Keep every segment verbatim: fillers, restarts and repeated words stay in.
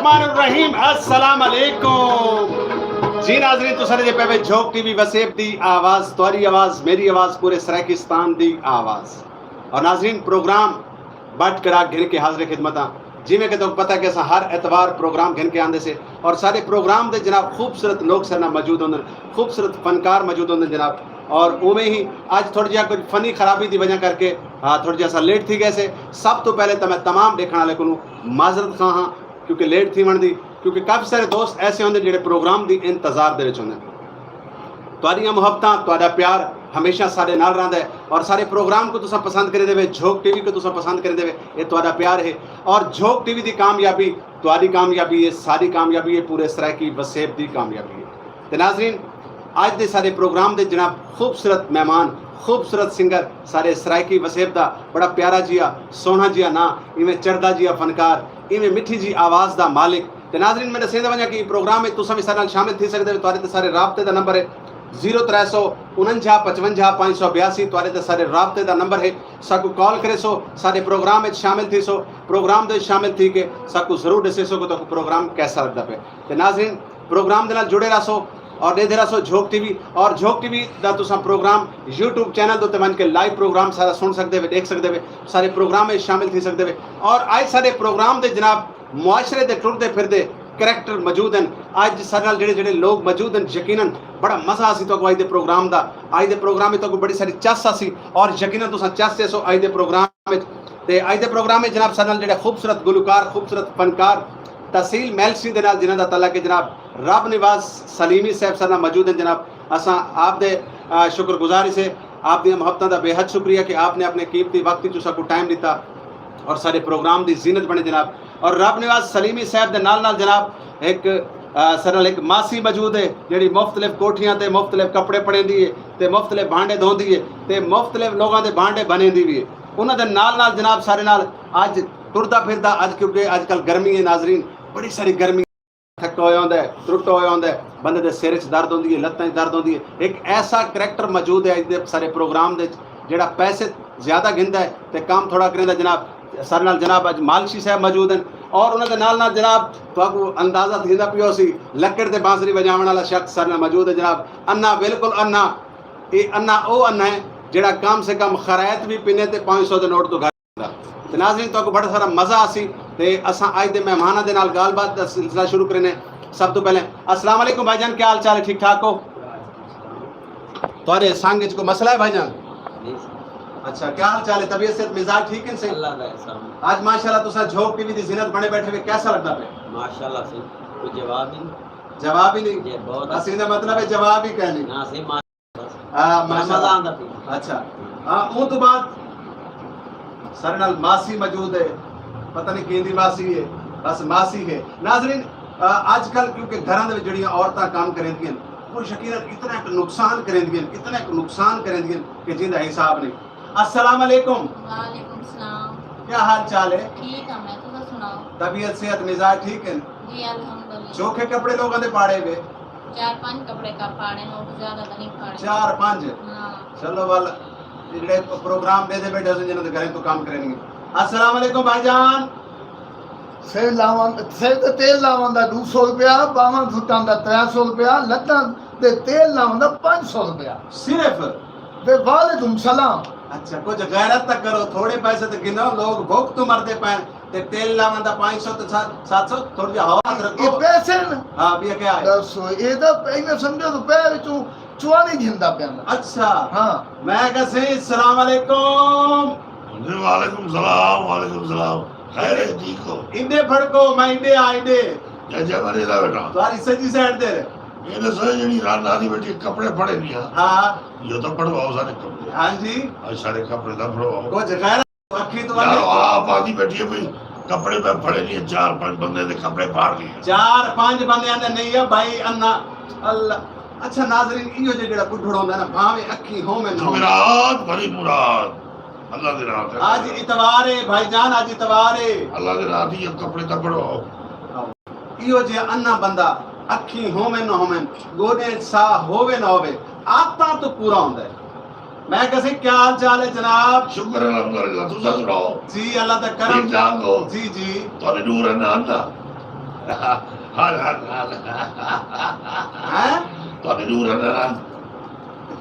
الرحمن الرحیم، السلام علیکم۔ جی ناظرین، تساں ݙیہدے پئے وے جھوک ٹی وی وسیب دی آواز، تہاݙی آواز، میݙی آواز، پورے سرائیکستان دی آواز۔ اور ناظرین، پروگرام بٹ کڑاک گھن کے حاضر خدمت ہاں۔ جیویں کہ تہاکوں پتہ ہے کہ اساں ہر اتوار پروگرام گھن کے آندے سے اور سارے پروگرام دے جناب خوبصورت لوگ ساݙے نال موجود ہوندن، خوبصورت فنکار موجود ہوندن جناب۔ اور اوویں ہی اڄ تھوڑا جیہا کجھ فنی خرابی دی وجہ کر کے، ہاں، تھوڑا جیہا اساں لیٹ تھی ڳئے سے۔ سب توں پہلے تاں میں تمام ݙیکھݨ والے کولوں معذرت خواہ ہاں، کیونکہ لیٹ تھیوݨ دی، کیونکہ کافی سارے دوست ایسے ہوندے جڑے پروگرام دی انتظار دے وچ ہوندے۔ تہاݙیاں محبتاں، تہاݙا پیار ہمیشہ ساݙے نال رہندا ہے اور سارے پروگرام کوں تساں پسند کریندے وے، جھوک ٹی وی کوں تساں پسند کریندے وے، اے تہاݙا پیار ہے۔ اور جھوک ٹی وی دی کامیابی تہاݙی کامیابی ہے، ساݙی کامیابی ہے، پورے سرائیکی وسیب دی کامیابی ہے۔ تے ناظرین، اڄ دے سارے پروگرام دے جناب خوبصورت مہمان، خوبصورت سنگر، سارے سرائیکی وسیب دا بڑا پیارا جیہا، سوہݨا جیہا ناں، ایویں چڑھدا جیہا فنکار، ایویں مٹھی جی آواز دا مالک۔ تے ناظرین، میں ݙسیندا ونڄاں کہ ایں پروگرام وچ تساں وی ساݙے نال شامل تھی سڳدے ہو۔ تہاݙے تے سارے رابطے دا نمبر ہے زیرو ترے سو انجا پچونجا پنج سو بیاسی، تہاݙے تے سارے رابطے دا نمبر ہے۔ ساکوں کال کریسو، ساݙے پروگرام وچ شامل تھیسو، پروگرام دے وچ شامل تھی کے ساکوں ضرور ݙسیسو کہ تہاکوں پروگرام کیسا لڳدا پئے۔ تے ناظرین، پروگرام دے نال جڑے رہسو اور ݙیہدے رہسو جھوک ٹی وی، اور جھوک ٹی وی دا تساں پروگرام یوٹیوب چینل دے اُتے ونڄ کے لائیو پروگرام سارا سُݨ سڳدے وے، ݙیکھ سڳدے وے، سارے پروگرام وچ شامل تھی سڳدے وے۔ اور اڄ ساݙے پروگرام دے جناب معاشرے دے ٹردے پھردے کریکٹر موجود ہن۔ اڄ ساݙے نال جڑے جڑے لوگ موجود ہن، یقیناً بڑا مزہ آسی تہاکوں اڄ دے پروگرام دا۔ اڄ دے پروگرام وچ تہاکوں بڑی ساری چس آسی اور یقیناً تساں چس چیسو اڄ دے پروگرام وچ۔ تے اڄ دے پروگرام وچ جناب ساݙے نال جڑے خوبصورت گلوکار، خوبصورت فنکار تحصیل میلچی دے نال جنہاں دا تعلق ہے جناب، رب نواز سلیمی صاحب ساݙے نال موجود ہن جناب۔ اساں آپ دے، آ، شکر گزار ہیسے، آپ دیاں محبتاں دا بے حد شکریہ کہ آپ نے اپنے قیمتی وقت وچ ساکوں ٹائم ݙتا اور ساݙے پروگرام دی زینت بݨے جناب۔ اور رب نواز سلیمی صاحب دے نال نال جناب ہک، آ، ساݙے نال ہک ماسی موجود ہے جڑی مختلف کوٹھیاں تے مختلف کپڑے پڑھیندی ہے تے مختلف بھانڈے دھوندی ہے تے مختلف لوگاں دے بھانڈے بھنیندی وی ہے۔ انہاں دے نال نال جناب ساݙے نال اڄ ٹردا پھردا، اڄ کیونکہ اڄ کل گرمی ہے ناظرین، بڑی ساری گرمی، تھکا ہویا ہوندا ہے، ترٹا ہویا ہوندا ہے، بندے دے سر اچ درد ہوندی ہے، لتاں اچ درد ہوندی ہے۔ ہک ایسا کریکٹر موجود ہے اڄ دے سارے پروگرام دے وچ جڑا پیسے زیادہ گھندا ہے تے کم تھوڑا کریندا جناب۔ ساݙے نال جناب اڄ مالچی صاحب موجود ہن اور انہاں دے نال نال جناب تہاکوں اندازہ تھیندا پیا ہوسی، لکڑ تے بانسری وڄاوݨ والا شخص ساݙے نال موجود ہے جناب۔ انا، بالکل انا، اے انا او انا ہے جڑا کم سے کم خرائط وی پنے تے پنج سو دے نوٹ توں گھٹ۔ تے ناظرین، تہاکوں بڑا سارا مزہ آسی تے اساں اڄ دے مہماناں دے نال ڳالھ بات دا سلسلہ شروع کرینے۔ سب توں پہلے السلام علیکم بھائی جان، کیا حال چال ہے؟ ٹھیک ٹھاک ہو؟ تہاݙے سنگ وچ کوئی مسئلہ ہے بھائی جان؟ نہیں سر۔ اچھا، کیا حال چال ہے؟ طبیعت صحت مزاج ٹھیک ہے سر؟ اللہ دا احسان۔ اڄ ماشاءاللہ تساں جھوک ٹی وی دی زینت بݨے ٻیٹھے وے، کیسا لڳدا پئے؟ ماشاءاللہ سر، کوئی جواب ہی نہیں۔ جواب ہی نہیں؟ جی، بہت بس اچھا۔ ایندا مطلب ہے جواب ہی کائنی۔ نہ سر، ما-، ہاں، ماشاءاللہ۔ رمضان دا پیا۔ اچھا۔ ہاں، اوں توں بعد ساݙے نال ماسی موجود ہے، پتہ نہیں کیندی ماسی ہے، بس ماسی ہے۔ ناظرین، آ، اڄ کل کیونکہ گھراں دے وچ جڑیاں عورتاں کم کریندیاں ہن، او یقیناً اتنا ہک نقصان کریندیاں ہن، اتنا ہک نقصان کریندیاں ہن کہ جیندا حساب نہیں۔ السلام علیکم۔ وعلیکم السلام۔ کیا حال چال ہے؟ ٹھیک ہاں میں، تساں سݨاؤ؟ طبیعت صحت مزاج ٹھیک ہن؟ جی الحمدللہ۔ چوکھے کپڑے لوگاں دے پاڑے وے؟ چار پنج کپڑے کا پاڑے ہن، اور زیادہ تاں نہیں پاڑے۔ چار پنج؟ ہاں۔ چلو ول، جڑے پروگرام ݙیہدے ٻیٹھے ہوسن جنہاں دے گھریں توں کم کریندیاں۔ السلام علیکم بھائی جان۔ سر لاوݨ، سر تے تیل لاوݨ دا ݙو سو روپیہ، ٻاہواں سٹݨ دا ترے سو روپیہ، لتاں تے تیل لاوݨ دا پنج سو روپیہ۔ صرف؟ تے وعلیکم سلام۔ اچھا، کجھ غیرت تاں کرو، تھوڑے پیسے تے گھنو، لوگ بھوک توں مردے پئن، تے تیل لاوݨ دا پنج سو تے سات، سات سو، تھوڑا جیہا ہور ہتھ رکھو۔ اے پیسے ہن؟ ہاں، ٻیا کیا ہے؟ ݙسو، اے تاں ایویں سمجھو جو پئے وچوں چوانی گھندا پیا میں۔ اچھا۔ ہاں۔ میں کہا سئیں، السلام علیکم۔ جی وعلیکم السلام، وعلیکم السلام۔ خیر ہے، ٹھیک ہو؟ ایݙے پھڑکو، میں ایݙے آ، ایݙے۔ جی، جی، میں ایݙا ٻیٹھا۔ تہاݙی سڄی سائیڈ تے۔ اے ݙسو، جیڑھی رن آندی ٻیٹھی، کپڑے پھڑیندی ہے۔ ہاں۔ ایہو تاں پھڑواؤ سارے کپڑے۔ ہاں جی۔ اڄ سارے کپڑے تاں پھڑواؤ۔ کجھ غیرت اکھیں توں یار، ونڄ۔ آپ آندی ٻیٹھی ہے بھئی، کپڑے میں پھڑیندی ہے، چار پنج بندے دے کپڑے پھاڑ ڳئی ہے۔ چار پنج بندیاں دے نہیں ہے بھائی، انا، اللہ۔ اچھا ناظرین، ایہو جیہا جیڑھا ٻڈھڑ ہوندا ہے نا، بھاویں اکھیں ہوون نہ ہوون۔ جمعرات بھری مراد۔ اللہ دی رات ہے۔ اڄ اتوار ہے بھائی جان، اڄ اتوار ہے۔ اللہ دی رات ہے، کپڑے تاں پھڑواؤ۔ ایہو جیہا انا بندہ، اکھیں ہوون نہ ہوون، گوݙیں اچ ساہ ہووے نہ ہووے، عادتاں توں پورا ہوندا ہے۔ میں کہا سئیں، کیا حال چال ہے جناب؟ شکر الحمدللہ، تساں سݨاؤ؟ جی، اللہ دا کرم۔ ٹھیک ٹھاک ہو؟ جی، جی۔ تہاݙے ݙو رناں ہن نا؟ ہر ہر ہر۔ ہیں؟ تہاݙی نور ہے نا؟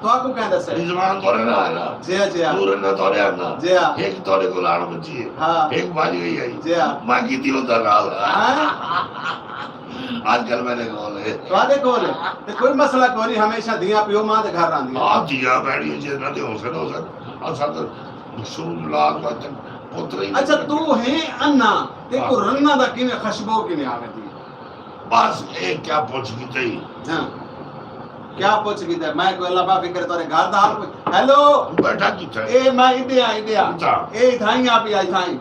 تہاکوں کہیں ݙسے؟ رضوان تہاݙے نال ہے نا؟ جی ہاں، جی ہاں۔ نور ہے نا تہاݙے نال؟ جی ہاں۔ ہک تہاݙے کول آن بچی ہے۔ ہاں۔ ہک بھڄ ڳئی ہے۔ جی ہاں۔ میں کیتی اوندا نال۔ ہیں؟ اڄ کل میݙے کول ہے۔ تہاݙے کول ہے؟ تے کوئی مسئلہ کوئی نہیں، ہمیشہ دھیاں پیو ماں دے گھر رہندیاں۔ ہاں، دھیاں بھیݨیاں جے نہ تے ہوسن، ہوسن۔ اساں تاں شروع لاد وقت پتر ہی اچھا، نہیں۔ توں ہیں انا، تیکوں ہاں۔ رنگاں دا کیویں، خوشبو کیویں آویندی ہے؟ بس، اے کیا پچھ کیتے ہی؟ ہاں۔ کیا پچھ کیتے؟ میں کوئی اللہ معافی کرے تہاݙے گھر دا حال پچھ۔ ہیلو۔ بیٹھا کتھے؟ اے میں ایݙے آ، ایݙے آ۔ اچھا۔ اے اتھائیں آ پیا، اتھائیں۔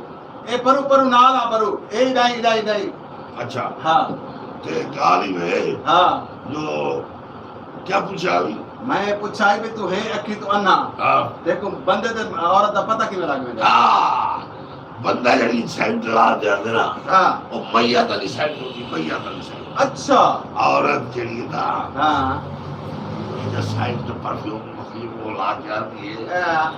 اے پروں، پروں نال آ، پروں۔ اے ایݙائیں، ایݙائیں، ایݙائیں۔ اچھا۔ ہاں۔ تے ڳالھ ایویں ہے ہاں۔ جو کیا پچھا ہئی؟ میں پچھا ہئی بھی توں ہیں اکھیں توں انا۔ ہاں۔ تیکوں بندے تے عورت دا پتہ کیویں لڳ ویندے؟ ہاں۔ بندہ جیڑھی سینٹ لا تے آندے نا، ہاں۔ او میت والی سینٹ ہوندی، میت والی سینٹ۔ اچھا۔ عورت جیڑھی ہے نا، ہاں۔ جو سینٹ پرفیوم مفیوم او لا کے آندی ہے۔ ہاں۔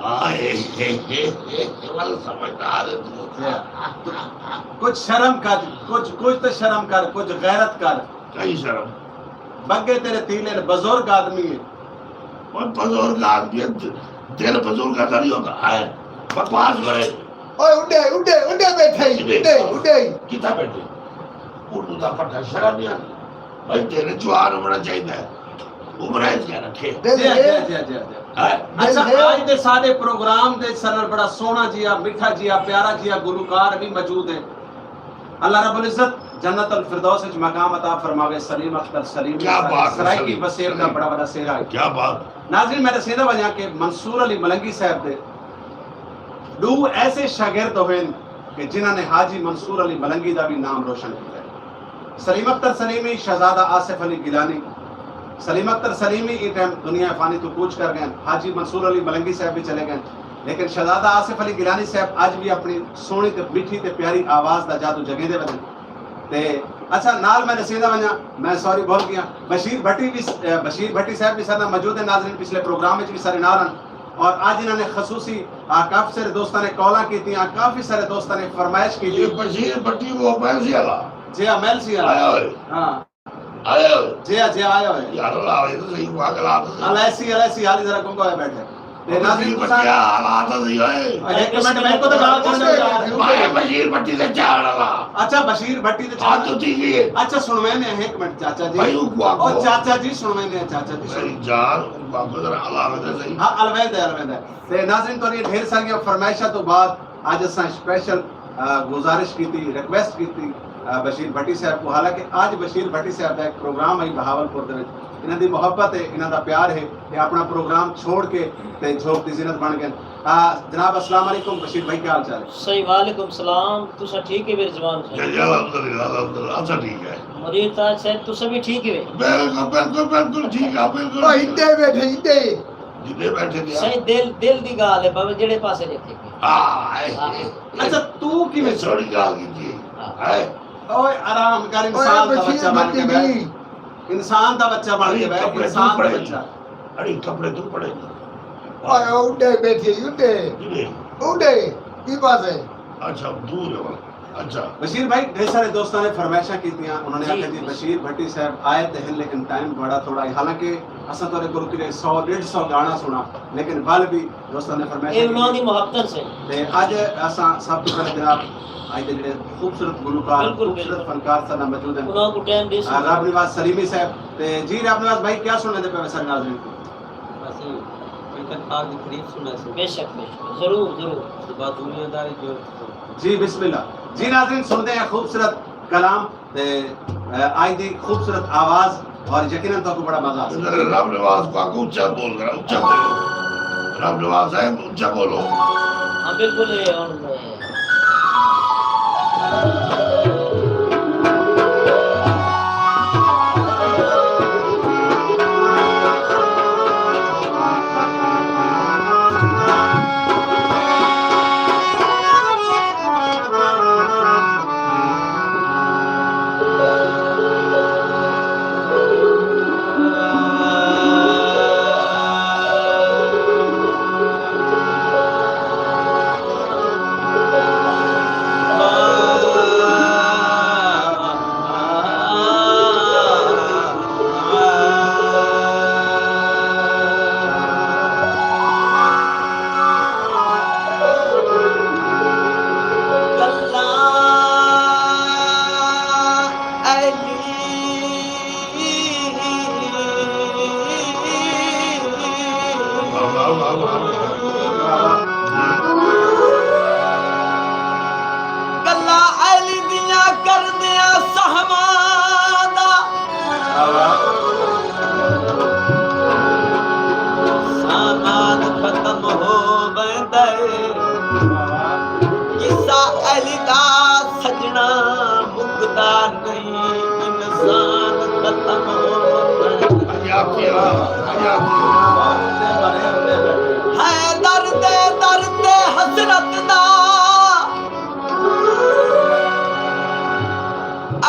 ہاں، اے، اے، اے، اے، اے، والا سمجھدار ہے توں۔ ہاں۔ کجھ شرم کر، کجھ، کجھ تے شرم کر، کجھ غیرت کر۔ کہیں شرم؟ بگے تیݙے تیلے بزرگ آدمی ہے۔ اور بزرگ آدمی ہے، دل بزرگ دا نہیں ہوندا ہے۔ بکواس کرے۔ اوئے اݙے، اݙے، اݙے ٻیٹھے ہی، کتھے؟ اݙے، اݙے ہی۔ کتھا ٻیٹھے؟ اردو دا پٹھا شرم نہیں آندی۔ بھائی تیݙے جوان ہووݨا چاہیدا ہے۔ عمر ہے کیا رکھے؟ دل جی، ہے۔ جی، جی، جی، جی۔ ہیں؟ دل اچھا، ہے۔ اڄ دے ساݙے پروگرام دے سرر بڑا سوہݨا جیہا، مٹھا جیہا، پیارا جیہا گلوکار وی موجود ہے۔ اللہ رب العزت جنت الفردوس وچ مقام عطا فرماوے۔ سلیم اختر سلیمی کیا سارے بات ہے، سرائیکی سلیم، وسیب دا سلیم۔ بڑا وݙا سہرا ہے۔ کیا بات۔ ناظرین، میں ݙسیندا ونڄاں کہ منصور علی ملنگی صاحب دے ݙو ایسے شاگرد ہوئن کہ جنہاں نے حاجی منصور علی ملنگی دا بھی نام روشن کیتا ہے۔ سلیم اختر سلیمی، شہزادہ آصف علی گیلانی۔ سلیم اختر سلیمی ایں ٹائم دنیا فانی توں کوچ کر ڳئن، حاجی منصور علی ملنگی صاحب بھی چلے ڳئن، لیکن شہزادہ آصف علی گیلانی صاحب اڄ بھی اپݨی سوہݨی تے مٹھی تے پیاری آواز دا جادو جڳیندے ودن۔ تے اچھا، نال میں ݙسیندا ونڄاں، میں سوری بھل ڳیاں، بشیر بھٹی بھی، بشیر بھٹی صاحب بھی سارے نال موجود ہیں۔ ناظرین، پچھلے پروگرام وچ بھی سارے نال ہن اور اڄ انہاں نے خصوصی، آ، کافی سارے دوستاں نے کالاں کیتیاں، کافی سارے دوستاں نے فرمائش کیتی۔ یہ بشیر بھٹی وہ میلسی والا؟ جی ہاں، میلسی والا۔ آیا ہوئے؟ ہاں۔ آیا ہوئے؟ جی ہاں، جی ہاں، آیا ہوئے۔ یار، اللہ ہوئے تو صحیح، وہ اگلا تو صحیح۔ الیسی، الیسی، حالی ذرا گنگا ہویا بیٹھے۔ تے ناظرین، بشیر بھٹی تساں حالات تو صحیح ہوئے۔ ہک منٹ، میں کو تو گال کرݨ ݙیو یار۔ بھائی، بشیر بھٹی تے چاڑ والا۔ اچھا، بشیر بھٹی تے ہاں، چاڑ۔ تو ٹھیک ہے۔ اچھا، سݨویندے ہیں، ہک منٹ، چاچا جی۔ بھائی، وہ کو او، آکھو۔ چاچا جی، سݨویندے ہیں، چاچا جی، سݨویندے ہیں۔ میری جان، ان کو آپ کو ذرا الویندے صحیح۔ ہاں، الویندے، الویندے۔ تے ناظرین، تہاݙیاں ڈھیر ساریاں فرمائشاں توں بعد اڄ اساں اسپیشل، آ، گزارش کیتی، ریکویسٹ کیتی، آ، بشیر بھٹی صاحب کوں۔ حالانکہ اڄ بشیر بھٹی صاحب دا ہک پروگرام ہئی بہاول پور دے وچ۔ انہاں دی محبت ہے، انہاں دا پیار ہے، اے اپݨا پروگرام چھوڑ کے تے جھوک دی زینت بݨ ڳئن۔ آ، جناب، السلام علیکم، بشیر بھائی، کیا حال چال ہے؟ صحیح، وعلیکم السلام۔ تساں ٹھیک ہے، رضوان صاحب؟ جی، جی، الحمدللہ، الحمدللہ، اساں ٹھیک ہے۔ مرید تاج صاحب، تساں بھی ٹھیک ہے؟ بالکل، بالکل، بالکل ٹھیک ہے، بالکل او، ٹھیک ہے۔ ہندے بیٹھے، ہندے۔ جتھے بیٹھے تھے۔ سائیں، دل، دل دی ڳالھ ہے، بھاویں جیڑھے پاسے ݙیکھے۔ ہاں، اے، ہاں۔ اے، اے۔ اچھا، توں کیویں سوہݨی ڳالھ کیتی ہے۔ ہاں۔ اے۔ اوئے، آرام کر، اوئے، انسان دا بچہ بݨ کے ٻہہ۔ انسان دا بچہ بݨ کے ٻہہ، انسان دا بچہ۔ اڑی کپڑے توں پڑے۔ اوئے، اݙے بیٹھے، اݙے۔ جی۔ اݙے، کی بات ہے؟ اچھا، دور ہے والا۔ اچھا۔ بشیر بھائی، ڈھیر سارے دوستاں نے فرمائشاں کیتیاں، انہاں نے جی، آکھیا جی جی۔ بشیر بھٹی صاحب آئے تے ہن، لیکن ٹائم بڑا تھوڑا ہے، حالانکہ اساں تہاݙے کولوں کدے سو ݙیڈھ سو گانا سݨا، لیکن ول بھی دوستاں نے فرمائشاں اے انہاں کیتیاں۔ دی محبت سے۔ تے اڄ اساں سب توں پہلے جناب اڄ دے جڑے خوبصورت گلوکار، بالکل، خوبصورت بالکل۔ فنکار ساݙے نال موجود ہیں۔ انہاں کوں ٹائم ݙیسوں۔ آ، رب نواز سلیمی صاحب۔ تے جی رب نواز بھائی، کیا سݨیندے پئے ہو ساݙے ناظرین کوں؟ اسیں کوئی تنخواہ دی تعریف سݨیسوں۔ بے شک، بے شک، ضرور، ضرور۔ اس کے بعد دنیا داری جو جی، بسم اللہ۔ جی ناظرین، سݨدے ہیں خوبصورت کلام تے، اے، آج دی خوبصورت آواز اور یقیناً تہاکوں بڑا مزہ آسی۔ رب نواز پاک اچا بول، ذرا اچا بولو۔ رب نواز صاحب، اچا بولو۔ ہاں، بالکل، اے ہݨ سامان ختم ہو ویندے، قصہ اہلی دا سڄݨا مکدا نہیں، انسان ختم ہو ویندے۔ حیدر دے در تے حسرت دا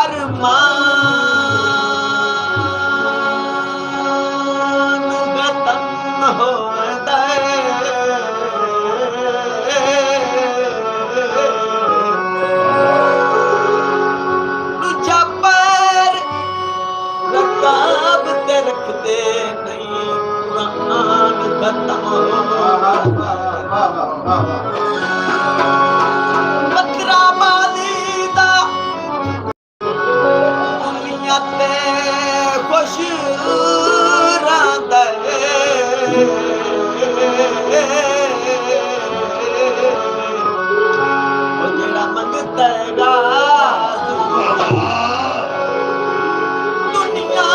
ارمان ختم ہوندے۔ ݙوجھا پیر رکاب تے رکھدے نہیں، قرآن ختم ہو۔ مترا مالی دا دنیا تے خوش رہندا ہے۔ او جیڑھا منگدا ہے راز دنیا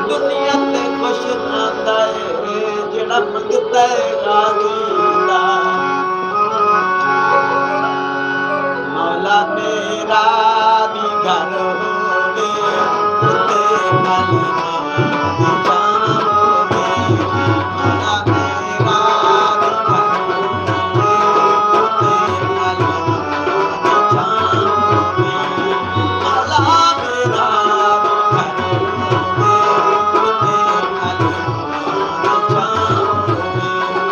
دنیا تے خوش رہندا ہے، جیڑھا منگدا ہے راضی دا۔ مولا میرا بھی گھر ہووے، اتے نال ماں دی جان ہووے۔ مولا میرا بھی گھر ہووے، اتے نال ماں دی جان ہووے۔ مولا میرا بھی گھر ہووے، اتے نال ماں دی جان ہووے۔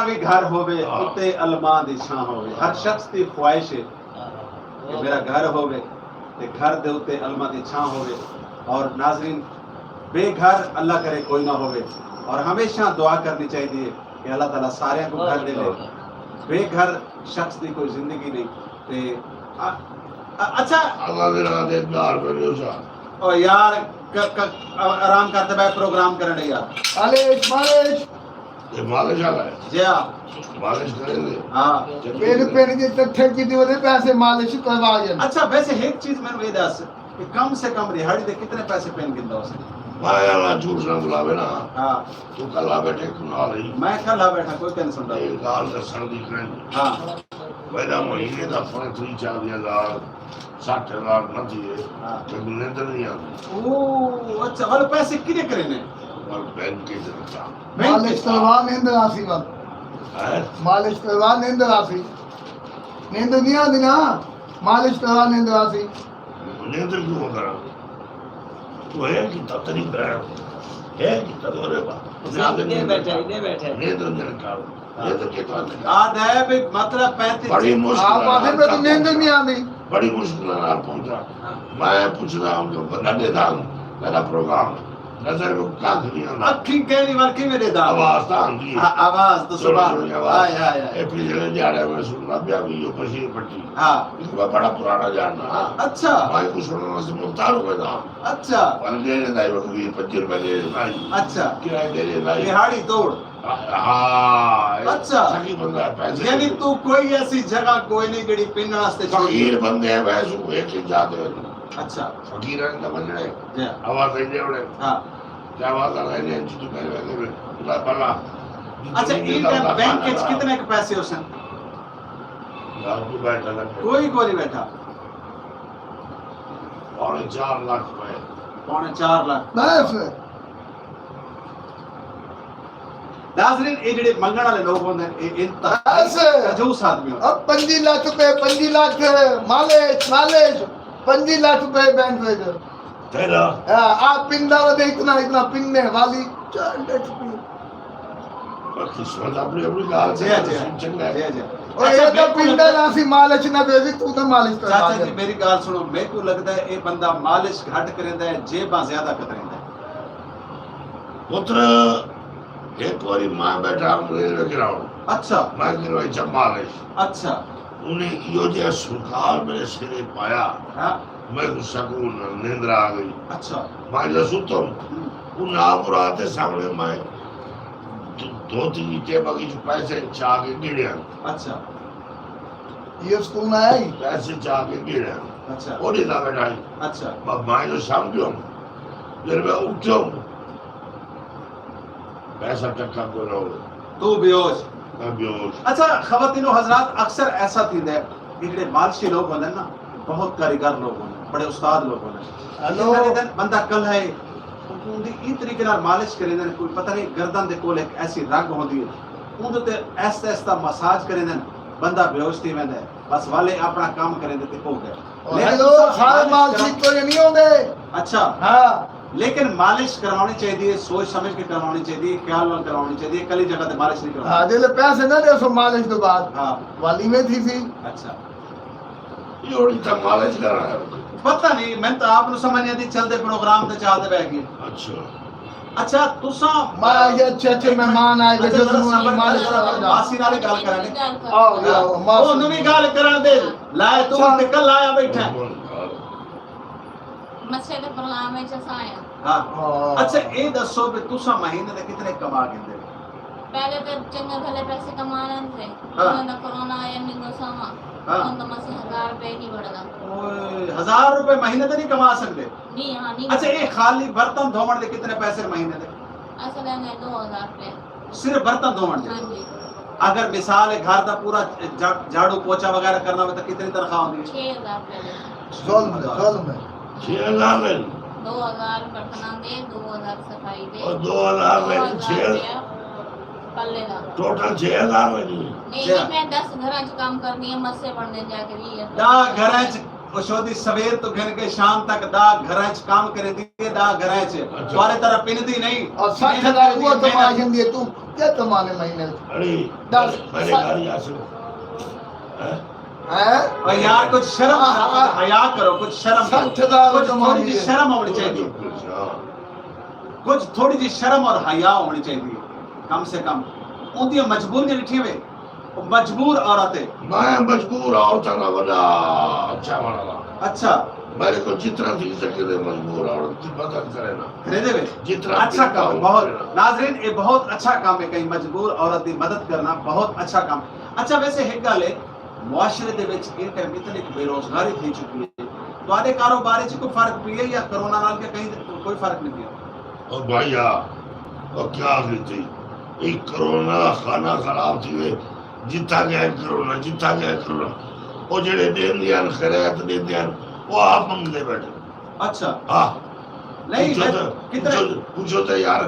بھی گھر ہووے، ہاں۔ اتے علماء دی چھاں ہووے۔ ہر شخص دی خواہش ہے کہ میرا گھر ہووے تے گھر دے اتے علماء دی چھاں ہووے۔ اور ناظرین، بے گھر اللہ کرے کوئی نہ ہووے، اور ہمیشہ دعا کرنی چاہیے کہ اللہ تعالیٰ سارے کو گھر دے۔ بے گھر شخص دی کوئی زندگی نہیں۔ تے اچھا، اللہ دے راہ دے ادگار بنیو سا۔ او یار، آرام کرتے بے پروگرام کرنے یار۔ مالش، مالش۔ یہ مالش والا ہے؟ جی ہاں۔ مالش کریں گے؟ ہاں۔ پین پین جی تٹھے کی دی ودے پیسے مالش کروا جن۔ اچھا، ویسے ایک چیز میں یہ دس کہ کم سے کم دیہاڑی دے کتنے پیسے پین گندا ہو سکے؟ میں اللہ جھوٹ نہ بلاوے نا۔ ہاں۔ تو کلا بیٹھے کو نہ رہی۔ میں کلا بیٹھا، کوئی ٹینشن نہ۔ یہ گال دسن دی کریں۔ ہاں۔ میرا مہینے دا فرق تھئی چالیہہ ہزار، سٹھ ہزار نہ تھیے، ہاں۔ میکوں نیندر نہیں آندی۔ او، اچھا، ول پیسے کنے کرینے؟ ول بینک اچ رکھا۔ بینک مالش اچ؟ تلوار نیندر آسی ول۔ ہیں؟ مالش تلوار نیندر آسی۔ نیندر نہیں آندی نا، مالش تلوار نیندر آسی۔ نیندر کیوں کرا؟ تو ہے کتا تری برائے؟ ہے کتا تورے با؟ دے بیٹھے، دے بیٹھے۔ نیندر نہیں کرا۔ یہ تو کتنا تھا؟ آدھا ہے بھی مطلب پینتیس۔ بڑی مشکل آپ آدھے میں تو نیند نہیں آندی۔ بڑی مشکل نال پہنچا۔ ہاں۔ میں پوچھدا ہوں جو بندہ ݙیہدا ہوں، میرا پروگرام نظر میں کدھ نہیں آندا۔ اکھیں کہڑی وال کیویں ݙیہدا؟ آواز تاں آندی ہے۔ ہاں، آواز تو سبحان اللہ۔ آواز۔ ہائے، ہائے، ہائے۔ اے پچھلے ݙیہاڑے میں سݨدا پیا وی او بشیر بھٹی۔ ہاں۔ ایکوں میں بڑا پرانا جاننا۔ اچھا۔ میں ایکوں سݨݨ واسطے مختار ہوئے دا۔ اچھا۔ پر ݙیہڑے دا ہی وقت وی پنج روپے ݙیہڑے دا ہی۔ اچھا۔ کرایہ ݙیہڑے دا ہی۔ ݙیہاڑی توڑ۔ ہاں، اچھا۔ سخی بندہ ہے، پیسے یعنی تو کوئی ایسی جگہ کوئی نہیں جڑی پنݨ واسطے چھوڑی؟ فقیر بندے ہیں، ویسے وہ ایک ہی جاتے ہیں۔ اچھا۔ فقیراں دا ونڄݨے، جی۔ آواز ہی ݙیوݨے۔ ہاں۔ تے آواز آ رہے ہیں، جی تو پہلے ویندے میں، اللہ بھلا۔ اچھا، ایں ٹائم بینک وچ کتنے ک پیسے ہوسن؟ یار، کوئی بیٹھا نہ۔ کوئی کونی بیٹھا۔ پونے چار لاکھ روپے۔ پونے چار لاکھ۔ بس۔ ناظرین، اے جڑے منگݨ والے لوگ ہوندے ہن، اے انتہائی بس۔ کنجوس آدمی ہوندے۔ اب پنجی لاکھ روپے، پنجی لاکھ مالش، مالش، پنجی لاکھ روپے بینک وچ۔ تیرا؟ ہاں، آپ پندا ودے اتنا، اتنا پننے والی چار لاکھ روپے۔ پر قسمت اپݨی، اپݨی ڳالھ جی، تے جی۔ نصیب چنڳا ہے۔ جی، جی۔ او اچھا، اے تاں بالکل۔ پندا نہ سی مالش نہ دے سی، توں تاں مالش کروا چاچا دے۔ جی، میری ڳالھ سُݨو، میکوں لڳدا ہے اے بندہ مالش گھٹ کریندا ہے، جیباں زیادہ کتریندا ہے۔ پتر، ہک واری میں ٻیٹھا ہم ریلوے گراؤنڈ۔ اچھا۔ میں گروائی چا مالش۔ اچھا۔ انہیں ایہو جہا سرکار میرے سرے پایا۔ ہاں۔ میکوں سکون نال نیندر آ ڳئی۔ اچھا۔ میں جو ستم، ہوں۔ انہاں مراد دے سامݨے میں دو، دو تین جیباں وچ پیسے چا کے گھڑے ہن۔ اچھا۔ یہ سکون آیا ہی؟ پیسے چا کے گھڑے ہن۔ اچھا۔ او ݙیندا ٻیٹھا ہی۔ اچھا۔ ب-، میں جو سمجھو، جب میں اٹھو، پیسہ ٹکا کوئی نہ ہووے۔ تو بیہوش۔ میں بیہوش۔ اچھا، خواتین و حضرات، اکثر ایسا تھیندا ہے کہ جڑے مالشی لوگ ہوندے نا، بہت کاریگر لوگ ہوندے، بڑے استاد لوگ ہوندے۔ ہیلو۔ جنہاں دے دن بندہ کلہا ہے، اوندی ایں طریقے نال مالش کریندے نے، کوئی پتہ نہیں، گردن دے کول ہک ایسی رگ ہوندی ہے، اوندے تے آہستہ آہستہ مساج کریندے نے، بندہ بیہوش تھی ویندا ہے۔ بس والے اپݨا کم کریندے تے ہو ڳئے۔ او لیکن ہیلو، تساں سارے مالش مالشی کرا-، کوئی نہیں ہوندے۔ اچھا۔ ہاں۔ لیکن مالش کرواݨی چاہیدی ہے، سوچ سمجھ کے کرواݨی چاہیدی ہے، خیال نال کرواݨی چاہیدی ہے، کلی جگہ تے مالش نہیں کرواݨی۔ ہاں، جیلے پیسے نہ ݙیسو مالش دے بعد، ہاں۔ والی میں تھی سی۔ اچھا۔ یہ ہوڑی تاں مالش کرا ہے۔ پتہ نہیں، میں تاں آپ نوں سمجھ نہیں آندی، چلدے پروگرام تے چاہ تے بہ ڳئے۔ اچھا۔ اچھا، تساں میں یہ اچھے اچھے مہمان آئے، اچھا، ذرا صبر، مالش کرا۔ ماسی نال ڳالھ کرݨ ݙے۔ آؤ، آؤ، ماسی۔ او نویں ڳالھ کرݨ ݙے، لائے تو اچھا۔ تے کل آیا ٻیٹھا ہے۔ مسجد پروگرام وچ اساں آئے ہاں۔ ہاں۔ ہاں۔ اچھا، اے ݙسو بھی تساں مہینے دے کتنے کما گھندے؟ پہلے تے چنڳے بھلے پیسے کما لیندے سے۔ ہاں۔ ہݨ دا کرونا آیا، ننگو ساواں۔ ہاں۔ ہݨ تاں مسے ہزار روپے نہیں بݨدا۔ اوئے، ہزار روپے مہینے تے نہیں کما سڳدے؟ نہیں، ہاں، نہیں۔ اچھا، اے خالی برتن دھووݨ دے کتنے پیسے مہینے دے؟ اصل ہے دو ہزار روپے۔ صرف برتن دھووݨ دے؟ ہاں جی۔ اگر مثال ہے گھر دا پورا جھا-، جھاڑو پوچا وغیرہ کرنا ہووے تاں کتنی تنخواہ ہوندی ہے؟ چھ ہزار روپے۔ ظلم ہے، ظلم ہے۔ چھ ہزار ہے؟ دو ہزار برتناں دے، دو ہزار صفائی دے، اور دو ہزار دو ہزار چھ روپیہ پلے دا۔ ٹوٹل چھ ہزار ہے جی؟ نہیں، جی۔ میں دس گھراں چ کم کرنی ہے، مسے بݨدے جا کے ویہہ ہزار۔ ݙاہ گھراں چ او شودی سویر توں گھن کے شام تک دا گھراں اچ کم کریندی ہے، دا گھراں اچ۔ اچھا۔ تہاݙے طرح پندی نہیں۔ اور سٹھ ہزار محنت وہ کریندی، کما محنت۔ جاندی ہے، توں کیا کمانے مہینے؟ اڑی، دس، میرے سٹھ۔ گھر ہی آ سکو۔ ہیں؟ ہیں؟ او یار، کچھ شرم ہاں، کرو، ہاں۔ حیا کرو، کچھ شرم کرو۔ سٹھ ہزار کچھ کمانے تھوڑی جی ہے۔ شرم ہوݨی چاہیے۔ کچھ تھوڑی جی شرم اور حیا ہوݨی چاہیے، کم سے کم۔ اوندیاں مجبوریاں ݙٹھیاں وے، او مجبور عورت ہے۔ میں مجبور عورتاں دا وݙا چاوݨ والا۔ اچھا۔ میرے کول جتنا تھی سکے تے مجبور عورت دی مدد کرے نا۔ کریندے وے۔ جتنا اچھا کم ہے، بہت۔ ناظرین، اے بہت اچھا کم ہے، کہیں مجبور عورت دی مدد کرنا بہت اچھا کم۔ اچھا، ویسے ہک ڳالھ ہے، معاشرے دے وچ ایں ٹائم اتنی بے روزگاری تھی چکی ہے، تہاݙے کاروبار وچ کوئی فرق پیا یا کرونا نال، کہ کہیں کوئی فرق نہیں پیا؟ او بھائیا، او کیا آکھدے تھی؟ اے کرونا دا خانہ خراب تھی وے۔ جتھاں ڳئے کرونا، جتھاں ڳئے کرونا۔ او جیڑھے ݙیندے ہن، خیرات ݙیندے ہن، او آپ منگدے ٻیٹھے۔ اچھا۔ ہاں۔ نہیں، پچھو میں تے، کتنے پچھو، پچھو تے یار،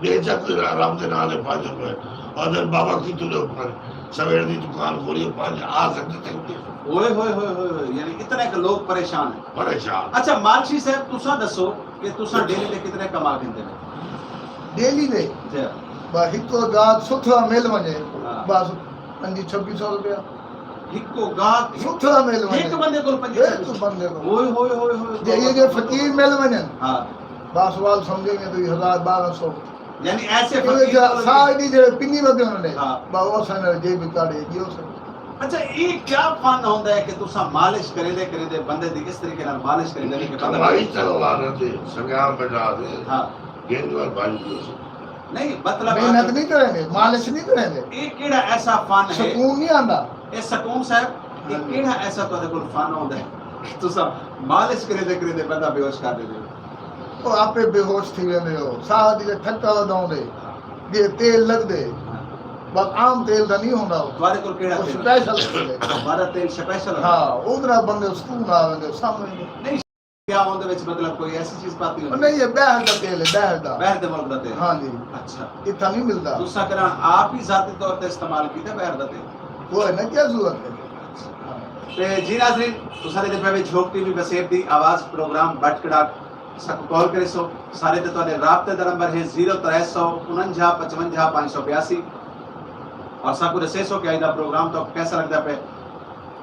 ݙے چا کوئی را-، رب دے ناں دے پنج روپے۔ آہدن بابا کتھوں ݙیوں پنج؟ سویر دی دکان کھولی، پنج آ سڳدے تے ݙے۔ اوئے ہوئے ہوئے ہوئے ہوئے، یعنی اتنے کہ لوگ پریشان ہیں۔ پریشان۔ اچھا، مالشی صاحب، تساں ݙسو کہ تساں ڈیلی دے کتنے کما گھندے ہو؟ ڈیلی دے؟ جی۔ بس ہکو گاہک ستھرا مل ونڄے، ہاں۔ بس پنجی چھبی سو روپیہ۔ ہکو گاہک؟ ستھرا مل ونڄے۔ ہک بندے کول پنجی ہک چھبی؟ بندے کول۔ اوئے ہوئے ہوئے ہوئے۔ جے اے جے فقیر مل ونڄن، ہاں۔ بس وال سمجھے میں تو ہزار بارہ سو۔ یعنی ایسے کیونکہ فقیر جا-، کول سارے دی جیڑھے پنی ودے ہوندے، ہاں۔ با او سن جے بکاڑے، جی او سن۔ اچھا، اے کیا فن ہوندا ہے کہ تساں مالش کریندے کریندے بندے دی اس طریقے نال مالش کریندے کہ بندہ کمائی چلو لا رہے تھے، سنگام بجا دے، ہاں۔ گیند وال بھائی جو سے۔ نہیں، مطلب محنت آپ نہیں کریندے، مالش نہیں کریندے۔ اے کیڑا ایسا فن ہے؟ سکون نہیں آندا۔ اے سکون صاحب، اے ہاں جی۔ کیڑا ایسا تہاݙے کول فن ہوندا ہے کہ تساں مالش کریندے کریندے بندہ بے ہوش کر ݙیندے ہو؟ او آپے بے ہوش تھی ویندے ہو، ساہ دی تھکا وداؤندے، جے تیل لڳدے، بس عام تیل دا نہیں ہوندا او۔ تہاݙے کول کیڑھا او تیل؟ سپیشل تیل ہے۔ تہاݙا تیل سپیشل ہے؟ ہاں، اودے نال بندے سکون آ ویندے، سمجھ ویندے۔ نہیں، کیا اوندے وچ مطلب کوئی ایسی چیز پاتی ہوندی؟ نہیں، یہ بحر دا تیل ہے، بحر دا۔ بحر دے ملک دا تیل؟ ہاں جی۔ اچھا۔ اتھاں نہیں ملدا۔ تساں کراں آپ ہی ذاتی طور تے استعمال کیتا بحر دا تیل؟ کوئی نہ، کیا ضرورت ہے؟ تے جی ناظرین، تساں ݙیہدے پئے وے جھوک ٹی وی وسیب دی آواز پروگرام بٹ کڑاک، ساکوں کال کریسو، سارے تے تہاݙے رابطے دا نمبر ہے زیرو ترے سو انجا پچونجا پنج سو بیاسی، اور ساکوں ݙسیسو کہ اڄ دا پروگرام تہاکوں کیسا لڳدا پئے،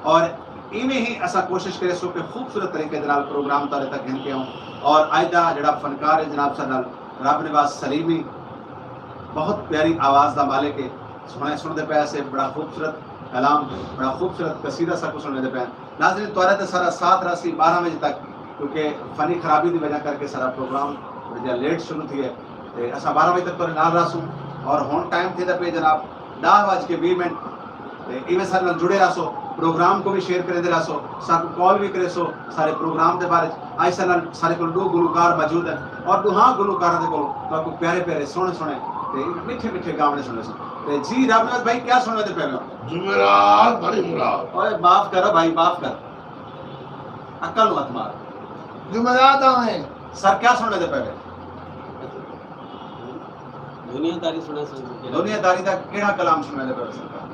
اور ایویں ہی اساں کوشش کریسوں کہ خوبصورت طریقے دے نال پروگرام تہاݙے تک گھن کے آؤں، اور اڄ دا جیڑھا فنکار ہے جناب ساݙے نال، رب نواز سلیمی، بہت پیاری آواز دا مالک ہے۔ سݨے سݨدے پئے سے، بڑا خوبصورت کلام، بڑا خوبصورت قصیدہ ساکوں سݨیندے پئے۔ ناظرین، تہاݙے تے سارا ساتھ رہسی بارہ وجے تک، کیونکہ فنی خرابی دی وجہ کر کے سارا پروگرام تھوڑا جہا لیٹ شروع تھی ہے۔ تے اساں بارہ وجے تک تہاݙے نال رہسوں۔ اور ہݨ ٹائم تھیندا پئے جناب ݙاہ وج کے ویہہ منٹ۔ تے ایویں ساݙے نال جڑے رہسو، پروگرام کوں وی شیئر کریندے رہسو، ساکوں کال وی کریسو۔ سارے پروگرام دے بارے اچ اڄ ساݙے نال، ساݙے کول ݙو گلوکار موجود ہن اور ݙوہاں گلوکاراں دے کولوں تہاکوں پیارے پیارے، سوہݨے سوہݨے تے میٹھے میٹھے گاوݨے سݨیسوں۔ تے جی رب نواز بھائی، کیا سݨیندے پئے ہو؟ جمعرات بھری مراد۔ اوئے معاف کر بھائی، معاف کر۔ عقل نوں ہتھ مار۔ جمعرات آویں۔ سر، کیا سݨیندے پئے ہو؟ دنیا داری سݨیسوں۔ دنیا داری دا کیڑھا کلام سݨیندے پئے ہو سرکار؟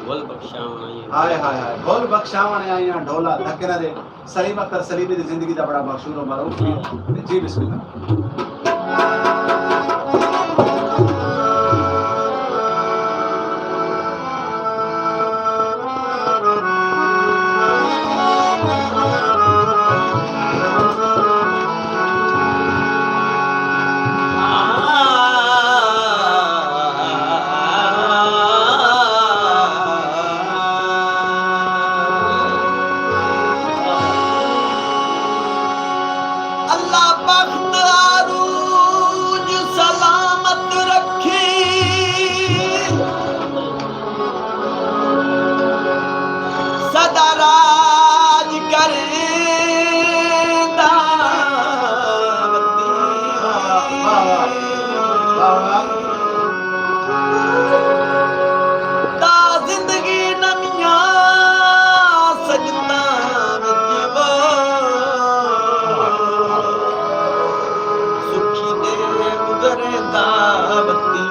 گل بخشاوݨ آئیاں۔ ہائے ہائے ہائے، گل بخشاوݨ آئیاں، ڈھولا دھکے نہ ݙے۔ سلیم اختر سلیمی دی زندگی دا بڑا مشہور و معروف گیت۔ جی بسم اللہ۔ اللہ بخت عروج سلامت رکھی، سدا راج کریندا وتی۔ تا زندگی نویاں سجداں وچ وہ سکھی دے گزریندا وتی۔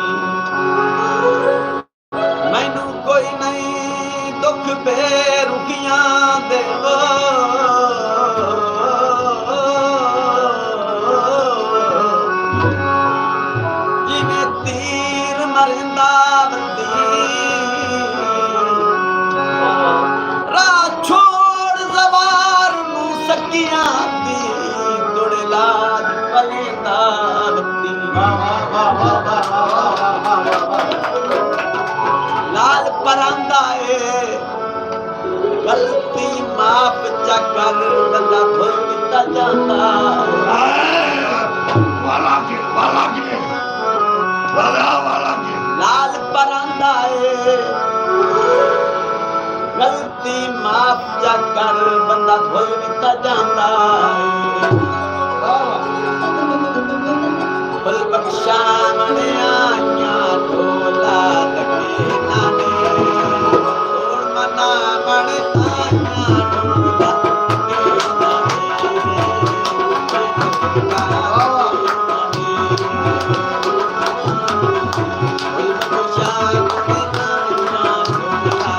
مینوں کوئی نہیں دکھ بے رخیاں دے وہ۔ رہندا وتی۔ راہ چھوڑ زوار نوں سکیاں دی، تڑ لاج پلیندا وتی۔ لال پراندا اے، غلطی معاف چا کر، بندہ بھل وی تاں جاندا۔ والا کے، والا کے، والا، والا کے۔ لال پراندا اے، غلطی معاف چا کر، بندہ بھل وی تاں جاندا۔ پھل بخشاوݨ آئیاں ڈھولا لڳے نانے، توڑ مناوݨ آئیاں ڈھولا لڳے نانے۔ پھل بخشاوݨ آئیاں ڈھولا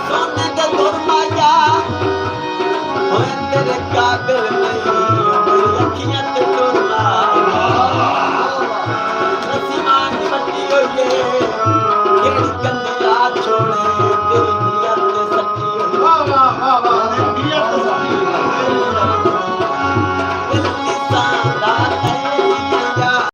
سونے دے درمایا ہوئے تیرے قابل نہیں، میری اکھیاں تے چور لایا۔ نسیماں دی مٹی ہوئی ہے، کیڑی گندی لا چھوڑے، تیری نیت تے سچی ہوئی۔ واہ، واہ، واہ، واہ، نیت تے سچی ہوئی۔ دل نساں دا تیری یاد۔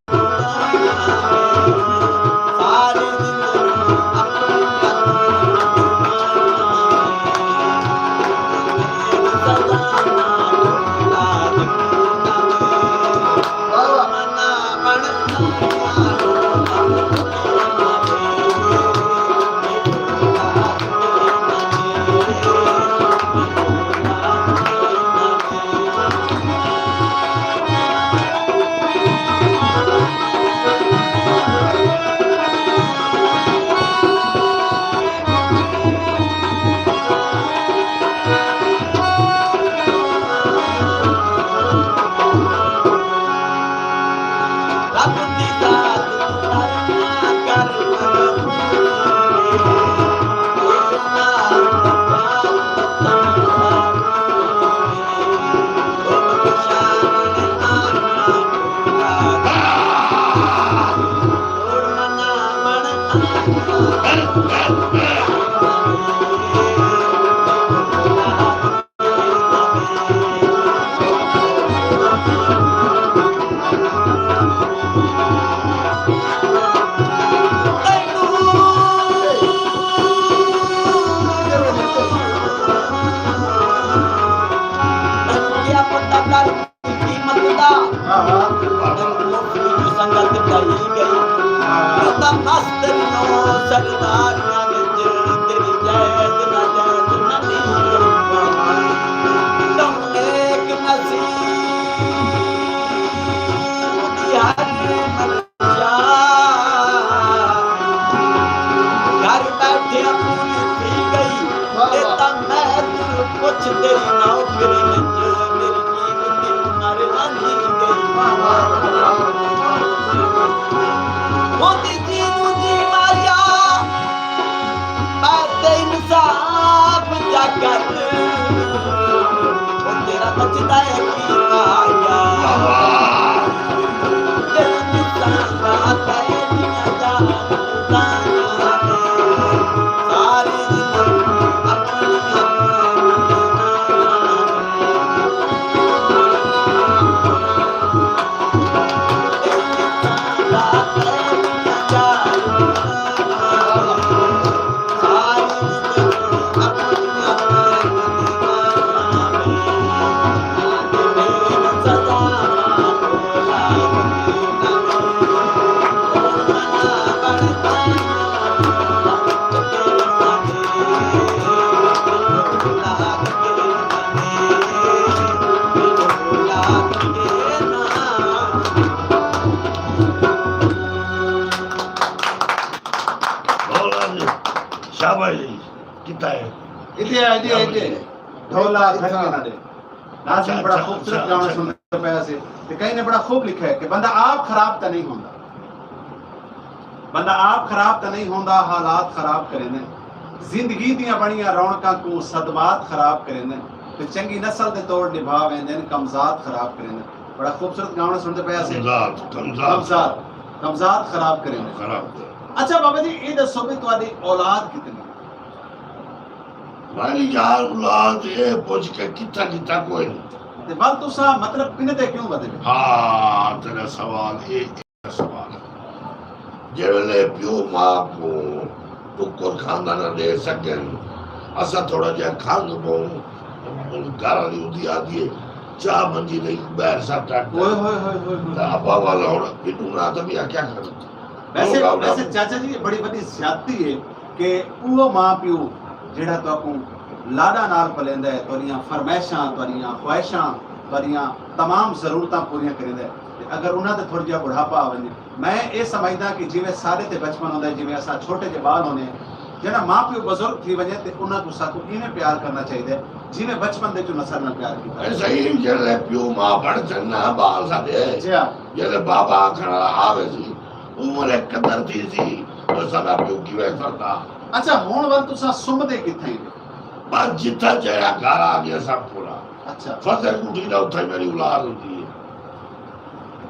قیمت دا۔ ہاں، ہاں۔ تینوں مفت وچ سنگت ڈھائی ڳئی۔ ہاں۔ پتہ مست نو سرداریاں وچ تیری جائز ناجائز نہ تھی۔ تم نیک نصیب دی ہر منشا گھر بیٹھے پوری تھی ڳئی۔ واہ، واہ۔ اے تاں میں توں پچھ تیری نوکری وچ میری قیمتی عمر لنگھی ڳئی۔ واہ، واہ، واہ، واہ۔ ہوندی جی نوں جی ماریا، میں تے انصاف چا کر۔ او تیرا بچدا ہے کی ماریا؟ واہ، واہ۔ دل نساں دا تے دنیا دا شاباش جی، کیتا ہے۔ اتھے آ، اتھے، اتھے۔ ڈھولا دھڑکے نہ ݙے۔ ناظرین، بڑا خوبصورت گانا سݨدا پیا سے تے کہیں نے بڑا خوب لکھا ہے کہ بندہ آپ خراب تاں نہیں ہوندا، بندہ آپ خراب تاں نہیں ہوندا، حالات خراب کریندن۔ زندگی دیاں بڑیاں رونقاں کوں صدمات خراب کریندن تے چنگی نسل دے توڑ نبھا ویندن، کمزات خراب کریندن۔ بڑا خوبصورت گانا سݨدا پیا سے۔ کمزات، کمزات۔ کمزات، کمزات خراب کریندن۔ خراب کریندن۔ اچھا بابا جی، اے ݙسو بھی تہاݙی اولاد کتنی؟ بھائی یار، اولاد اے پچھ کے کتھا کتھا کوئی نہیں۔ تے ول تساں مطلب پندے کیوں ودے وے؟ ہاں، تیرا سوال اے، اے سوال ہے۔ جے ویلے پیو ماں کو ٹکر کھاندا نہ ݙے سڳن، اساں تھوڑا جہا کھنگ پوں، گھر والی اودی آدھی ہے، چاہ بندی نہیں، ٻاہر سب ٹٹ۔ اوئے ہوئے ہوئے ہوئے ہوئے۔ تے ابا والا ہݨ پنڈو نہ تے میاں کیا کر۔ ویسے، ویسے چاچا جی، یہ بڑی وݙی زیادتی ہے کہ اوہو ماں پیو جیڑھا تہاکوں لاݙاں نال پلیندا ہے، تہاݙیاں فرمائشاں، تہاݙیاں خواہشاں، تہاݙیاں تمام ضرورتاں پوریاں کریندا ہے۔ تے اگر انہاں تے تھوڑا جہا بڑھاپا آ ونڄے، میں اے سمجھداں کہ جیویں ساݙے تے بچپن ہوندا ہے، جیویں اساں چھوٹے جے ٻال ہوندے ہیں، جیڑھا ماں پیو بزرگ تھی ونڄے تے انہاں کوں ساکوں ایویں پیار کرنا چاہیدا ہے جیویں بچپن دے وچوں نسل نال پیار کیتا۔ اے صحیح، جیڑھے پیو ماں بݨ چن نا ٻال ساݙے، جی ہاں۔ جیڑھے بابا آکھݨ والا آوے سی، عمر ہک قدر تھی سی، جو ساݙا پیو کیویں سڑدا۔ اچھا، ہݨ ول تساں سمدے کتھائیں وے؟ بس جتھاں جیڑھا گھر آ ڳیا سب پورا۔ اچھا۔ فتح کوٹھی دا اتھاں میری اولاد ہوندی ہے۔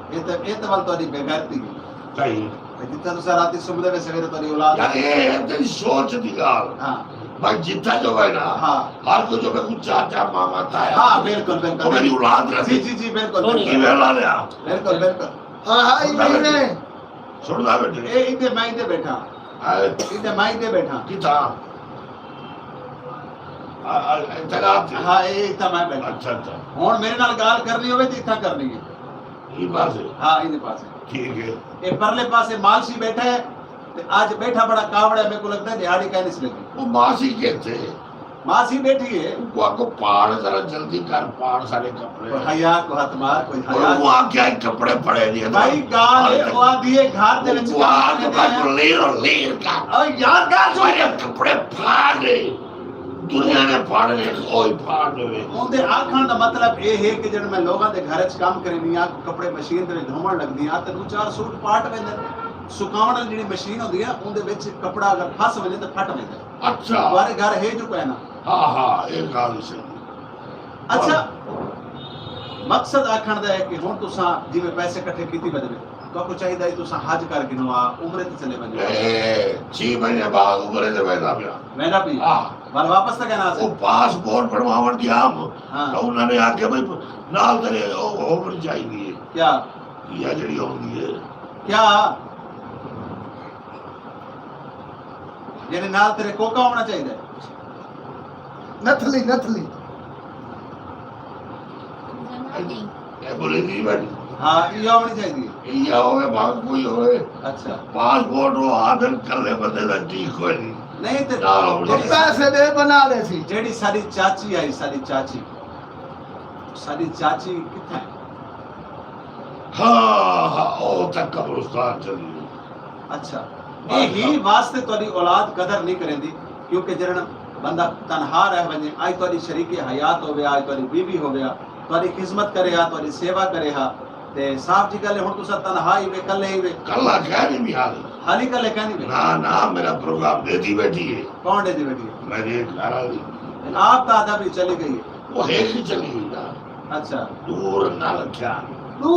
اے تے، اے تے ول تہاݙی بے غیرتی ہے۔ صحیح۔ تے جتھاں تساں راتی سمدے وے سویرے تہاݙی اولاد۔ یار، اے ہے تیری سوچ دی ڳالھ۔ ہاں۔ بھائی جتھاں جو ہے نا، ہاں۔ ہر کوئی جو میں کچھ چاچا، ماما، تایا۔ ہاں، بالکل، بالکل۔ او میری اولاد رہتی۔ جی، جی، جی، بالکل، بالکل۔ کیویں لا لیا؟ بالکل، بالکل۔ ہاں، ہاں، ایویں ہی نے۔ سݨدا بیٹھے۔ اے ایندے، میں ایندے بیٹھا۔ ہائے۔ ایندے، میں ایندے بیٹھا۔ کتھاں؟ آ، آ، اتھاں رات تھی؟ ہاں، اے اتھاں میں بیٹھا۔ اچھا، اچھا۔ ہݨ میرے نال ڳالھ کرنی ہووے تے اتھاں کرنی ہے۔ ایں پاسے؟ ہاں، ایندے پاسے۔ ٹھیک ہے۔ اے پرلے پاسے مالشی بیٹھا ہے، تے اڄ بیٹھا بڑا کاوڑا ہے، میکوں لڳدا ہے ݙیہاڑی کائنی سی لڳی۔ او ماسی کتھے؟ ماسی ٻیٹھی ہے۔ اوکوں آکھو پاڑ ذرا جلدی کر، پاڑ سارے کپڑے۔ کوئی حیا کوں ہتھ مار، کوئی حیا۔ اوکوں آکھیا اے کپڑے پھڑے نہیں۔ بھائی ڳالھ اے، او آکھدی اے گھر دے وچ اوکوں آکھ کم کریندے بھائی آں۔ کوں لیر، لیر کر۔ او یار ڳالھ سݨ۔ بھائی کپڑے پھاڑ ݙے۔ دنیا نے پھاڑنے، اوہی پھاڑ ݙیوے۔ اوندے آکھݨ دا مطلب اے ہے کہ جݙݨ میں لوگاں دے گھر اچ کم کریندی آں، کپڑے مشین دے وچ دھووݨ لڳدی آں تے ݙو چار سوٹ پاٹ ویندے۔ سکاوݨ والی جیڑھی مشین ہوندی ہے، اوندے وچ کپڑا اگر پھس ونڄے تے پھٹ ویندے۔ اچھا۔ تہاݙے گھر ہے جو کوئی نہ؟ ہاں، ہاں، اے ڳالھ صحیح ہے۔ اچھا، مقصد آکھݨ دا ہے کہ ہݨ تساں جیویں پیسے کٹھے کیتی ودے وے، تہاکوں چاہیدا ہے تساں حج کر گھنو آ، عمرے تے چلے ونڄو۔ اے، چھی مہینے بعد عمرے تے ویندا پیا۔ ویندا پیا؟ ہاں۔ ول واپس تے کائنی آسے؟ او پاسپورٹ بݨواوݨ ڳیا ہم، ہاں۔ تاں انہاں نے آکھیا بھئی نال تیݙے او ہونڑ چاہیدی ہے۔ کیا؟ یا جیڑھی ہوندی ہے۔ کیا؟ یعنی نال تیݙے کوکا ہووݨا چاہیدا ہے۔ نتھلی، نتھلی۔ اے بولے جی بھائی۔ ہاں، ایہا ہووݨی چاہیدی ہے۔ ایہا ہووے، بھاویں کوئی ہووے۔ اچھا۔ پاسپورٹ او آدھن کلے بندے دا ٹھیک کوئی نہیں۔ نہیں تے نال ہووݨی چاہیدی۔ پیسے ݙے بݨا ݙیسی۔ جیڑھی ساݙی چاچی آئی، ساݙی چاچی۔ ساݙی چاچی کتھاں ہے؟ ہاں، ہاں، او تاں قبرستان چلی ڳئی۔ اچھا۔ اے ہی واسطے تہاݙی اولاد قدر نہیں کریندی، کیونکہ جیڑھا بندہ تنہا رہ ونڄے، آئی تہاݙی شریک حیات ہووے، آئی تہاݙی بیوی ہووے، تہاݙی خدمت کرے ہا، تہاݙی سیوا کرے ہا، تے صاف جی ڳالھ ہے، ہݨ تساں تنہا ہی وے، کلھے ہی وے۔ کلھا کائنی وی حال۔ حالی کلھے کائنی وے؟ نہ، نہ، میرا پروگرام ݙیہدی ٻیٹھی ہے۔ کون ݙیہدی ٻیٹھی ہے؟ میݙی گھر والی۔ آپ تاں آہدا پئی چلی ڳئی ہے۔ او ہک ہی چلی ڳئی نا۔ اچھا۔ ݙو نال رکھیا۔ ݙو؟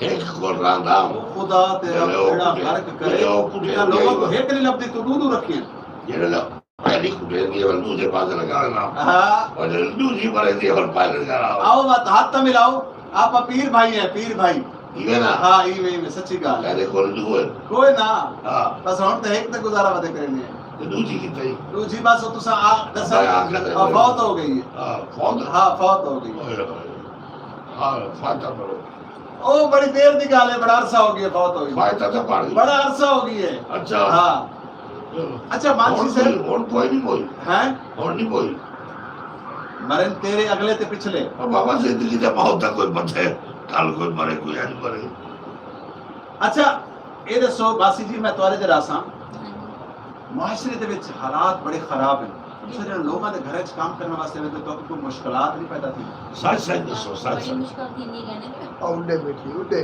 ہک کول رہندا ہوں۔ خدا تیرا بیڑا غرق کرے۔ اتنا لوگوں کو ہک نہیں لبھدی، تو ݙو ݙو رکھیاں۔ جیڑھے لوگ پہلی کٹے دی ہے، ول ݙوجھے پاسے لڳا وینا۔ ہاں۔ او جیڑھے ݙوجھی مرے دی ہے، ول پہلے لڳا وینا۔ آؤ وت ہتھ تاں ملاؤ، آپاں پیر بھائی ہیں، پیر بھائی۔ ایویں نا؟ ہاں، ایویں، ایویں، سچی ڳالھ ہے۔ تیݙے کول ݙو ہے۔ کوئی نہ۔ ہاں۔ بس ہݨ تاں ہک تے گزارا ودے کریندے ہیں۔ تے ݙوجھی کتھے ہے؟ ݙوجھی بس او تساں آ، ݙسا، میں آکھیا تے آ، فوت ہو ڳئی ہے۔ ہاں، فوت؟ ہاں، فوت ہو ڳئی ہے۔ اوئے ہوئے۔ ہاں، فاتحہ پڑھو۔ او بڑی دیر دی ڳالھ ہے، بڑا عرصہ ہو ڳیا فوت ہوئی۔ فاتحہ تاں پڑھ لی۔ بڑا عرصہ ہو ڳیا ہے۔ اچھا۔ ہاں۔ چلو۔ اچھا، مانشی صاحب۔ ہݨ کوئی، ہݨ کوئی نہیں پوئی۔ ہیں؟ ہݨ نہیں پوئی۔ مرن تیرے اڳلے تے پچھلے۔ او بابا، زندگی تے موت دا کوئی پتہ ہے؟ کل کوئی مرے، کوئی اڄ مرے۔ اچھا، اے ݙسو باسی جی، میں تہاݙے تے رہساں۔ معاشرے دے وچ حالات بڑے خراب ہیں۔ تساں جڑے لوکاں دے گھراں وچ کم کرݨ واسطے ویندے، تہاکوں کوئی مشکلات نہیں پیدا تھیندی؟ سچ سچ ݙسو، سچ بڑی سچ۔ مشکل تھیندی ہے نا۔ آ اݙے ٻیٹھی، اݙے۔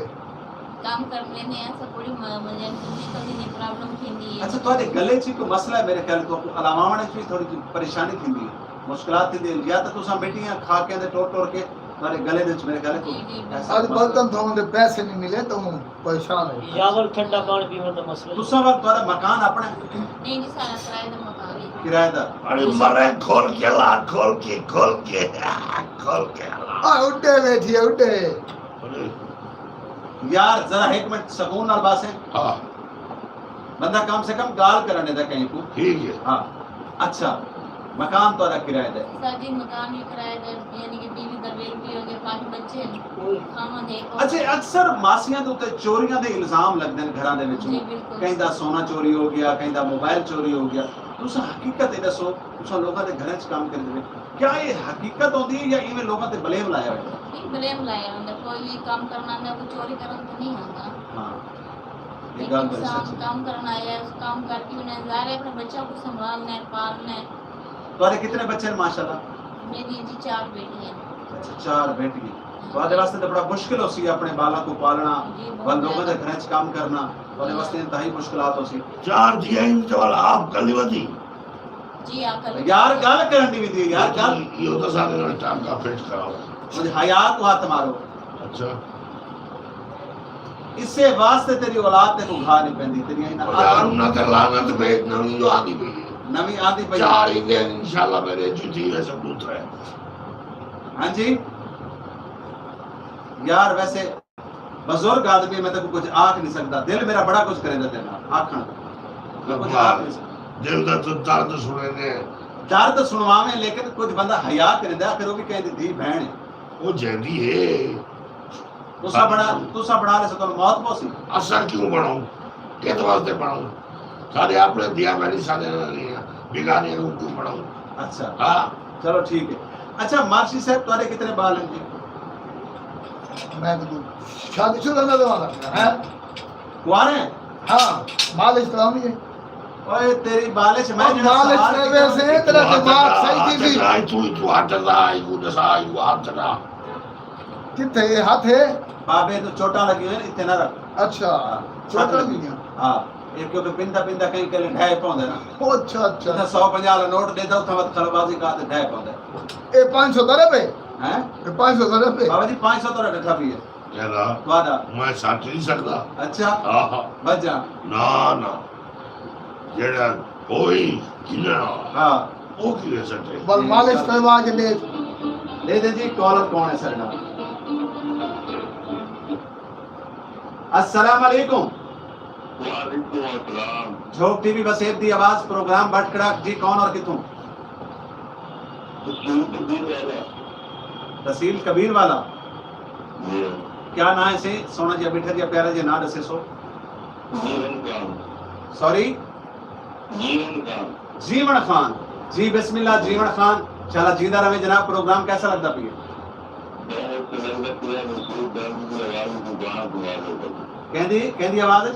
کم کر لیندے ہیں، سب بڑی م-، م-، یعنی کہ مشکل تھیندی، پرابلم تھیندی ہے۔ اچھا، تہاݙے گلے چ کوئی مسئلہ ہے؟ میرے خیال تو کلہاواوݨ وچ وی تھوڑی جی پریشانی تھیندی ہے، مشکلات تھیندی ہے۔ یا تاں تساں مٹیاں کھا کے تے ٹر ٹر کے تہاݙے گلے دے وچ میرے خیال ہے کوئی جی، جی، ایسا بالکل۔ مسئلہ۔ برتن دھووݨ دے پیسے نہیں ملے تاں ہݨ پریشان ہے۔ یا ول ٹھنڈا پاݨی پیوݨ دا مسئلہ۔ تساں ول تہاݙا مکان اپݨا ہے؟ نہیں جی، سارا کرائے دا مکان ہے۔ کرائے دا۔ ارے مرے کھول کے لا، کھول کے، کھول کے، کھول کے لا۔ آ اݙے ٻیٹھی ہے، اݙے۔ یار، ذرا ہک منٹ سکون نال ٻہسیں۔ ہاں۔ بندہ کم سے کم ڳالھ کرݨ ݙیندا کہیں کوں۔ ٹھیک ہے۔ ہاں۔ اچھا، مکان تہاݙا کرائے دا ہے؟ سر جی، مکان وی کرائے دا ہے، یعنی کہ بیوی دا بل وی ہو ڳیا، پنج بچے ہن، خاوند ہے۔ اچھا، اکثر ماسیاں دے اُتے چوریاں دے الزام لڳدے ہن گھراں دے وچوں۔ جی، بالکل۔ کہیں دا سونا چوری ہو ڳیا، کہیں دا موبائل چوری ہو ڳیا۔ تساں حقیقت اے ݙسو، تساں لوکاں دے گھراں وچ کم کریندے پئے، کیا اے حقیقت ہوندی ہے یا ایویں لوکاں تے بلیم لایا ویندا؟ نہیں، بلیم لایا ویندا۔ کوئی وی کم کرݨ آندا، کوئی چوری کرݨ تاں نہیں آندا۔ ہاں، یہ لیکن گال بڑی انسان سچ ہے۔ کم کرݨ آیا ہے، اس کم کر کے انہیں ظاہر ہے اپنے بچوں کو سنبھالنا ہے، پالنا ہے۔ تہاݙے کتنے بچے ہیں ماشاءاللہ؟ میری جی چار بیٹی ہیں۔ اچھا، چار بیٹی ہیں۔ تہاݙے واسطے تو بڑا مشکل ہو سی اپنے بالاں کو پالنا، جی، بہت بندوں کو زیادہ۔ گھر وچ کام کرنا، تہاݙے واسطے انتہائی مشکلات ہو سی۔ چار دیا ہی تو آپ کلی ودی۔ جی، آ کر یار، ڳالھ کرݨ دی وی دی یار، ڳالھ۔ ایہو تاں سارے نال ٹانگا فٹ کراؤ۔ کجھ حیا کوں ہتھ مارو۔ اچھا۔ اسے واسطے تیری اولاد تیکوں گھا نہیں پیندی، تیریاں انہاں او یار، انہاں تے لعنت بھیج، نویں جو آندی پئی ہے۔ نویں آندی پئی ہے۔ چار ہی دن انشاءاللہ میرے جی تھی ویسے ݙو ترے۔ ہاں جی۔ یار، ویسے بزرگ آدمی، میں تیکوں کجھ آکھ نہیں سڳدا۔ دل میرا بڑا کجھ کریندا تیرے نال آکھݨ کوں۔ میں کجھ آکھ نہیں سڳدا۔ دل دا تاں درد سݨیندے۔ درد سݨواویں، لیکن کجھ بندہ حیا کریندا، آخر او وی کہیں دی دھی بھیݨ ہے۔ او جیندی ہے۔ تساں بݨا، تساں بݨا لیسو، تہاکوں موت پوسی۔ اساں کیوں بݨاؤں؟ کس واسطے بݨاؤں؟ ساݙے اپݨے دھیاں بھیݨیں ساݙے نال نہیں ہیں، بیگانیاں کوں کیوں بݨاؤں؟ اچھا۔ ہاں۔ چلو ٹھیک ہے۔ اچھا، مارشی صاحب، تہاݙے کتنے ٻال ہیں جی؟ میں تو شادی شدہ نہ لوانا ہے۔ کوارے ہیں؟ ہاں، مالش کراؤنی ہے۔ اوئے، تیری مالش، میں او جڑا مالش سوال کیتا ویسے نا، تیرا دماغ صحیح تھی بھی۔ آج تو، تو ہاتھ ڈرا، آج کو ڈسا، آج کو ہاتھ ڈرا۔ کتھے یہ ہاتھ ہے؟ بابے تو چوٹاں لگی ہوئی نا، اتھے نہ رکھ۔ اچھا، ہاں، چوٹاں لگی۔ ہاں، یہ کیونکہ پندا پندا کہیں کلے ڈھے پوندا نا۔ او اچھا، اچھا۔ اتھا سو پنجاہ والا نوٹ دے دو، اتھا وت کھلو بازی کا تے ڈھے پوندا۔ اے پانچ سو درے پہ؟ ہیں؟ اے پانچ سو درے پہ؟ بابا جی، پانچ سو تو ڈٹھا بھی ہے۔ یارا، تہاݙا؟ میں سٹ نہیں سڳدا۔ اچھا۔ ہاں، ہاں۔ بچ جا۔ نہ، نہ۔ جیڑھا کوئی گھنݨ والا، ہاں۔ او کیویں سٹے؟ بس مالش کروا کے دے۔ دے دے جی، کالر کون ہے ساݙا؟ السلام علیکم۔ وعلیکم السلام۔ جھوک ٹی وی وسیب دی آواز، پروگرام بٹ کڑاک۔ جی، کون اور کتھوں؟ تحصیل کبیر والا۔ تحصیل کبیر والا؟ جی۔ کیا ناں ہے سی؟ سوہݨا جیہا، میٹھا جیہا، پیارا جیہا ناں ݙسیسو۔ جیون خان۔ سوری؟ جیون خان۔ جیون خان۔ جی بسم اللہ جیون خان، شالا جیندا رہویں جناب۔ پروگرام کیسا لڳدا پیا؟ بہت زبردست ہے، مشہور درد دی آواز کوں گانا سݨا ݙیو۔ کیندی، کیندی آواز؟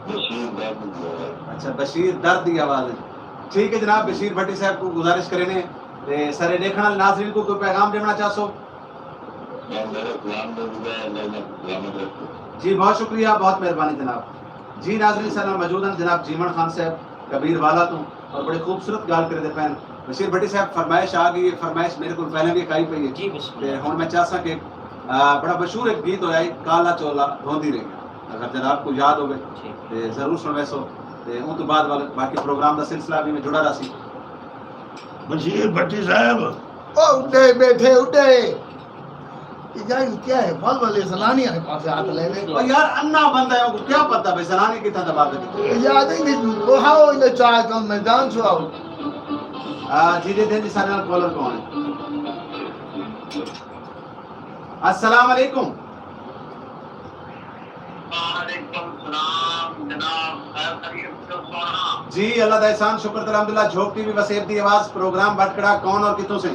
بشیر درد دی آواز۔ اچھا، بشیر درد دی آواز ہے۔ ٹھیک ہے جناب، بشیر بھٹی صاحب کوں گزارش کرینے تے سارے ݙیکھݨ والے ناظرین کوں کوئی پیغام ݙیوݨا چاہسو؟ میں میرے سلام دے ݙینداں، اللہ انہاں کوں سلامت رکھے۔ جی، بہت شکریہ، بہت مہربانی جناب۔ جی ناظرین، سارے نال موجود ہیں جناب جیون خان صاحب کبیر والا توں، اور بڑی خوبصورت ڳالھ کریندے پئے ہن۔ بشیر بھٹی صاحب، فرمائش آ ڳئی ہے، فرمائش میرے کول پہلے بھی ہک آئی پئی ہے۔ جی، بسم اللہ۔ تے ہݨ میں چاہساں کہ، آ، بڑا مشہور ہک گیت ہویا ہے، کالا چولا دھوندی رہی، اگر جناب کوں یاد ہووے ٹھیک۔ تے ضرور سݨویسو۔ تے اوں توں بعد والا باقی پروگرام دا سلسلہ بھی میں جڑا رہسی۔ بشیر بھٹی صاحب۔ او اݙے ٻیٹھے، اݙے۔ یار، کیا ہے؟ ول ول زنانی والے پاسے ہاتھ لے لے۔ او یار، انا بندہ ہے، اونکوں کیا پتہ بھئی زنانی کتھاں دبا کے ݙتی؟ یاد ہی نہیں، او ہاں، او اندے چاہ کم میدان سو آؤ۔ آ، جی، جی، جی، سارے نال کالر کون ہے؟ السلام علیکم۔ وعلیکم السلام جناب، خیر خیریت سے ہو سوہݨا؟ جی، اللہ دا احسان، شکر تے الحمدللہ۔ جھوک ٹی وی وسیب دی آواز، پروگرام بٹ کڑاک، کون اور کتھوں سے؟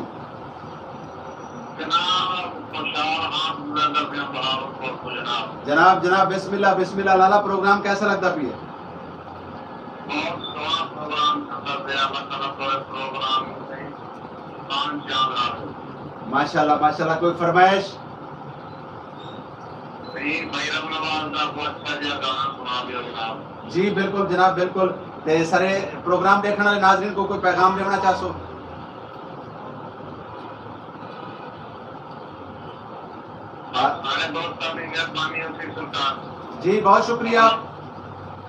جناب، خوشحال ہاں، پورا درمیان بہاولپور کو جناب۔ جناب، جناب، بسم اللہ، بسم اللہ۔ لالا، پروگرام کیسا لڳدا پیا ہے؟ بہت سوہݨا۔ پروگرام کھتر تے اے مطلب کوئی پروگرام ہی صحیح، خان شاہ نال۔ ماشاءاللہ، ماشاءاللہ، کوئی فرمائش؟ صحیح، بھیرو نواز دا کوئی اچھا جیہا گانا سݨا ݙیو جناب۔ جی بالکل جناب، بالکل۔ تے سارے پروگرام ݙیکھݨ والے ناظرین کوں کوئی پیغام ݙیوݨا چاہسو؟ سارے دوستاں دی مہربانی ہوسی سرکار۔ جی، بہت شکریہ،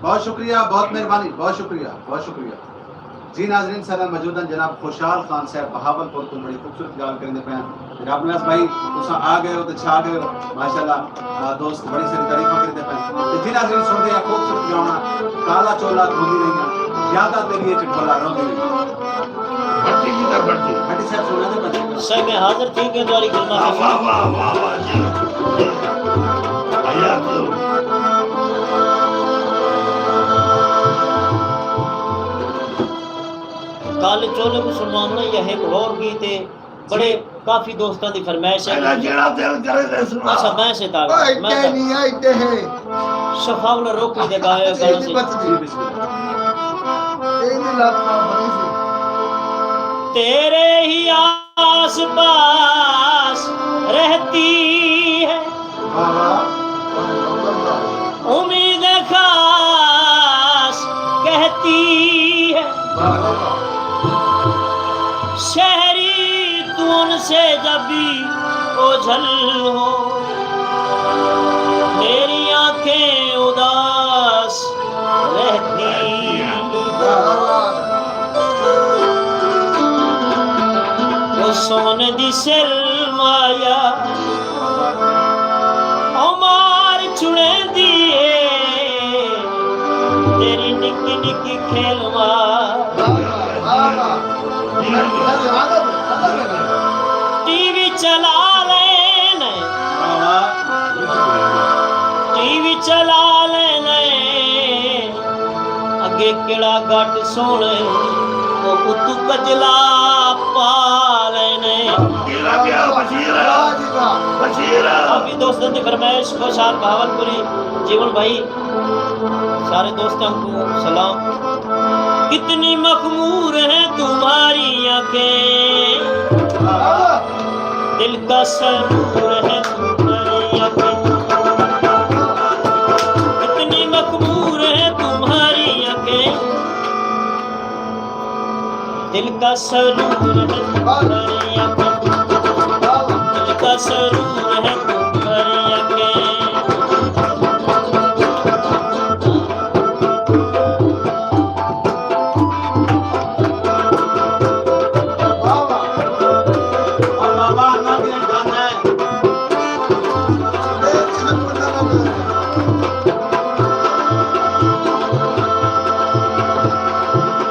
بہت شکریہ، بہت مہربانی، بہت شکریہ، بہت شکریہ۔ جی ناظرین، سارے موجود ہیں جناب خوشحال خان صاحب بہاول پور توں، بڑی خوبصورت ڳالھ کریندے پئے ہیں۔ تے رب نواز بھائی، تساں آ ڳئے ہو تے چھا ڳئے ہو، ماشاءاللہ۔ آ، دوست بڑی ساری تعریفاں کریندے پئے ہیں۔ تے جی ناظرین، سݨدے ہیں خوبصورت گانا، کالا چولا دھوندی رہیاں، یاداں تیݙی اچ ڈھولا روندی رہیاں۔ بھٹی جی دا بھٹی۔ بھٹی صاحب سݨا دے بھٹی۔ صاحب میں حاضر تھی ڳئے تہاݙی خدمت وچ۔ واہ، واہ، واہ، واہ، واہ جی۔ حیات لو۔ کالا چولا کوں سݨواوݨا یا ہک ہور گیت ہے، بڑے جی۔ کافی دوستاں دی فرمائش ہے۔ تیݙا جیڑھا دل کرے تے سݨا۔ اچھا، میں سے تاں، او میں ایڈے تاں۔ نہیں، ایڈے ہے۔ شفاعت روکی دے ڳائے اچھا، گانا ایڈی سی۔ بچ گئی۔ اے دی لات نہ بنی سی۔ تیرے ہی آس پاس رہتی ہے۔ واہ، واہ۔ امید خاص کہتی ہے۔ واہ، واہ۔ شہری تو ان سے جب بھی اوجھل ہو، میری آنکھیں اداس رہتی۔ واہ، واہ۔ او سونے دی سلمایا، او مار چھڑیندی اے، تیری نکی نکی کھیل مار۔ ٹی وی چلا لینے، ٹی وی چلا لینے، اڳے کیڑھا گھٹ سوہݨے، او اتوں کجلا پا لینے۔ کیڑھا ڳیا بشیر؟ واہ جی واہ۔ بشیر۔ کافی دوستاں دی فرمائش، خوشحال بہاول پوری، جیون بھائی، سارے دوستاں کوں سلام۔ کتنی مخمور ہیں تمہاری آنکھیں، دل کا سرور ہے تمہاری آنکھیں۔ کتنی مخمور ہیں تمہاری آنکھیں، دل کا سرور ہے تمہاری آنکھیں۔ دل کا سرور ہے تمہاری آنکھیں۔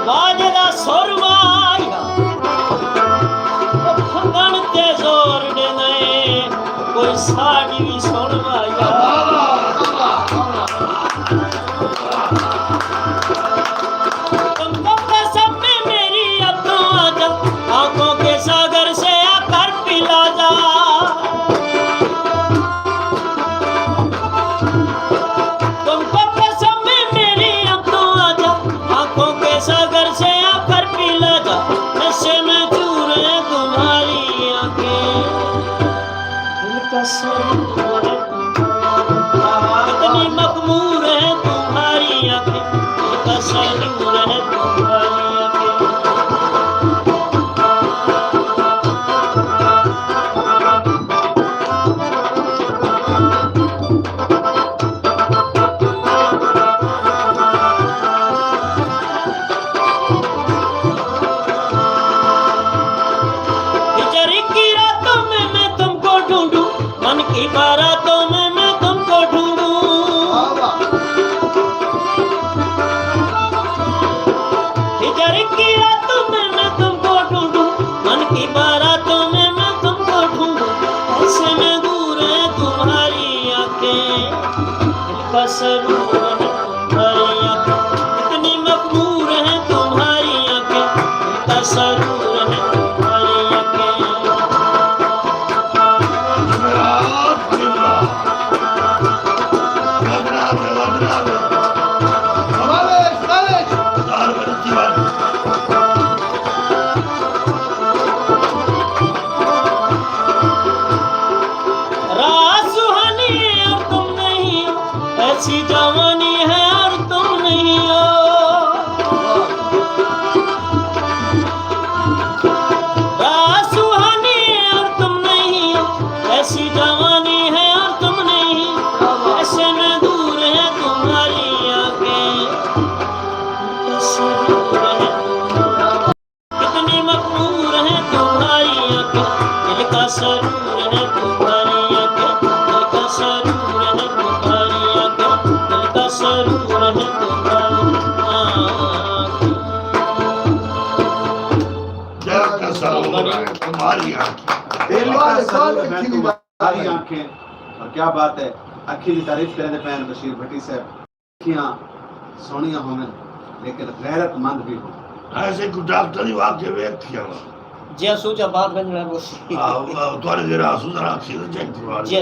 واجدا سر ماریا، او بھنگݨ تے زور ݙیندے، کوئی ساݙی وی سݨ ماریا۔ تم کو قسم میں میری اب تو آ جا، آنکھوں کے ساگر سے آ کر پلا جا۔ تم کو قسم ہے میری اب تو آ جا، آنکھوں کے ساگر سے آ کر پلا جا۔ نشے میں چور ہیں تمہاری آنکھیں، دل کا سرور ہے تمہاری آنکھیں۔ کتنی مخمور ہیں تمہاری آنکھیں، دل کا سرور ہے تمہاری آنکھیں۔ ہجر کی راتوں میں میں تم کو ڈھونڈوں، من کی باراتوں میں میں تم کو ڈھونڈوں۔ ہجر کی راتوں میں میں تم کو ڈھونڈوں، من کی باراتوں میں میں تم کو ڈھونڈوں۔ ایسے میں دور ہیں تمہاری آنکھیں، دل کا سرور ہے تمہاری آنکھیں۔ اتنی مخمور ہیں تمہاری آنکھیں، دل کا سرور ہے تمہاری آنکھیں۔ راہ سہانی ہے اور تم نہیں ہو، ایسی جوانی ہے اور تم نہیں ہو۔ راہ سہانی ہے اور تم نہیں ہو، ایسی جوانی ہے اور تم نہیں ہو، ایسے میں دور ہیں تمہاری آنکھیں، کس دور ہیں تمہاری، کتنی مغرور ہیں تمہاری آنکھیں، دل کا سرور ہے تمہاری آنکھیں، دل کا سرور ہے تمہاری آنکھیں، دل کا سرور ہے تمہاری آنکھیں۔ دل کا سرور ہے تمہاری آنکھیں۔ دل کا سرور ہے تمہاری آنکھیں۔ اور کیا بات ہے، اکھیں دی تعریف کریندے پئے ہن بشیر بھٹی صاحب۔ اکھیاں سوہݨیاں ہوون لیکن غیرت مند وی ہوون۔ ایسے کوئی ڈاکٹر ہی واقعے ویکھ کے آواں۔ جی، سوجھ آباد ونڄݨا پوسی۔ آ، آ، تہاݙے جیڑھا آسو ذرا اکھیں تے چیک کروا ݙے۔ جی۔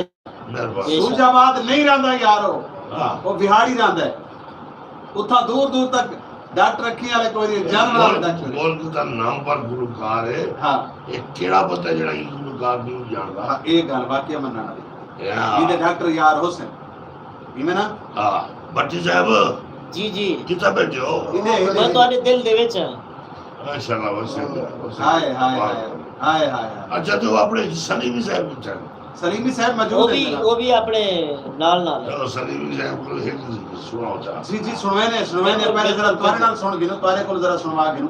مہربانی۔ بے شک۔ سوجھ آباد نہیں رہندا یارو۔ ہاں۔ او وہاڑی رہندا ہے۔ اتھاں دور دور تک ڈاکٹر اکھیں والے کوئی نہیں، جنرل والے ڈاکٹر۔ ملک دا نامور گلوکار ہے۔ ہاں۔ اے کیڑھا بندہ جیڑھا ایں گلوکار نہیں ڄاݨدا؟ ہاں، اے ڳالھ واقعی منݨ والی۔ ہاں۔ ایندے ڈاکٹر یار حسین۔ ایویں نا؟ ہاں، بھٹی صاحب۔ جی، جی۔ کتھاں ٻیٹھے ہو؟ ایندے، ایندے۔ میں تہاݙے دل دے وچ ہاں۔ ماشاءاللہ، وسے، وسے۔ ہائے، ہائے، ہائے۔ ہائے، ہائے، ہائے۔ اچھا، تے او اپݨے سلیمی صاحب کتھاں ہن؟ سلیمی صاحب موجود ہن جناب۔ او وی، او وی اپݨے نال نال ہن۔ چلو، سلیمی صاحب کوں ہک سݨاؤ چا۔ جی، جی، سݨویندے، سݨویندے۔ پہلے ذرا تہاݙے نال سݨ گھنوں، تہاݙے کول ذرا سݨوا گھنوں۔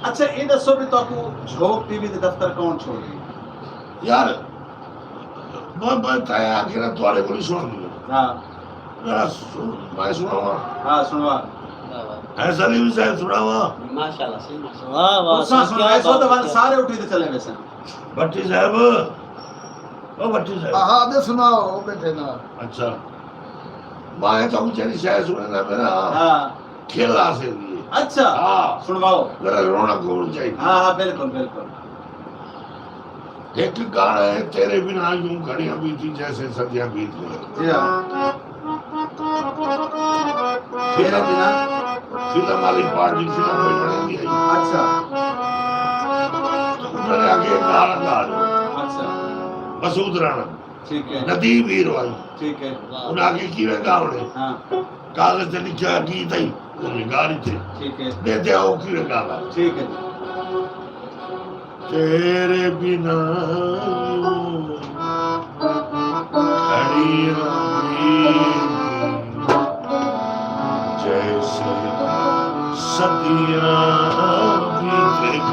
اچھا، اے ݙسو بھی تہاکوں جھوک ٹی وی تے دفتر کون چھوڑ ڳئے؟ یار، میں، میں تاں آکھیا نا تہاݙے کول ہی سݨ گھنوں۔ ہاں۔ ذرا سݨ، میں سݨاواں۔ ہاں، سݨوا۔ ہے سلیم صاحب، سݨاواں؟ ماشاءاللہ، صحیح، ماشاءاللہ۔ واہ، واہ، تساں کیا سݨائے سو بات تے ہے۔ سارے اٹھی تے چلے ویسن۔ بھٹی صاحب، او بھٹی صاحب۔ ہاں، ہاں، ٻیٹھے سݨاؤ، او ٻیٹھے نا۔ اچھا۔ میں تاں اچاری شے سݨیندا پیاں۔ ہاں۔ کھل آ سڳدی ہے۔ اچھا۔ ہاں۔ سݨواؤ۔ ذرا رونق ہووݨی چاہیدی۔ ہاں، ہاں، بالکل، بالکل۔ ہک گانا ہے، تیرے بنا یوں گھڑیاں بیتی جیسے صدیاں بیت گئیں۔ جی ہاں۔ تیرے بنا؟ فلم والی پارٹی، فلم کوئی بݨیندی ہئی۔ اچھا۔ انہاں نے آکھیا گانا ڳا ݙیو۔ اچھا۔ مسعود رانا۔ ٹھیک ہے۔ ندیم ہیرو آئی۔ ٹھیک ہے۔ انہاں آکھیا کیویں ڳاوݨے؟ ہاں۔ کاغذ تے لکھیا گیت ہئی، انہاں نے ڳا ݙتے۔ ٹھیک ہے۔ ݙے تے او کیویں ڳاندا۔ ٹھیک ہے۔ تیرے بنا یوں گھڑیاں بیت جیسے صدیاں بیت گئیں۔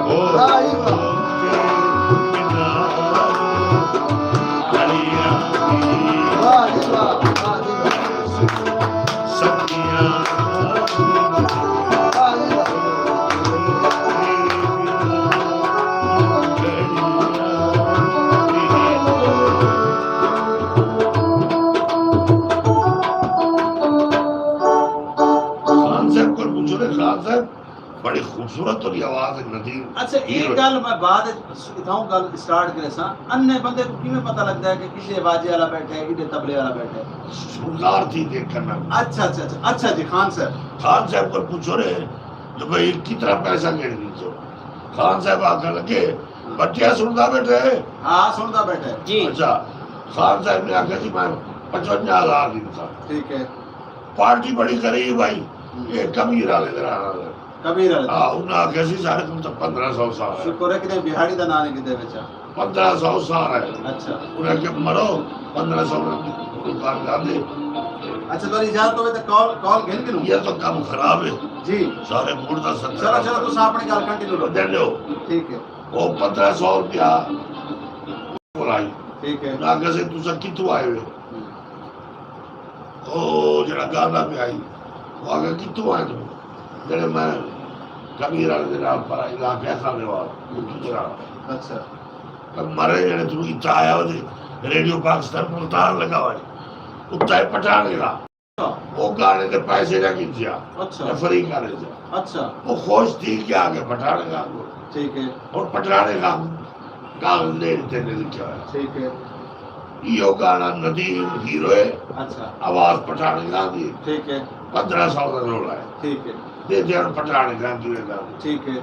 او واہ جی واہ۔ تیرے بنا گھڑیاں بیت واہ جی واہ، واہ جی واہ۔ خان صاحب کول پچھو نے، خان صاحب بڑی خوبصورت تہاݙی آواز ہے ندیم۔ اچھا، ایک گل میں بعد اتھاؤں گل سٹارٹ کرے ساں، انے بندے کو کیویں پتہ لگدا ہے کہ کڈے واجے والا بیٹھا ہے، کڈے طبلے والا بیٹھا ہے؟ سردار تھی دیکھ کرنا۔ اچھا، اچھا، اچھا، اچھا جی، خان صاحب۔ خان صاحب کول پچھو نے جو بھئی کتنا پیسہ گھن گھنسو۔ خان صاحب آکھݨ لڳے، بھٹیا سݨدا بیٹھا ہے؟ ہاں، سݨدا بیٹھا ہے۔ جی۔ اچھا، خان صاحب نے آکھیا جی میں پچونجا ہزار گھنساں۔ ٹھیک ہے۔ پارٹی بڑی غریب آئی، ہوں۔ اے کمیر والے دے رہݨ والے۔ کمیر والے۔ ہاں، انہاں آکھیا سی ساݙے کول تاں پندرہ سو سار ہے۔ شکر ہے کتھے بہاڑی دا ناں نہیں کیتے وچ۔ پندرہ سو سار ہے۔ اچھا۔ انہاں آکھیا مرو، پندرہ سو انہاں کوں کار لاندے۔ اچھا، تہاݙی اجازت ہووے تاں کال، کال گھن گھنوں؟ یہ تو کم خراب ہے۔ جی۔ سارے موڈ دا ستر۔ چلو، چلو، تساں اپݨی ڳالھ کنٹینیو کرو۔ ٹھیک ہے۔ او پندرہ سو روپیہ کول آئی۔ ٹھیک ہے۔ انہاں آکھیا سی تساں کتھوں آئے ہوئے؟ ہوں۔ او جیڑھا ڳالھا پیا ہئی، او آکھیا کتھوں آئے توں؟ جیڑھے میں کمیر والے دے نال پر علاقہ ساݙے وال، اتھوں تیرا۔ اچھا۔ پر مرے جیڑھے توں اتھاں آیا ہو جی، ریڈیو پاکستان ملتان لڳا ہوئے، اتھاں پٹھان ڳیا۔ او گانے دے پیسے نہ گھنسیا۔ اچھا۔ تفریح کرے سا۔ اچھا۔ او خوش تھی کے آ کے پٹھاݨے خان کوں۔ ٹھیک ہے۔ ہݨ پٹھاݨے خان کاغذ ݙے ݙتے نے لکھیا ہویا۔ ٹھیک ہے۔ ایہو گانا ندیم ہیرو ہے۔ اچھا۔ آواز پٹھاݨے خان دی۔ ٹھیک ہے۔ پندرہ سو دا رولا ہے۔ ٹھیک ہے۔ تے تے ہݨ پٹھان کراندی ویندا۔ ٹھیک ہے۔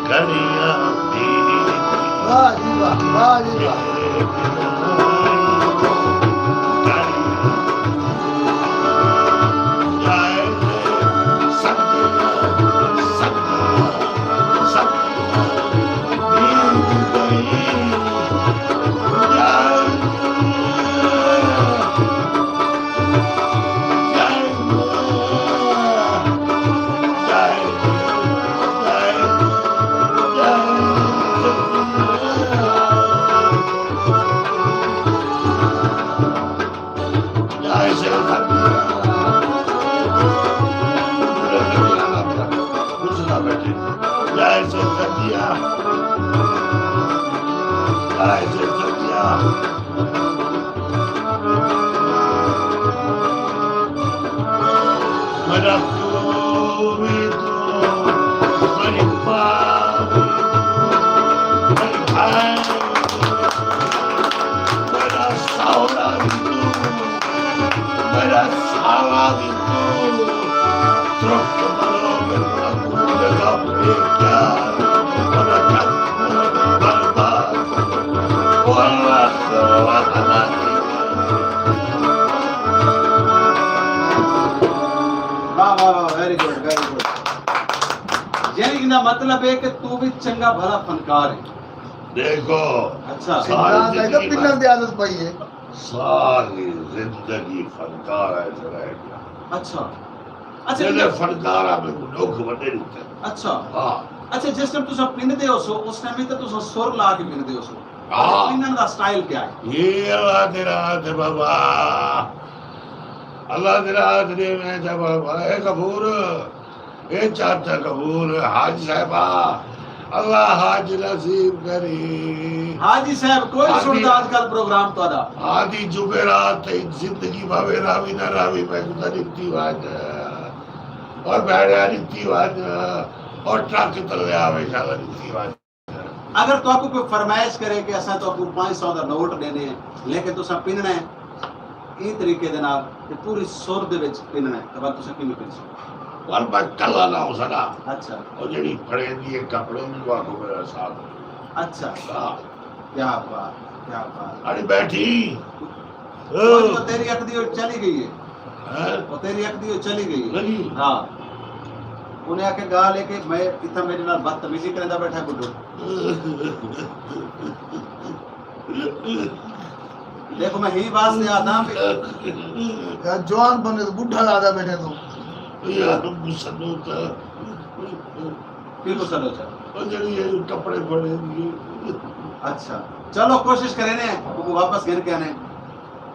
گھڑیاں دی۔ واہ جی واہ، واہ جی واہ۔ میݙا پیو وی توں، میݙی ماء وی توں، میݙی بھیݨ وی توں، میݙا ساوڑا وی توں، میݙا ساوا وی توں۔ ترٹ مرو میݙے کوں ݙیکھا پیا، میݙا جگ برباد۔ او اللہ، اللہ، اللہ۔ واہ، واہ، واہ، very good, very good۔ یعنی ایندا مطلب ہے کہ توں وی چنڳا بھلا فنکار ہیں۔ ݙیکھو، اچھا۔ ساری زندگی پنݨ دی عادت پئی ہے۔ ساری زندگی فنکار ہے رہ ڳیا۔ اچھا۔ اچھا، جیڑھے فنکاراں میکوں ݙکھ وݙے ݙتے۔ اچھا۔ ہاں۔ اچھا، جس ٹائم تساں پنݨدے ہوسو، اس ٹائم وی تاں تساں سر لا کے پنݨدے ہوسو۔ ہاں۔ پنݨ دا سٹائل کیا ہے؟ اے اللہ دے راہ تے بابا۔ اللہ دے راہ تے میں جا بابا، اے غفور، اے چاچا غفور، حاج صاحبہ، اللہ حج نصیب کری۔ حاجی صاحب، کوئی ہاں جی۔ سݨدا اڄ کل پروگرام تہاݙا؟ ہاں جی، جمعرات تے زندگی بھاوے راوی نہ راوی، میکوں تاں ݙتی ونڄ۔ اور بھیݨا ݙتی ونڄ۔ اور ٹرک تلے آوے، شالا ݙتی ونڄ۔ اگر تہاکوں کوئی فرمائش کرے کہ اساں تہاکوں پنج سو دا نوٹ ݙیندے ہیں، لیکن تساں پنݨا ہے ایں طریقے دے نال کہ پوری سر دے وچ پنݨا ہے، تاں بعد تساں کیویں پن سڳدے؟ پر میں کلا نہ ہو سکا۔ اچھا۔ او جڑی پھڑیندی ہے کپڑے، اونوں آکھو میرا ساتھ۔ اچھا۔ ہاں۔ کیا بات، کیا بات۔ اڑی بیٹھی۔ او، او تیری اکھ دی او چلی ڳئی ہے۔ ہیں؟ او تیری اکھ دی او چلی ڳئی ہے۔ لڳی؟ ہاں۔ انہیں آکھیا ڳالھ ہے کہ میں اتھاں میݙے نال بدتمیزی کریندا ٻیٹھا ٻڈھو۔ ݙیکھو میں ہی واسطے آہداں بھی۔ یار جوان بندے توں ٻڈھا زیادہ ٻیٹھے توں۔ یار مسنو تاں۔ کی مسنو چا؟ او جڑی ہے کپڑے پھڑیندی۔ اچھا۔ چلو کوشش کرینے، اوکوں واپس گھن کے آنے۔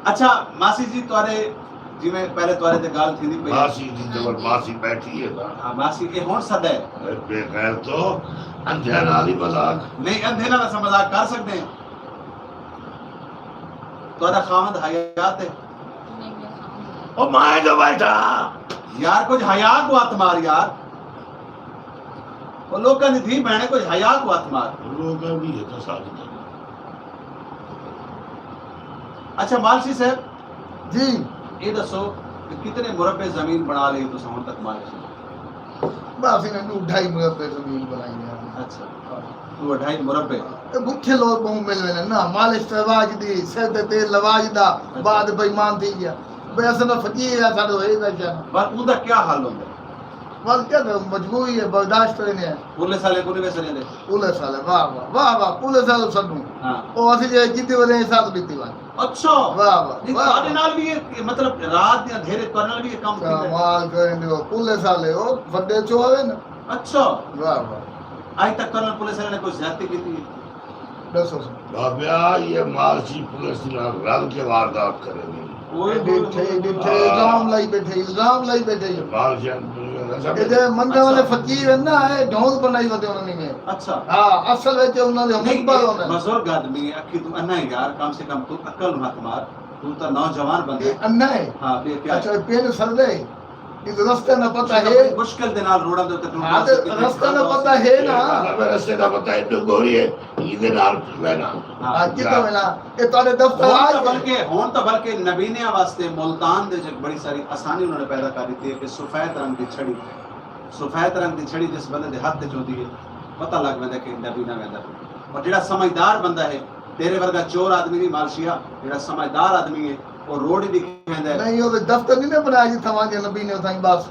اچھا، ماسی جی تہاݙے، جیویں پہلے تہاݙے تے ڳالھ تھیندی پئی ہے۔ ماسی جی تے ول ماسی ٻیٹھی ہے نا۔ ہاں، ماسی، اے ہݨ سݙا ہے۔ اے بے غیرتو، اندھیاں نال ہی مذاق۔ نہیں، اندھیاں نال اساں مذاق کر سڳدے ہیں۔ تہاݙا خاوند حیات ہے؟ نہیں، میرا خاوند نہیں۔ او میں جو ٻیٹھا۔ یار، کجھ حیا کوں ہتھ مار یار۔ او لوکاں دی دھی بھیݨ ہے، کجھ حیا کوں ہتھ مار۔ لوکاں دی ہے تاں ساری جانا۔ اچھا مالشی صاحب، جی۔ اے ݙسو، کتنے مربع زمین بݨا لئی تساں ہݨ تک مالش؟ بس انہیں ݙو ڈھائی مربع زمین بݨائی ہے۔ اچھا، ݙو اڈھائی مربع۔ تے بکھے لوگ ٻہوں مل ویندن نا، مالش تے واج دی، سر تے تیل لواج دا، بعد بے ایمان تھی ڳیا۔ بھئی اساں تاں فقیر ہیں، ساݙے ہوئے دا شان۔ پر اوندا کیا حل ہوندا ہے؟ بس کیا تھا، مجبوری ہے، برداشت ہوئے نے۔ پولیس والے کوں نی ویسݨ ݙیندے؟ پولیس والے، واہ واہ، واہ واہ، پولیس والے سݙوں۔ ہاں۔ او اسی جگہ کیتی ودے، حساب ݙتی ونڄ۔ اچھا۔ واہ واہ، نہیں، واہ۔ تہاݙے نال بھی یہ، مطلب، رات دیاں دھیرے تہاݙے نال بھی یہ کم تھیندا ہے؟ کمال کریں ݙیو، پولیس والے او وݙے چوہے نا۔ اچھا۔ واہ واہ۔ اڄ تک تہاݙے نال پولیس والے نے کوئی زیادتی کیتی ہے؟ ݙسو سا۔ بابیا، یہ مالشی پولیس نال رل کے واردات کرے ݙی۔ اوئے ہوئے ݙٹھے، ہوئے۔ ݙٹھے، الزام لائی ٻیٹھے، الزام لائی ٻیٹھے۔ مالشی پولیس نال رل کے، اے جیڑھے مندے والے فقیر ہن نا، اے ڈھول بݨائی ودے انہاں نے۔ اچھا۔ ہاں، اصل وچ انہاں دے نہیں، مقبر اے ہوندے۔ بزرگ آدمی ہے، اکھی توں انہاں ہے یار، کم سے کم توں عقل نوں ہتھ مار، توں تاں نوجوان بندہ اے ہے۔ انہاں ہے؟ ہاں، ٻیا کیا ہے؟ اچھا، پن سر دے۔ ایں رستے دا پتہ ہے؟ بڑی مشکل دے نال روڈاں دے اتے ٹرݨ ہاں، تے پاسے کتنے رستے دا پتہ ہے نا؟ اے بابا، رستے دا پتہ ہے، ݙو گوری ہے، ایندے نال وینا۔ ہاں۔ ہاں، کتھاں وینا؟ اے تہاݙے دفتر ہݨ آ تاں ڳئے۔ بلکہ، ہݨ تاں بلکہ نبینیاں واسطے ملتان دے وچ بڑی ساری آسانی انہاں نے پیدا کر ݙتی ہے کہ سفید رنگ دی چھڑی، سفید رنگ دی چھڑی جس بندے دے ہتھ وچ ہوندی ہے، پتہ لڳ ویندا کہ نبینا ویندا پیا۔ اور جیڑھا سمجھدار بندہ ہے، تیرے ورگا چور آدمی نہیں، مالشیا، جیڑھا سمجھدار آدمی ہے، او روڈ ہی ݙکھیندا ہے۔ نہیں، او تے دفتر نہیں نا بݨایا جتھاں ونڄ نبینے اتھاں ہی بس۔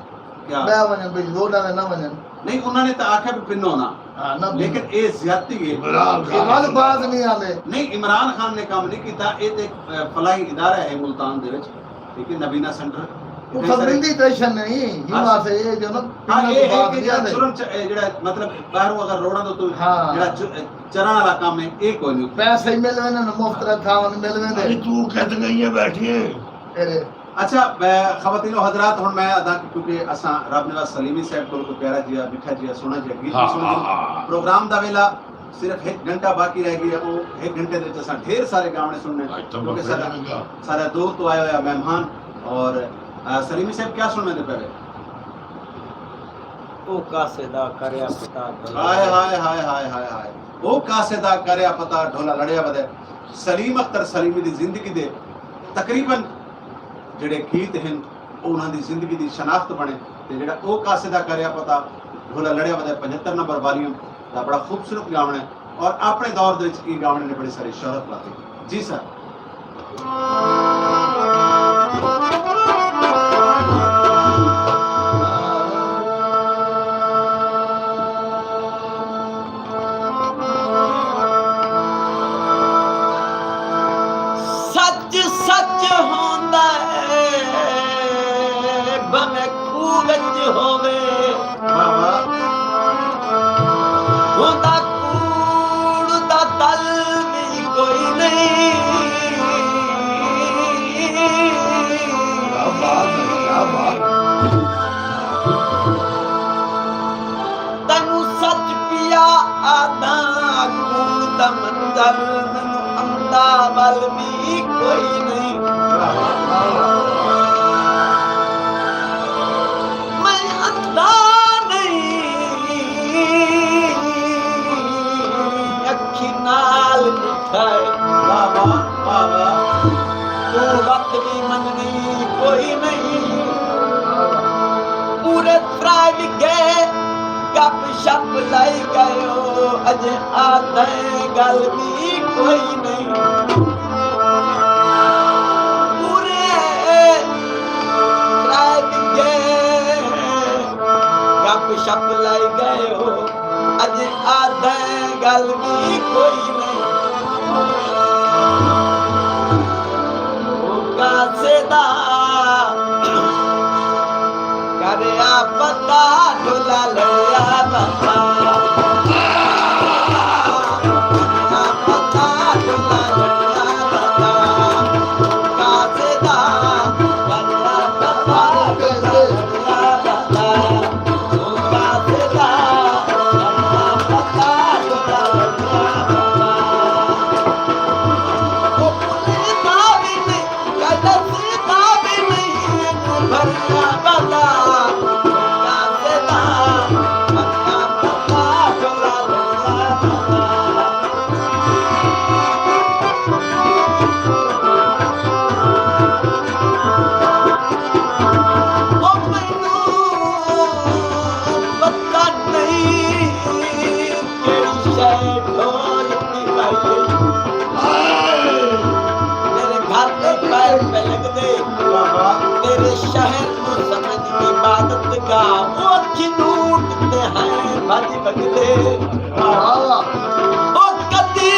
کیا؟ ٻہہ ونڄن بھئی، روڈاں تے نہ ونڄن۔ نہیں، انہاں نے تاں آکھیا بھی پنو نا۔ ہاں، نہ پنو۔ لیکن اے زیادتی ہے۔ عمران خان۔ اے ول باز نہیں آندے۔ نہیں، عمران خان نے کم نہیں کیتا، اے تے، اے، فلاحی ادارہ ہے ملتان دے وچ، ٹھیک ہے، نبینا سینٹر۔ اتھاں ملدی پیشن نہیں، ہی ہاں۔ واسطے اے جو نا ہاں، پنو اے تو ہے باز کہ نہیں جیڑھا آندے۔ چرن چ-، اے جیڑھا مطلب ٻاہروں اگر روڈاں تو، تو ہاں۔ جیڑھا چ-، چرݨ والا کم ہے، اے کوئی نہیں۔ پیسے ہی مل ویندے، مفت دا کھاوݨ مل ویندے۔ ابھی تو کہتے گئی ہیں بیٹھی ہیں۔ تیرے اچھا، میں خواتین و حضرات، ہݨ میں ادا، کیونکہ اساں رب نواز سلیمی صاحب کول کوئی پیارا جیا، مٹھا جیا، سوہݨا جیا گیت ہاں، سݨ ہاں، کے ہاں۔ پروگرام دا ویلا صرف ہک گھنٹہ باقی رہ ڳیا، او ہک گھنٹے دے وچ اساں ڈھیر سارے گاوݨے سݨنے، اڄ تاں کیونکہ بڑا سارا، لڳا۔ سارا دور توں آیا ہویا مہمان۔ اور، آ، سلیمی صاحب کیا سݨویندے پئے وے؟ او قاصدا کریا پتا ڈھولا۔ ہائے، ہائے، ہائے، ہائے، ہائے، ہائے۔ او قاصدا کریا پتا ڈھولا لڑیا ودے۔ سلیم اختر سلیمی دی زندگی دے تقریباً جیڑھے گیت ہن، او انہاں دی زندگی دی شناخت بݨے۔ تے جیڑھا او قاصدا کریا پتا ڈھولا لڑیا ودے، پنجھتر نمبر والیوم دا بڑا خوبصورت گاوݨ ہے، اور اپݨے دور دے وچ ایں گاوݨ نے بڑی ساری شہرت پاتی۔ جی سر۔ سچ سچ ہوندا ہے، بھانویں کھوہ وچ ہووے۔ واہ واہ۔ ہوندا کوڑ دا تل وی کوئی نہیں۔ کیا بات ہے، کیا بات ہے۔ تینوں سچ پیا آہداں، کوڑ دا منظر مینوں امدا ول وی کوئی نہیں۔ میں اندھا نہیں، اکھیں نال ݙٹھا ہے۔ واہ واہ، واہ واہ۔ توں وت وی منݨی کوئی نہیں۔ پورے ترائے وگھے گپ شپ لائی ڳئے ہو، اڄ آہدیں ڳل وی کوئی نہیں۔ پورے ترائے وگھے گپ شپ لائی ڳئے ہو، اڄ آہدیں ڳل وی کوئی نہیں۔ او قاصدا کریا پتا، ڈھولا لڑیا پتا۔ صدقہ، او اکھیں نوٹ تے ہیں بھڄ بھڄدے۔ او کدی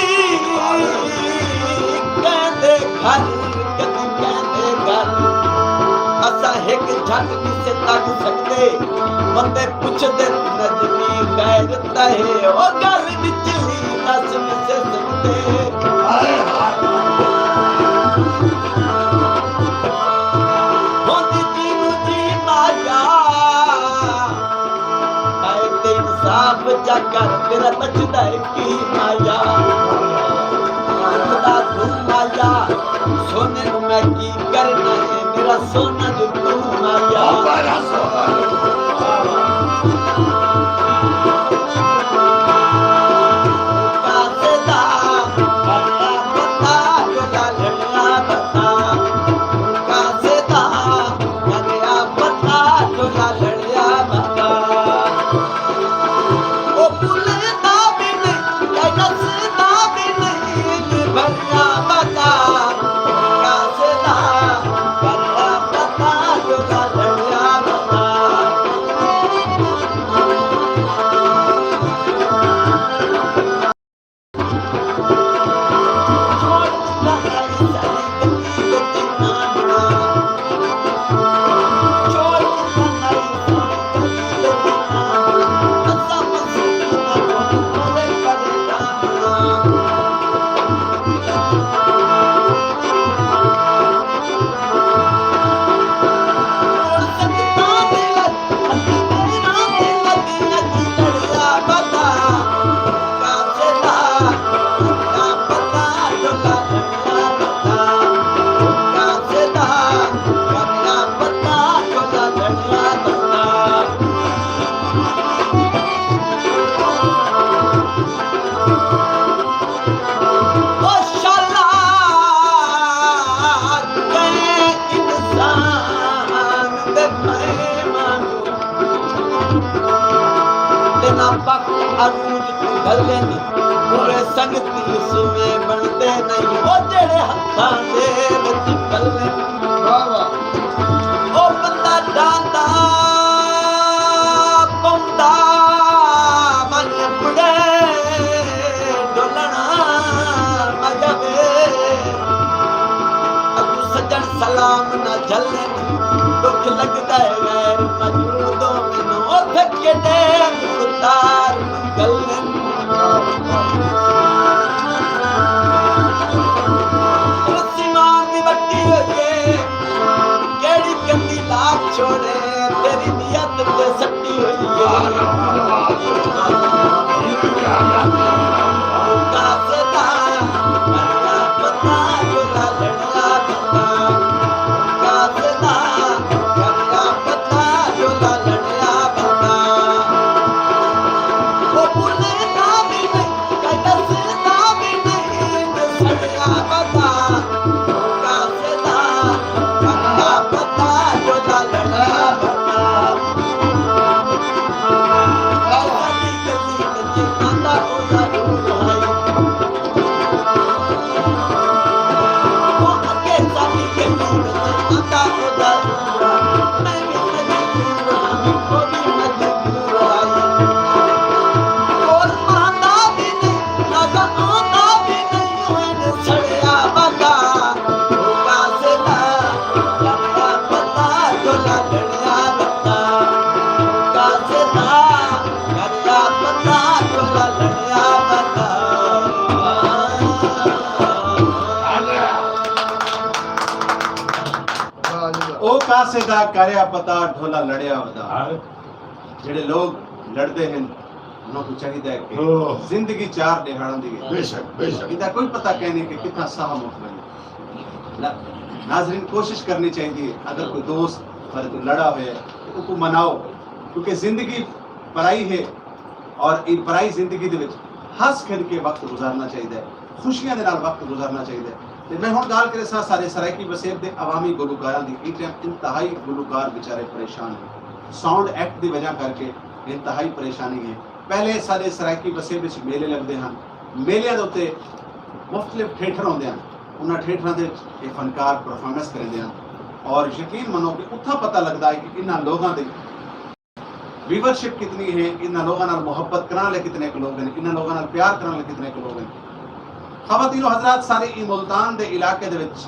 کیندے گھر، کدی کیندے گھر۔ اساں ہک جھٹ کسے تک سڳدے، بندے پچھدے نجمی خیر تہے۔ او گھر وچلی ݙس کسے سڳدے۔ ہائے ہائے۔ ہوندی جی نوں جی مایا، اے تے انصاف چا کر، تیرا بچدا ہے کی مایا؟ خدا توں مایا، سونے نوں میں کی کرنا ہے، میرا سونا جو توں مایا۔ قاصدا، بتا، بتا، جو لالڑیا بتا۔ قاصدا، لگیا بتا، جو لالڑیا بتا۔ او بھلدا وی نہیں، کہیں ݙسدا وی نہیں، بھلیا بتا۔ قاصدا، بھلیا بتا، جو لالڑیا بتا۔ او شالا، کہیں انسان دے میں مانگوں، تینا بخت عروج توں گھلن، برے سنگتی سویں بݨدے نہیں، او جیڑھے ہتھاں دے وچ پلن۔ واہ واہ۔ او بندہ ݙاندا پوندا ونڄ پڑے، ڈولݨا مزہ وے۔ اڳوں سڄݨ سلام نہ جھلن، ݙکھ لڳدا ہے غیر مجنوں دوویں نوں، او تھکے ݙے مختار گلن۔ رسیمان دی وٹی ہوئی ہے، کیڑھی گندی لاک چھوڑے، تیری نیت تے سٹی ہوئی ہے۔ قاصدا، بھلیا بتا، جو لالڑیا بتا۔ قاصدا، بھلیا بتا، جو لالڑیا بتا۔ او بھلدا وی نہیں، کہیں ݙسدا وی نہیں، سڑیا بتا۔ قاصدا، بھلیا بتا، جو لالڑیا بتا۔ ساݙی گلی وچ آندا او ضرور ہئی۔ او قاصدا کریا پتا ڈھولا لڑیا ودا۔ ہاں۔ جڑے لوگ لڑدے ہن، انہاں کوں چاہیدا ہے کہ ہاں۔ زندگی چار ݙیہاڑاں دی ہے۔ بے شک، بے شک۔ ایندا کوئی پتہ کائنی کہ کتھاں ساہ مک ونڄے۔ نا-، ناظرین، کوشش کرنی چاہیدی ہے، اگر کوئی دوست تہاݙے توں لڑا ہویا ہے، تے اوکوں مناؤ، کیونکہ زندگی پرائی ہے، اور ایں پرائی زندگی دے وچ ہس کھل کے وقت گزارنا چاہیدا ہے، خوشیاں دے نال وقت گزارنا چاہیدا ہے۔ تے میں ہݨ ڳالھ کریساں سارے سرائیکی وسیب دے عوامی گلوکاراں دی۔ ایں ٹائم انتہائی گلوکار بیچارے پریشان ہن، ساؤنڈ ایکٹ دی وجہ کر کے انتہائی پریشانی ہے۔ پہلے سارے سرائیکی وسیب وچ میلے لڳدے ہن، میلیاں دے اتے مختلف تھیٹر ہوندے ہن، انہاں تھیٹراں دے وچ اے فنکار پرفارمنس کریندے ہن، اور یقین منو کہ اتھاں پتہ لڳدا ہے کہ انہاں لوگاں دے ویورشپ کتنی ہے، انہاں لوگاں نال محبت کرݨ والے کتنے ک لوگ ہن، انہاں لوگاں نال پیار کرݨ والے کتنے ک لوگ ہن۔ خواتین و حضرات، سارے ای ملتان دے علاقے دے وچ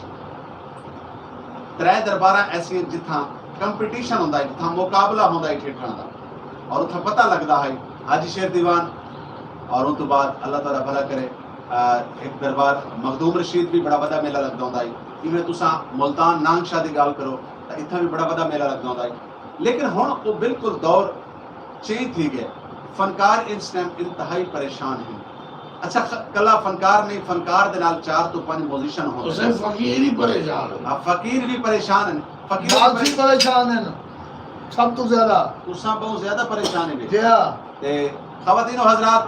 ترے درباراں ایسی ہن جتھاں کمپٹیشن ہوندا ہے، جتھاں مقابلہ ہوندا ہے ٹھیٹھاں دا، اور اتھاں پتہ لڳدا ہے حاجی شیر دیوان، اور ان تو بعد اللہ تعالیٰ بھلا کرے، آ، ہک دربار مخدوم رشید بھی بڑا وݙا میلہ لڳدا ہوندا ہے۔ ایویں تساں ملتان نانگ شاہ دی ڳالھ کرو تاں اتھاں بھی بڑا وݙا میلہ لڳدا ہوندا ہے۔ لیکن ہݨ او بالکل دور چینج تھی ڳئے۔ فنکار اس ٹائم انتہائی پریشان ہن۔ اچھا، خ-، کلا فنکار نہیں، فنکار دے نال چار توں پنج میوزیشن ہوندے ہن۔ فقیر ہی پریشان ہن۔ ہاں، فقیر بھی پریشان ہن۔ فقیر بھی پریشان ہن۔ سب توں زیادہ۔ تساں بہت زیادہ پریشان ہن۔ جی ہاں۔ تے خواتین و حضرات،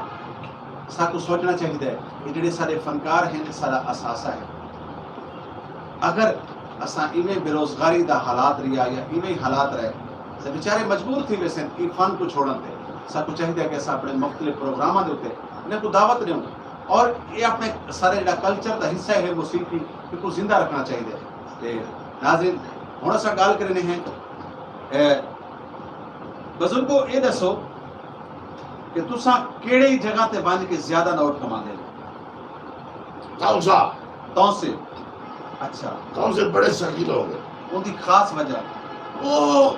ساکوں سوچݨا چاہیدا ہے کہ جیڑھے ساݙے فنکار ہن، ساݙا اثاثہ ہن۔ اگر اساں ایویں بے روزگاری دا حالات رہیا یا ایویں ہی حالات رہے، تے بیچارے مجبور تھی ویسن ایں فن کوں چھوڑݨ تے۔ ساکوں چاہیدا ہے کہ اساں اپݨے مختلف پروگراماں دے اتے انہاں کوں دعوت ݙیوں، اور اے اپݨے سارے جیڑھا کلچر دا حصہ ہے موسیقی، ایکوں زندہ رکھݨا چاہیدا ہے۔ تے ناظرین، ہݨ اساں ڳالھ کریندے ہیں، اے، بزرگو، اے ݙسو کہ تساں کیڑھی جگہ تے ونڄ کے زیادہ نوٹ کماندے ہو؟ تونسہ۔ تونسے۔ اچھا۔ تونسے بڑے سخی لوگ ہیں۔ ان دی خاص وجہ؟ وہ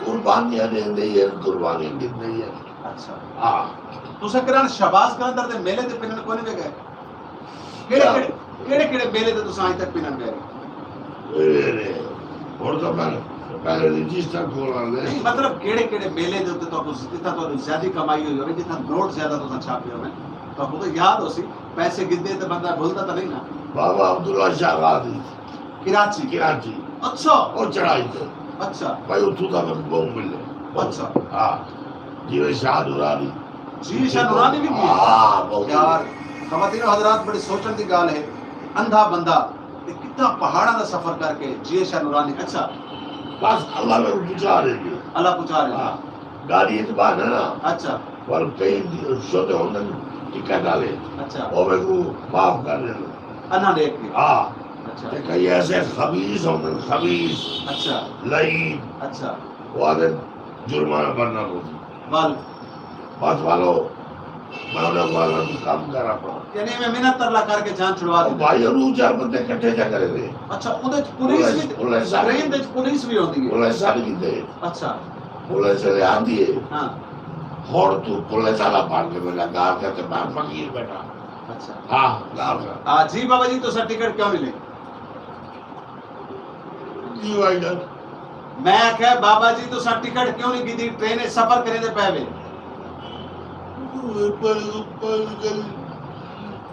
قربانیاں ݙیندے ہن، قربانیاں ݙیندے ہن۔ اچھا۔ ہاں۔ تساں کرن شہباز قلندر دے میلے تے پنݨ کون وے ڳئے؟ کیڑھے، کیڑھے، کیڑھے، کیڑھے میلے تے تساں اڄ تک پنݨ ڳئے؟ اے رے، ہݨ تاں میں پہلے رجسٹر کھولاں دے۔ نہیں، مطلب، کیڑھے، کیڑھے میلے دے اتے تہاکوں، جتھاں تہاݙی زیادہ کمائی ہوئی ہووے، جتھاں نوٹ زیادہ تساں چھاپے ہوون، تہاکوں تاں یاد ہوسی، پیسے گھدے تے بندہ بھلدا تاں نہیں نا۔ بابا عبداللہ شاہ غازی۔ کراچی۔ کراچی۔ اچھا۔ او چڑھائی تے۔ اچھا۔ بھائی، اتھوں دا میکوں بہوں ملے۔ اچھا۔ ہاں۔ جیویں شاہ نورانی۔ جی، شاہ نورانی بھی ڳئے؟ ہاں، بہوں۔ یار، خواتین و حضرات، بڑی سوچݨ دی ڳالھ ہے۔ اندھا بندہ تے کتنا پہاڑاں دا سفر کر کے جیویں شاہ نورانی۔ اچھا۔ بس اللہ میکوں پہنچا ݙے ڳئے۔ اللہ پہنچا ݙے۔ ہاں۔ گاڑی اچ ٻہہ نا۔ اچھا۔ پر کئی شودے ہوندن ٹکٹ والے۔ اچھا۔ او میکوں معاف کر ݙیندن۔ انہاں ݙیکھ کے؟ ہاں۔ اچھا۔ تے کئی ایسے خبیث ہوندن، خبیث۔ اچھا۔ لعین۔ اچھا۔ او آہدن جرمانہ بھرنا پوسی۔ ول۔ بس والو، میں انہاں کوں آہداں توں کم کر اپݨا۔ یعنی میں منت ترلا کر کے جان چھڑوا او ݙیندے۔ بھائی، انہوں چار بندے کٹھے چا کرے دے۔ اچھا، اودے وچ پولیس پولیس، بھی، پولیس ساری ٹرین دے وچ پولیس بھی ہوندی ہے؟ پولیس ساری کیتے۔ اچھا۔ پولیس لے آندی ہے۔ ہاں۔ ہݨ توں پولیس والا بݨ کے میݙا گار کر تے میں فقیر بیٹھا۔ اچھا۔ ہاں، گار کر۔ ہاں جی بابا جی، تساں ٹکٹ کیوں نہیں لے؟ جی بھائی جان۔ میں آکھیا، بابا جی، تساں ٹکٹ کیوں نہیں گھدی؟ ٹرین اچ سفر کریندے پئے وے۔ پر، پر،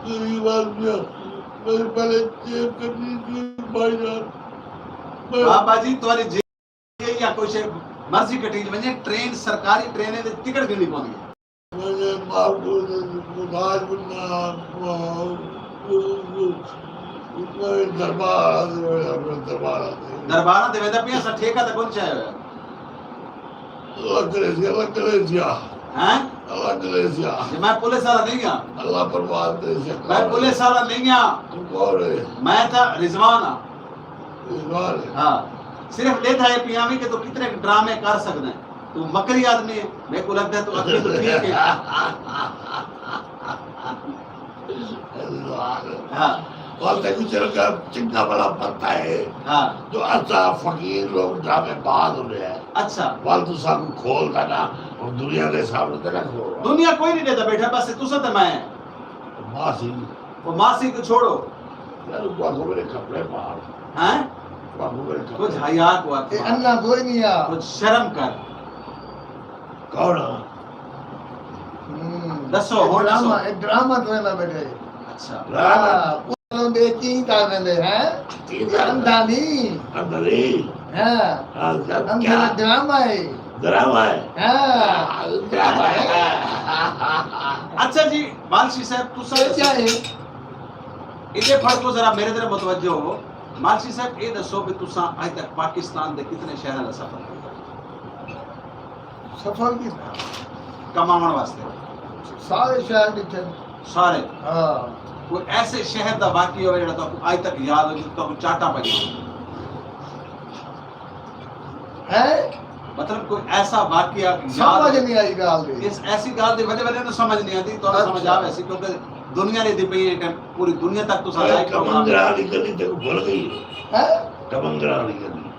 غریب آدمی ہاں۔ میرے پہلے جیب کٹی تھی بھائی جان۔ میں بابا جی، تہاݙی جیب یا کوئی شے مرضی کٹی ونڄے، ٹرین، سرکاری ٹرینیں دے ٹکٹ گھنݨی پوندی ہے۔ میں ماں کو محتاج بننا، دربار، دربار۔ درباراں تے ویندا پیاں، اساں ٹھیکہ تے کون چاہے ہویا؟ اللہ کریسیا، اللہ کریسیا۔ ہیں؟ اللہ کریسیا۔ جی میں پولیس والا نہیں ہاں۔ اللہ پرواز کریسیا۔ میں پولیس والا نہیں ہاں۔ توں کون ہے؟ میں تاں رضوان ہاں۔ رضوان ہے۔ ہاں۔ صرف ݙیکھا ہے پیاں وی کہ توں کتنے ڈرامے کر سڳدیں۔ توں مکری آدمی ہے، میکوں لڳدا ہے توں اڳے توں ٹھیک ہے۔ ہاں۔ اور تیکوں چلو کہ چنگا بھلا پتہ ہے ہاں۔ جو اساں فقیر لوگ ڈرامے باز ہوندے ہیں۔ اچھا۔ ول توں ساکوں کھول دا نا، ہݨ دنیا دے سامݨے تے نہ کھول۔ دنیا کوئی نہیں ݙیندا بیٹھا، بس تساں تے میں۔ ماسی۔ او ماسی کوں چھوڑو۔ یار، تہاکوں میݙے کپڑے پاڑ۔ ہیں؟ تہاکوں میݙے کپڑے۔ کجھ حیا کوں آکھ۔ اے انا کوئی نہیں آ۔ کجھ شرم کر۔ کون آ؟ ہوں۔ ݙسو، اے ہݨ ݙسو۔ ڈرامہ، اے ڈرامہ تو ویندا بیٹھے۔ اچھا۔ ڈرامہ۔ ہاں، اتوں دے چین کر ویندے ہیں۔ چین کر۔ اندھا نہیں۔ اندھا نہیں۔ ہاں۔ ہاں، سر، اندھا کیا؟ ڈرامہ ہے۔ ڈرامہ ہے۔ ہاں۔ ہاں، ڈرامہ ہے۔ اچھا جی، مالشی صاحب، تساں اے کیا ہے؟ ایݙے پھڑ کو ذرا میرے طرف متوجہ ہو۔ مالشی صاحب، اے ݙسو بھی تساں اڄ تک پاکستان دے کتنے شہراں دا سفر کیتا؟ سفر کیتا۔ کماوݨ واسطے؟ سارے شہر ݙٹھے۔ سارے؟ ہاں۔ کوئی ایسے شہر دا واقعہ ہوئے جیڑھا تہاکوں اڄ تک یاد ہوئے، جتھوں تہاکوں چاٹاں پئیاں ہوئے؟ ہے؟ صرف کوئی ایسا واقعہ یاد سمجھ نہیں آئی گال دی۔ اس ایسی گال دی وجہ وجہ نوں سمجھ نہیں آتی، تو سمجھ آ ویسی، کیونکہ دنیا نے دی پئی ہے، پوری دنیا تک تو سارا ایک کمنگرا دی گلی تے بھول گئی ہے۔ کمنگرا دی گلی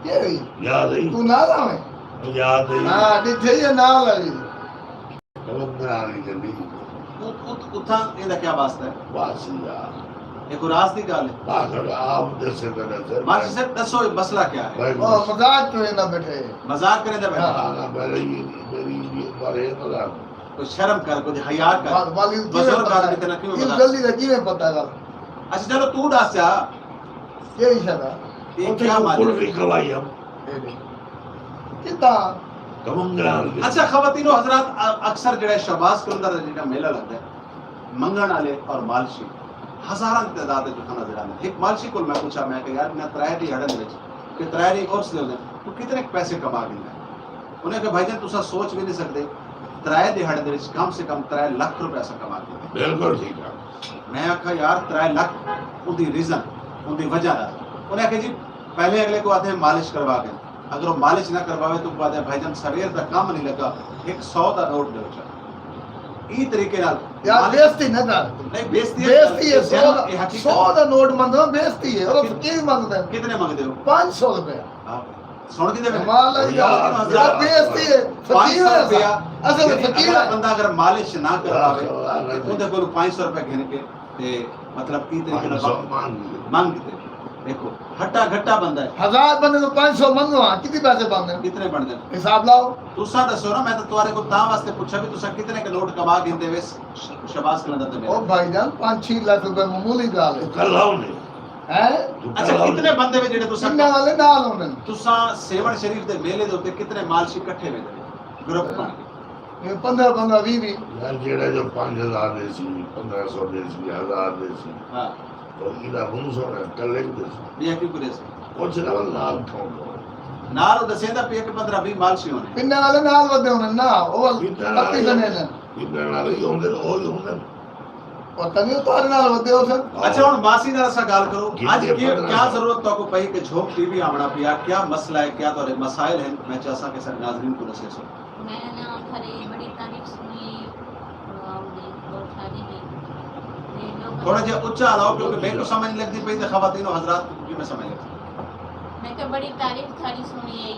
کیڑی؟ یاد ہے؟ تو نال آویں؟ یاد ہے؟ ہاں، ڈٹھے ہی نال والی۔ کمنگرا دی گلی۔ اتھاں ایندا کیا واسطہ ہے؟ بس یار۔ یہ کوئی راز دی گال ہے؟ بس آپ دسے تے نظر۔ ماشی صاحب دسو مسئلہ کیا ہے؟ مزاق کیوں ایندا بیٹھے؟ مزاق کرے دا بیٹھے؟ ہاں، میری میری بارے مزاق۔ کوئی شرم کر، کوئی حیا کر۔ بزرگ آدمی تے نہ کیویں بتا۔ جلدی تے کیویں پتہ کر۔ اچھا چلو تو ڈس جا۔ کیڑی شے دا؟ یہ کیا ماجرا؟ کلفی کھوائی ہم۔ کتا؟ کمنگران۔ اچھا خواتین و حضرات، اکثر جڑا شہباز قلندر دا جڑا میلہ لگدا ہے، منگن والے اور مالشی ہزاراں دی تعداد وچ اتھاں نظر آندے۔ ہک مالشی کول میں پوچھا، میں کہ یار انہاں ترائے دی ہڑن وچ کہ ترائے دی عرس دے ہوندے، تو کتنے پیسے کما گھندا ہے؟ انہیں آکھیا بھائی جان تساں سوچ وی نی سکدے، ترائے دیہاڑے دے وچ کم سے کم ترائے لکھ روپے اساں کما گھندے۔ بالکل ٹھیک ہے۔ میں آکھیا یار ترائے لکھ اوندی ریزن، اوندی وجہ ڈس۔ انہیں آکھیا جی پہلے اگلے کوں آدھے مالش کروا گھن، اگر او مالش نہ کرواوے تاں اوکوں آدھے بھائی جان سویر دا کم نی لگا، ہک سو دا نوٹ ڈیو چا۔ ایں طریقے نال یار بےعزتی نہ کر۔ نہیں بےعزتی بےعزتی ہے۔ سو دا سو دا نوٹ منگدے ہو بےعزتی ہے۔ اور فقیر منگدے ہو۔ کتنے منگدے ہو؟ پانچ سو روپے۔ سن گھدے پئے؟ کمال والی گالھ ہے۔ بے عزتی ہے۔ فقیر ہے اساں۔ اساں تے فقیر ہے۔ بندہ اگر مالش نہ کرواوے تے اوندے کولوں پنج سو روپے گھن کے تے مطلب ایں طریقے نال منگ تے ڈیکھو ہٹا گھٹا بندہ ہے۔ ہزار بندے توں پنج سو منگو ہاں کتنے پیسے بنڑدن؟ کتنے بنڑدن؟ حساب لاؤ۔ تساں ڈسو نا، میں تاں تہاڈے کول تاں واسطے پچھا بھئی تساں کتنے ک نوٹ کما گھندے وے شہباز قلندر تے میلے؟ او بھائی جان پنج چھی لکھ روپے معمولی گالھ ہے۔ کلہو نے۔ ہیں؟ اچھا کتنے بندے وے جیڑھے تساں؟ انہاں والے نال ہوندن۔ تساں سیوڑ شریف دے میلے دے اتے کتنے مالشی کٹھے ویندے نے گروپ بݨ کے؟ اے پندرہ پندرہ ویہہ ویہہ۔ یار جیڑھا جو پنج ہزار ݙیسی، پندرہ سو ݙیسی، ہزار ݙیسی۔ ہاں۔ او ایندا منہ سوہݨا کلے کوں ݙیسی۔ ٻیا کیکوں ݙیسی؟ کجھ نہ ول نال کھاؤں گا۔ نال او ݙسیندا پئے کہ پندرہ ویہہ مالشی ہونے۔ پنڈاں والے نال ودے ہونے نا، او ول پتی بنے نے۔ پنڈاں والے ہی ہوندے، او ہی ہوندے۔ پتہ نہیں اتارے نال ودے ہو سن۔ اچھا ہن ماسی نال اساں گالھ کروں۔ اج کیا ضرورت تہاکوں پئی کہ جھوک ٹی وی آوݨا پیا؟ کیا مسئلہ ہے؟ کیا تہاڈے مسائل ہن؟ میں چاہساں کہ ساڈے ناظرین کوں ڈسیسو۔ میں نا تھاڈی بڑی تعریف سنی ہے۔ تھوڑا جہا اچا آلاؤ کیونکہ میکوں سمجھ نہیں لگدی پئی تے خواتین و حضرات کوں کیویں سمجھ لگدی؟ میں کہ بڑی تعریف تھاڈی سنی ہے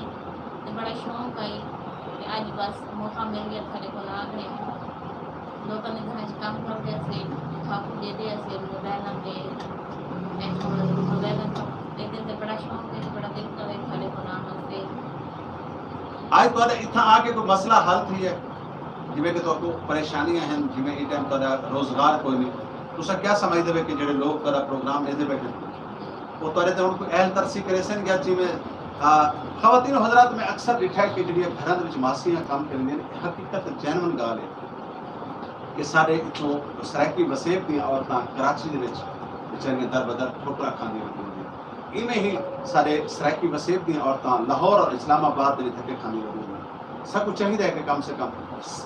تے بڑا شوق ہے تے اج بس موقع مل گیا تھاڈے کول آ گئے۔ لوکاں دے گھراں اچ کم کردے ہسے، تھاکوں ݙیہدے ہسے موبائلاں تے، میکوں موبائلاں تے ݙیہدے تے بڑا شوق ہے، بڑا دل کرے تھاݙے کول آوݨ واسطے۔ اڄ تہاݙے اتھاں آ کے کوئی مسئلہ حل تھی ہے؟ جیویں کہ تہاکوں پریشانیاں ہن، جیویں ایں ٹائم تہاݙا روزگار کوئی نی، تساں کیا سمجھدے وے کہ جیڑھے لوک تہاݙا پروگرام ݙیہدے ٻیٹھن، او تہاݙے تے ہݨ کوئی اہل ترسی کریسن یا جیویں، آ، خواتین و حضرات میں اکثر ݙٹھا ہے کہ جیڑھیاں گھراں دے وچ ماسیاں کم کریندیاں ہن، حقیقت جینوئن ڳالھ ہے۔ کہ ساڈے اتھوں سرائیکی وسیب دیاں عورتاں کراچی دے وچ وچاریاں در بدر ٹھوکراں کھاندیاں ہوندیاں ہن۔ ایویں ہی ساڈے سرائیکی وسیب دیاں عورتاں لاہور اور اسلام آباد دے وچ دھکے کھاندیاں ہوندیاں ہن۔ ساکوں چاہیدا ہے کہ کم سے کم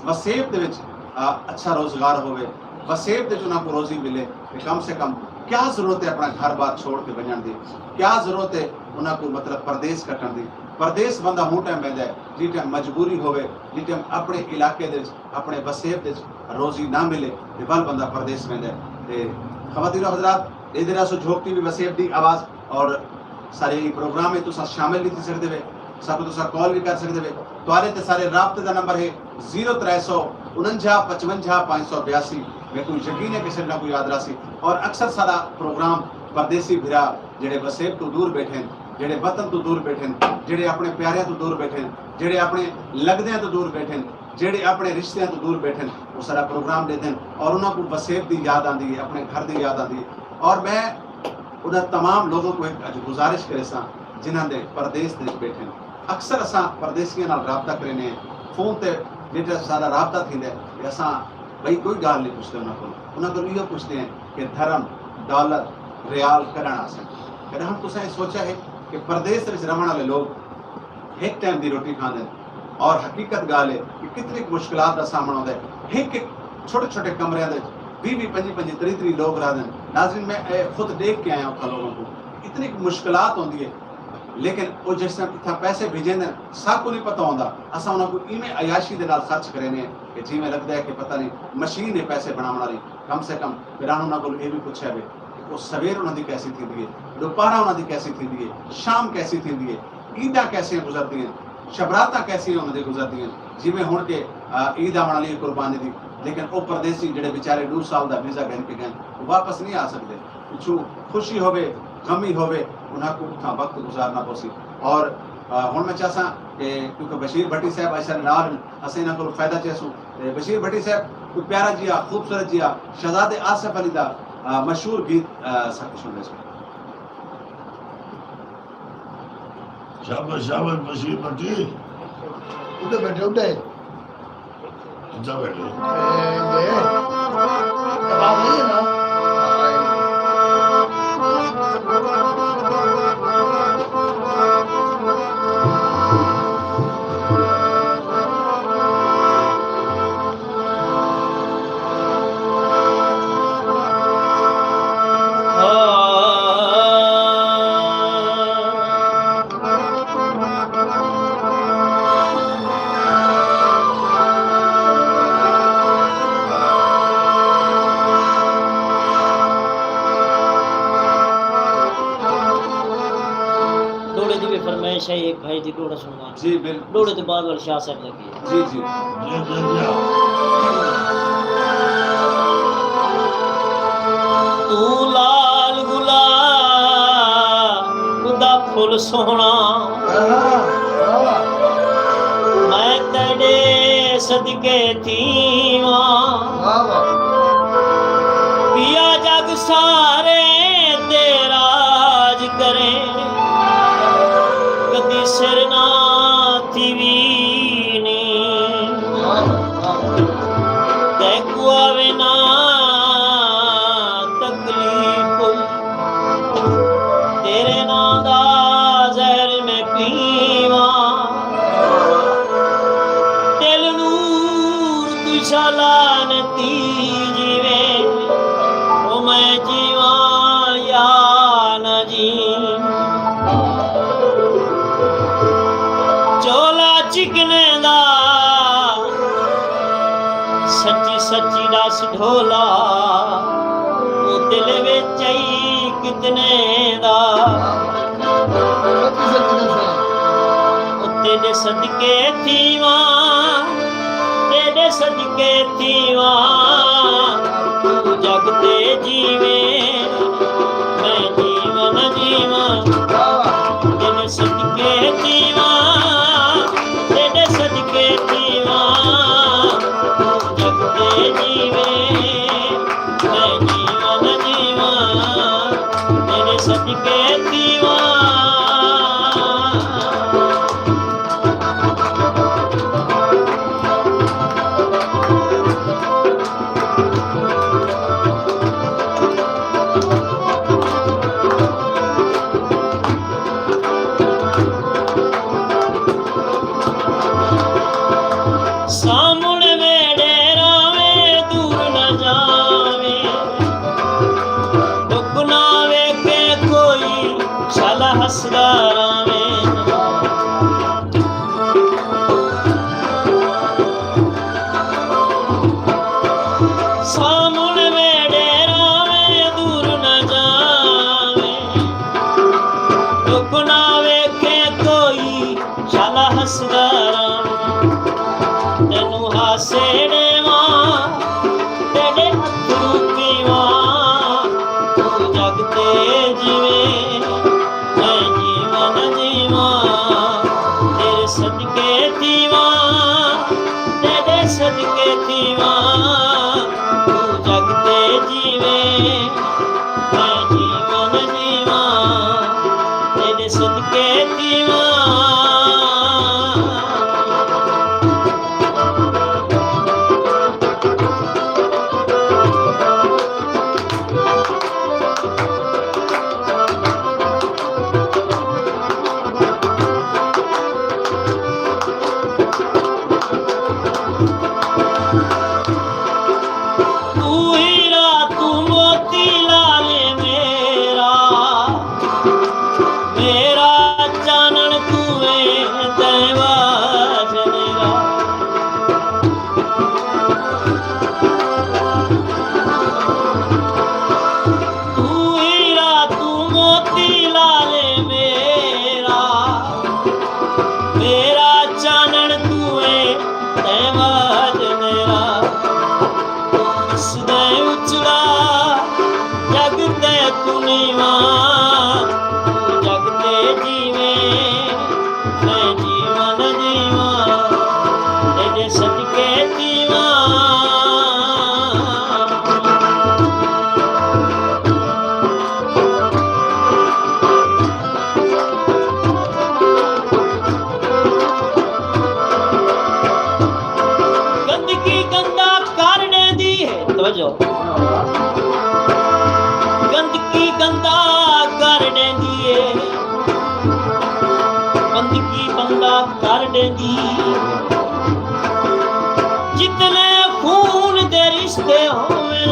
وسیب دے وچ، آ، اچھا روزگار ہووے، وسیب دے وچ انہاں کوں روزی ملے تے کم سے کم کیا ضرورت ہے اپݨا گھر بار چھوڑ کے ونڄݨ دی، کیا ضرورت ہے انہاں کوں مطلب پردیس کٹݨ دی۔ پردیس بندہ ہوں ٹائم ویندا ہے جیں ٹائم مجبوری ہووے، جیں ٹائم اپݨے علاقے دے وچ اپݨے وسیب دے وچ روزی نہ ملے تے ول بندہ پردیس ویندا ہے۔ تے خواتین و حضرات، ݙیہدے رہسو جھوک ٹی وی وسیب دی آواز اور سارے ایں پروگرام وچ تساں شامل وی تھی سڳدے وے، ساکوں تساں کال وی کر سڳدے وے۔ تہاݙے تے سارے رابطے دا نمبر ہے زیرو ترے سو انجھا پچونجھا پنج سو بیاسی۔ میکوں یقین ہے کہ سݙنا کوں یاد رہسی۔ اور اکثر سارا پروگرام پردیسی بھرا جیڑھے وسیب توں دور ٻیٹھن، جیڑھے وطن توں دور ٻیٹھن، جیڑھے اپݨے پیاریاں توں دور ٻیٹھن، جیڑھے اپݨے لڳدیاں توں دور ٻیٹھن، جیڑھے اپݨے رشتیاں توں دور ٻیٹھن، او ساݙا پروگرام ݙیہدن اور انہاں کوں وسیب دی یاد آندی ہے، اپݨے گھر دی یاد آندی ہے۔ اور میں انہاں تمام لوگوں کوں ہک اڄ گزارش کریساں جنہاں دے پردیس دے وچ ٻیٹھن۔ اکثر اساں پردیسیاں نال رابطہ کریندے ہیں، فون تے جیڑھا ساݙا رابطہ تھیندا ہے تے اساں ٻئی کوئی ڳالھ نی پچھدے انہاں کولوں۔ انہاں کولوں ایہو پچھدے ہیں کہ دھرم، دولت، ریال کݙݨ آسن۔ کݙاں ہݨ تساں ایہ سوچیا ہے کہ پردیس دے وچ رہوݨ آلے لوک ہک ٹائم دی روٹی کھاندن۔ اور حقیقت ڳالھ ہے کہ کتنی ک مشکلات دا سامݨا ہوندا ہے۔ ہک ہک چھوٹے چھوٹے کمریاں دے وچ ویہہ ویہہ پنجی پنجی تریہہ تریہہ لوک رہندن۔ ناظرین میں اے خود ݙیکھ کے آیا اتھاں لوگوں کوں۔ اتنی ک مشکلات ہوندی ہے۔ لیکن او جس طرح اتھاں پیسے بھیجیندن، ساکوں نی پتہ ہوندا، اساں انہاں کوں ایویں عیاشی دے نال خرچ کرینے کہ جیویں لگدا ہے کہ پتہ نی مشین ہے پیسے بݨاوݨ والی۔ کم سے کم پھر انہاں کولوں اے وی پچھیا وے کہ او سویر انہاں دی کیسی تھیندی ہے، ݙوپہرا انہاں دی کیسی تھیندی ہے، شام کیسی تھیندی ہے، عیداں کیسیاں گزردیاں، شبراتاں کیسیاں انہاں دی گزردیاں۔ جیویں ہݨ کہ، آ، عید آوݨ والی ہے قربانی دی، لیکن او پردیسی جیڑھے بیچارے ݙو سال دا ویزا گھن کے ڳئن، او واپس نی آ سڳدے۔ پچھوں خوشی ہووے، غمی ہووے، انہاں کوں اتھاں وقت گزارنا پوسی۔ اور، آ، ہݨ میں چاہساں کہ کیونکہ بشیر بھٹی صاحب اڄ ساݙے نال ہن، اساں انہاں کولوں فائدہ چیسوں۔ تے بشیر بھٹی صاحب، کوئی پیارا جیہا، خوبصورت جیہا شہزادے آصف علی دا، آ، مشہور گیت، آ، ساکوں سݨیسو۔ شاباش، شاباش، بشیر بھٹی۔ اݙے ٻیٹھے، اݙے۔ اچھا ٻیٹھے۔ اے، اے۔ جواب نہیں ہے نا۔ ݙوہڑے دی وی فرمائش ہے، ایک بھائی دی ݙوہڑا سݨوا۔ جی، بالکل۔ ݙوہڑے دے بعد ول شاہ صاحب دا گیت۔ جی، جی۔ جی، جی، جی۔ توں لال گلاب دا پھل سوہݨا، میں تیݙے صدقے تھیواں۔ واہ، واہ۔ پیا جڳ سارے تے راج کریں، کدی سر نہ تھیوی نی۔ تیکوں آوے نہ تکلیف کوئی، تیرے ناں دا زہر میں پیواں۔ دل نور توں شالا نتی جیویں، او میں جیواں یا نہ جیواں۔ چولا چکنے دا، سچی سچی ݙس ڈھولا، او دل وچ ای کتنے دا۔ او تیݙے صدقے تھیواں، تیݙے صدقے تھیواں، توں جڳ تے جیویں، میں جیون جیواں۔ تیݙے صدقے تھیواں، تیݙے صدقے تھیواں، توں جڳ تے جیویں، میں جیون جیواں۔ تیݙے صدقے تھیواں۔ سامݨ میݙے راویں، دور نہ جاویں، ݙکھ نہ ویکھیں کوئی، شالا ہسدا راویں۔ سامݨ میݙے راویں، دور نہ جاویں، ݙکھ نہ ویکھیں کوئی، شالا ہسدا راویں۔ تینوں ہاسے ݙیواں، تیݙے اتھرو پیواں، توں جڳ تے جیویں، میں جیون جیواں۔ تیݙے صدقے تھیواں، تیݙے صدقے تھیواں، توں جڳ تے جیویں، میں جیون جیواں۔ تیݙے صدقے تھیواں۔ گندگی گندا کر ݙیندی اے، گندگی بندہ کر ݙیندی۔ جتنے خون دے رشتے ہوون،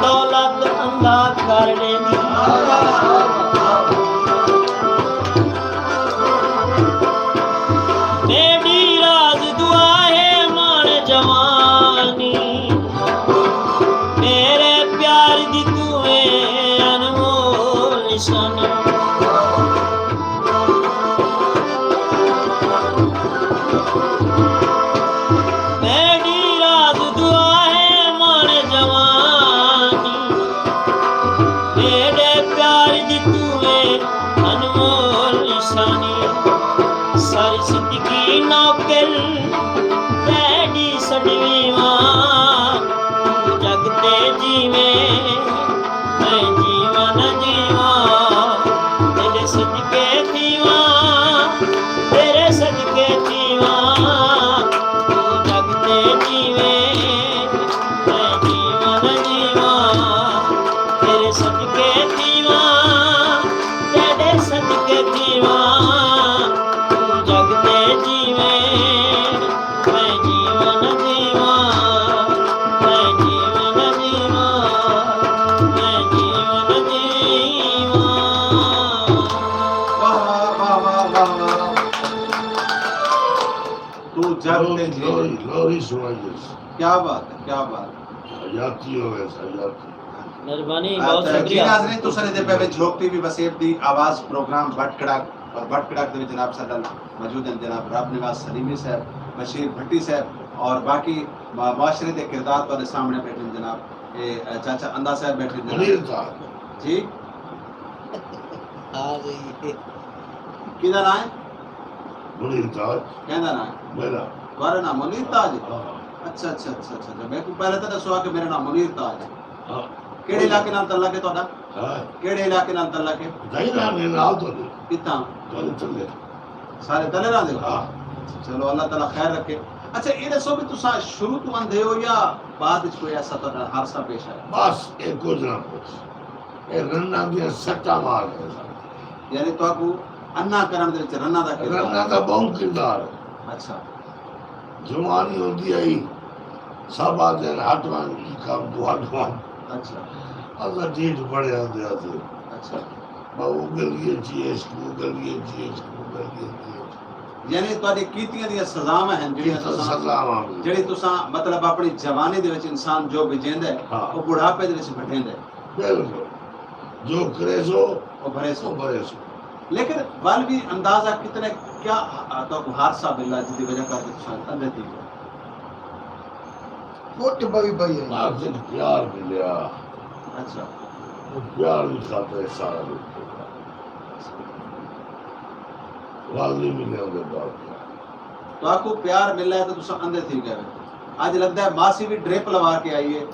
دولت اندھا کر ݙیندی۔ میݙی راز دعا ہے ماݨ جوانی، میݙے پیار دی توں اے انمول نشانی۔ میݙی راز دعا ہے ماݨ جوانی، میݙے پیار دی توں اے انمول نشانی۔ ساری زندگی نوکر تیݙی سݙویں واں، توں جڳ تے جیویں، میں جیوݨ جیواں، تیݙے صدقے تھیواں، تیݙے صدقے تھیواں، توں جڳ تے جیویں، میں جیوݨ جیواں، تیݙے صدقے تھیواں، تیݙے صدقے تھیواں، توں جڳ تے جیویں، میں جیوݨ جیواں، میں جیوݨ جیواں، میں جیوݨ جیواں۔ واہ، واہ، واہ، واہ، واہ، واہ۔ توں جڳ تے جیویں۔ لوری، لوری سݨائی اس۔ کیا بات ہے، کیا بات ہے۔ حیاتی ہووے، حیاتی۔ مہربانی، بہت شکریہ۔ جی ناظرین، تساں ݙیہدے پئے وے جھوک ٹی وی وسیب دی آواز پروگرام بٹ کڑاک، اور بٹ کڑاک دے وچ جناب ساݙے نال موجود ہیں جناب رب نواز سلیمی صاحب، بشیر بھٹی صاحب اور باقی ما-، معاشرے دے کردار تہاݙے سامݨے بیٹھے ہیں جناب، اے، اے، چاچا اندا صاحب بیٹھے ہیں جناب۔ منیر صاحب۔ جی؟ ہاں جی۔ کیندا ناں ہے؟ منیر تاج۔ کیندا ناں ہے؟ میݙا۔ تہاݙا ناں منیر تاج ہے؟ ہاں۔ اچھا، اچھا، اچھا، اچھا، اچھا۔ میکوں پہلے تاں ݙسو آ کہ میݙا ناں منیر تاج ہے۔ ہاں۔ کیڑھے علاقے نال تعلق ہے تہاݙا؟ ہاں۔ کیڑھے علاقے نال تعلق ہے؟ دائی نال ہے، نال تو نہیں۔ کتھاں؟ تلے تلے۔ سارے تلے رہندے ہو؟ ہاں۔ چلو، اللہ تعالیٰ خیر رکھے۔ اچھا، اے ݙسو بھی تساں شروع تو اندھے ہو یا بعد وچ کوئی ایسا تہاݙا حادثہ پیش آیا؟ بس، اے کجھ نہ کجھ۔ اے رناں دیاں سٹاں مار ݙیندے سن۔ یعنی تہاکوں انا کرݨ دے وچ رناں دا کردار؟ رناں دا ٻہوں کردار ہے۔ اچھا۔ جوانی ہوندی ہئی، سب آہدے ہن، "ہٹ ونڄ، ای کم توں ہٹ ونڄ۔" اچھا۔ اساں ڈھیٹھ بݨے ہوندے ہاسے۔ اچھا۔ بس او ڳلی اچ ای عشق، او ڳلی اچ ای عشق، او ڳلی اچ ای عشق۔ یعنی تہاݙے کیتیاں دیاں سزاواں ہن جیڑھیاں کیتیاں تساں، سزاواں ہن۔ جیڑھی تساں مطلب اپݨی جوانی دے وچ انسان جو بھجیندا ہے، ہاں۔ او ٻڈھاپے دے وچ بھٹیندا ہے۔ بالکل۔ جو کریسو، او بھریسو۔ او بھریسو۔ لیکن ول بھی اندازہ کتنے کیا تہاکوں حادثہ ملا جس دی وجہ کر کے تساں اندھے تھی ڳئے؟ کٹ پئی پئی ہے۔ بس ہک پیار ملیا۔ اچھا۔ او پیار دی خاطر سارا کجھ ݙتا۔ ول نہیں ملیا اودے بعد۔ تہاکوں پیار ملا ہے تے تساں اندھے تھی ڳئے۔ اڄ لڳدا ہے ماسی وی ڈرپ لوا کے آئی ہے۔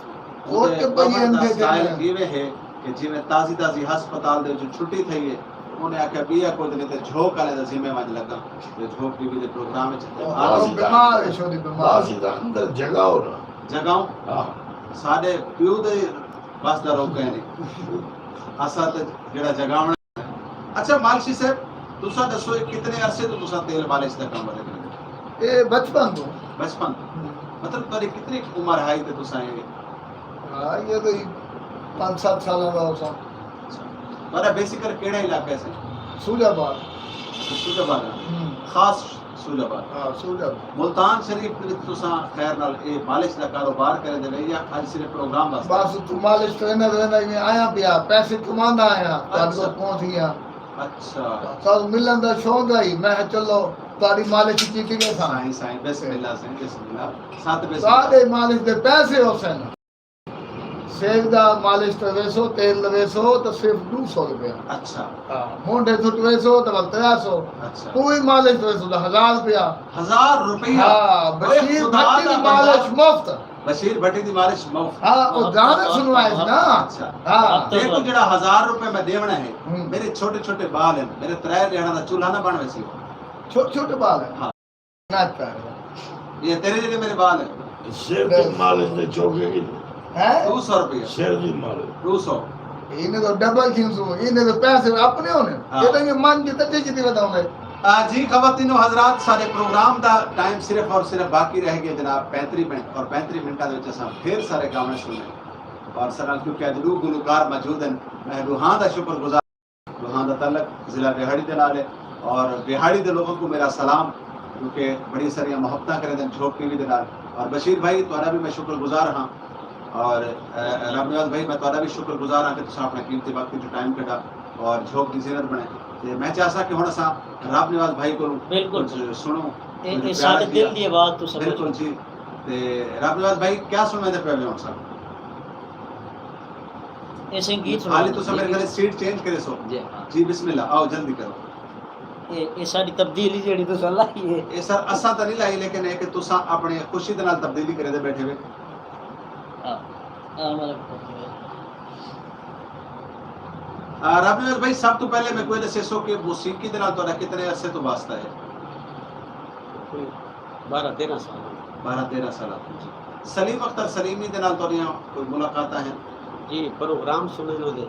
کٹ پئی اندھے تھی ڳئے۔ ایویں ہے کہ جیویں تازی تازی ہسپتال دے وچوں چھٹی تھئی ہے، انہیں آکھیا، "ٻیا کجھ نہیں تے جھوک آلیں دے ذمے ونڄ لڳاں۔" تے جھوک ٹی وی دے پروگرام وچ تے او، او بیمار ہے، چھوڑی بیمار۔ ماسی دا اندر جگاؤ نا۔ جگاؤ؟ ہاں۔ ساݙے پیو دے بس دا روکا ہے نہیں۔ اساں تے جیڑھا جگاوݨا۔ اچھا مالشی صاحب، تساں ݙسو، اے کتنے عرصے توں تساں تیل مالش دا کم ولے کریندے؟ اے بچپن توں۔ بچپن توں؟ ہوں۔ مطلب تہاݙی کتنی عمر ہئی تے تساں اے؟ ہاں، اے تاں پنج ست سالاں دا ہوساں۔ اچھا۔ تہاݙا بیسیکل کیڑھا علاقہ ہے سئیں؟ سوجھ آباد۔ اچھا، سوجھ آباد ہے۔ ہوں۔ خاص سوجھ آباد۔ ہاں، سوجھ آباد۔ ملتان شریف دے وچ تساں خیر نال اے مالش دا کاروبار کریندے وے یا اڄ صرف پروگرام واسطے؟ بس اتھوں مالش کریندے ویندے میں آیا پیا، پیسے کماندا آیا، تہاڈے اچھا۔ کول پہنچ گیا۔ اچھا۔ تہاکوں ملن دا شوق ہئی، میں کہا چلو تہاڈی مالش کیتی ویساں۔ سائیں، سائیں، بسم اللہ سائیں، بسم اللہ۔ ست بسم اللہ۔ تہاڈے مالش دے پیسے ہوسن۔ سیک دا مالش تے ویسو، تیل لویسو تے صرف ݙو سو روپیہ۔ اچھا۔ ہاں، مونڈھے سٹ ویسو تے ول ترے سو۔ اچھا۔ کوئی مالش تے ویسو تے ہزار روپیہ۔ ہزار روپیہ؟ ہاں، اوئے بشیر خدا بھٹی دا دی بندہ۔ مالش مفت۔ بشیر بھٹی دی مالش مفت۔ ہاں، او گانے سنوائے نا۔ اچھا۔ ہاں۔ تیکوں جیڑھا ہزار روپے میں ݙیوݨا ہے، ہوں۔ میرے چھوٹے چھوٹے ٻال ہیں، میرے ترے ݙیہاڑاں دا چولہا نہ بݨ ویسی۔ چھوٹے چھوٹے ٻال ہیں؟ ہاں۔ نہ کر۔ یہ تیرے جیڑھے میرے ٻال ہیں۔ سر دی مالش دے چوکے کتنے؟ ہیں؟ دو سو روپیہ۔ سر دی مالش۔ دو سو۔ انہیں تو ڈبل تھیوں سو، انہیں تو پیسے اپنے ہونے۔ ہاں۔ یہ تو یہ من کے تجھے کتنی بتاؤں گے؟ آ، جی خواتین و حضرات، سارے پروگرام دا ٹائم صرف اور صرف باقی رہ گئے جناب پینتری منٹ، اور پینتری منٹاں دے وچ اساں ڈھیر سارے گانے سنے۔ اور سر نال کیونکہ اج ݙو گلوکار موجود ہیں، میں ݙوہاں دا شکر گزار، ݙوہاں دا تعلق ضلع بیہاڑی دے نال ہے، اور بیہاڑی دے لوگوں کو میرا سلام، کیونکہ بڑی ساریاں محبتاں کرے دن جھوک ٹی وی دے نال۔ اور بشیر بھائی، تہاݙا بھی میں شکر گزار ہاں، اور، اے، رب نواز بھائی، میں تہاݙا بھی شکر گزار ہاں کہ تساں اپنا قیمتی وقت جو ٹائم کڈھا اور جھوک دی زینت بنے۔ تے میں چاہساں کہ ہݨ اساں رب نواز بھائی کولوں بالکل کچھ جی۔ سݨوں، اے، کچھ اے پیارا ساݙے جیہا۔ دل دی آواز تساں بالکل جی۔ تے رب نواز بھائی، کیا سݨویندے پئے وے ہݨ ساکوں؟ اے سئیں گیت سݨو۔ حالی تساں میرے خیال سیٹ چینج کرے سو۔ جی ہاں۔ جی بسم اللہ، آؤ جلدی کرو۔ اے، اے ساݙی تبدیلی جیڑھی تساں لائی ہے۔ اے سر، اساں تاں نہیں لائی، لیکن اے کہ تساں اپݨے خوشی دے نال تبدیلی کرے دے بیٹھے وے۔ ہاں، ہاں، ہمارا آ، رب نواز بھائی، سب تو پہلے میکوں اے ݙسیسو کہ موسیقی دے نال تہاݙا کتنے عرصے تو واسطہ ہے؟ کوئی بارہ تیرہ سال۔ بارہ تیرہ سال۔ جی۔ سلیم اختر سلیمی دے نال تہاݙیاں کوئی ملاقاتاں ہیں؟ جی، پروگرام سݨے نو دے،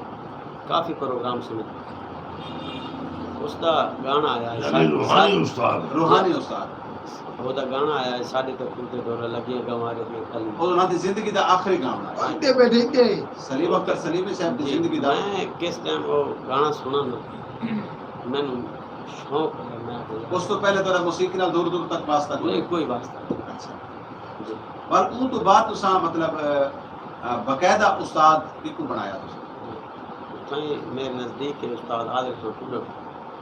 کافی پروگرام سݨے۔ اس دا گانا آیا ہے، یعنی سا-، روحانی سا-، استاد۔ روحانی استاد۔ او دا گانا آیا ہے، ساݙے تے پھول تے ڈورا لڳیاں گنوارے دیاں کلیاں۔ او انہاں دی زندگی دا آخری گانا ہے۔ اڳے بیٹھے اڳے۔ سلیم اختر سلیمی صاحب دی جی، زندگی دا۔ میں کس ٹائم او گانا سݨاں نا، مینوں شوق ہے، میں آکھاں یار۔ اس تو پہلے تہاݙا موسیقی نال دور دور تک واسطہ کوئی نہیں؟ کوئی واسطہ نہیں۔ اچھا۔ جی۔ پر اوں تو بعد تساں مطلب، آ، باقاعدہ استاد کیکوں بݨایا تساں؟ اتھاں ہی میرے نزدیک ہے استاد عادل خان کھڈݨ۔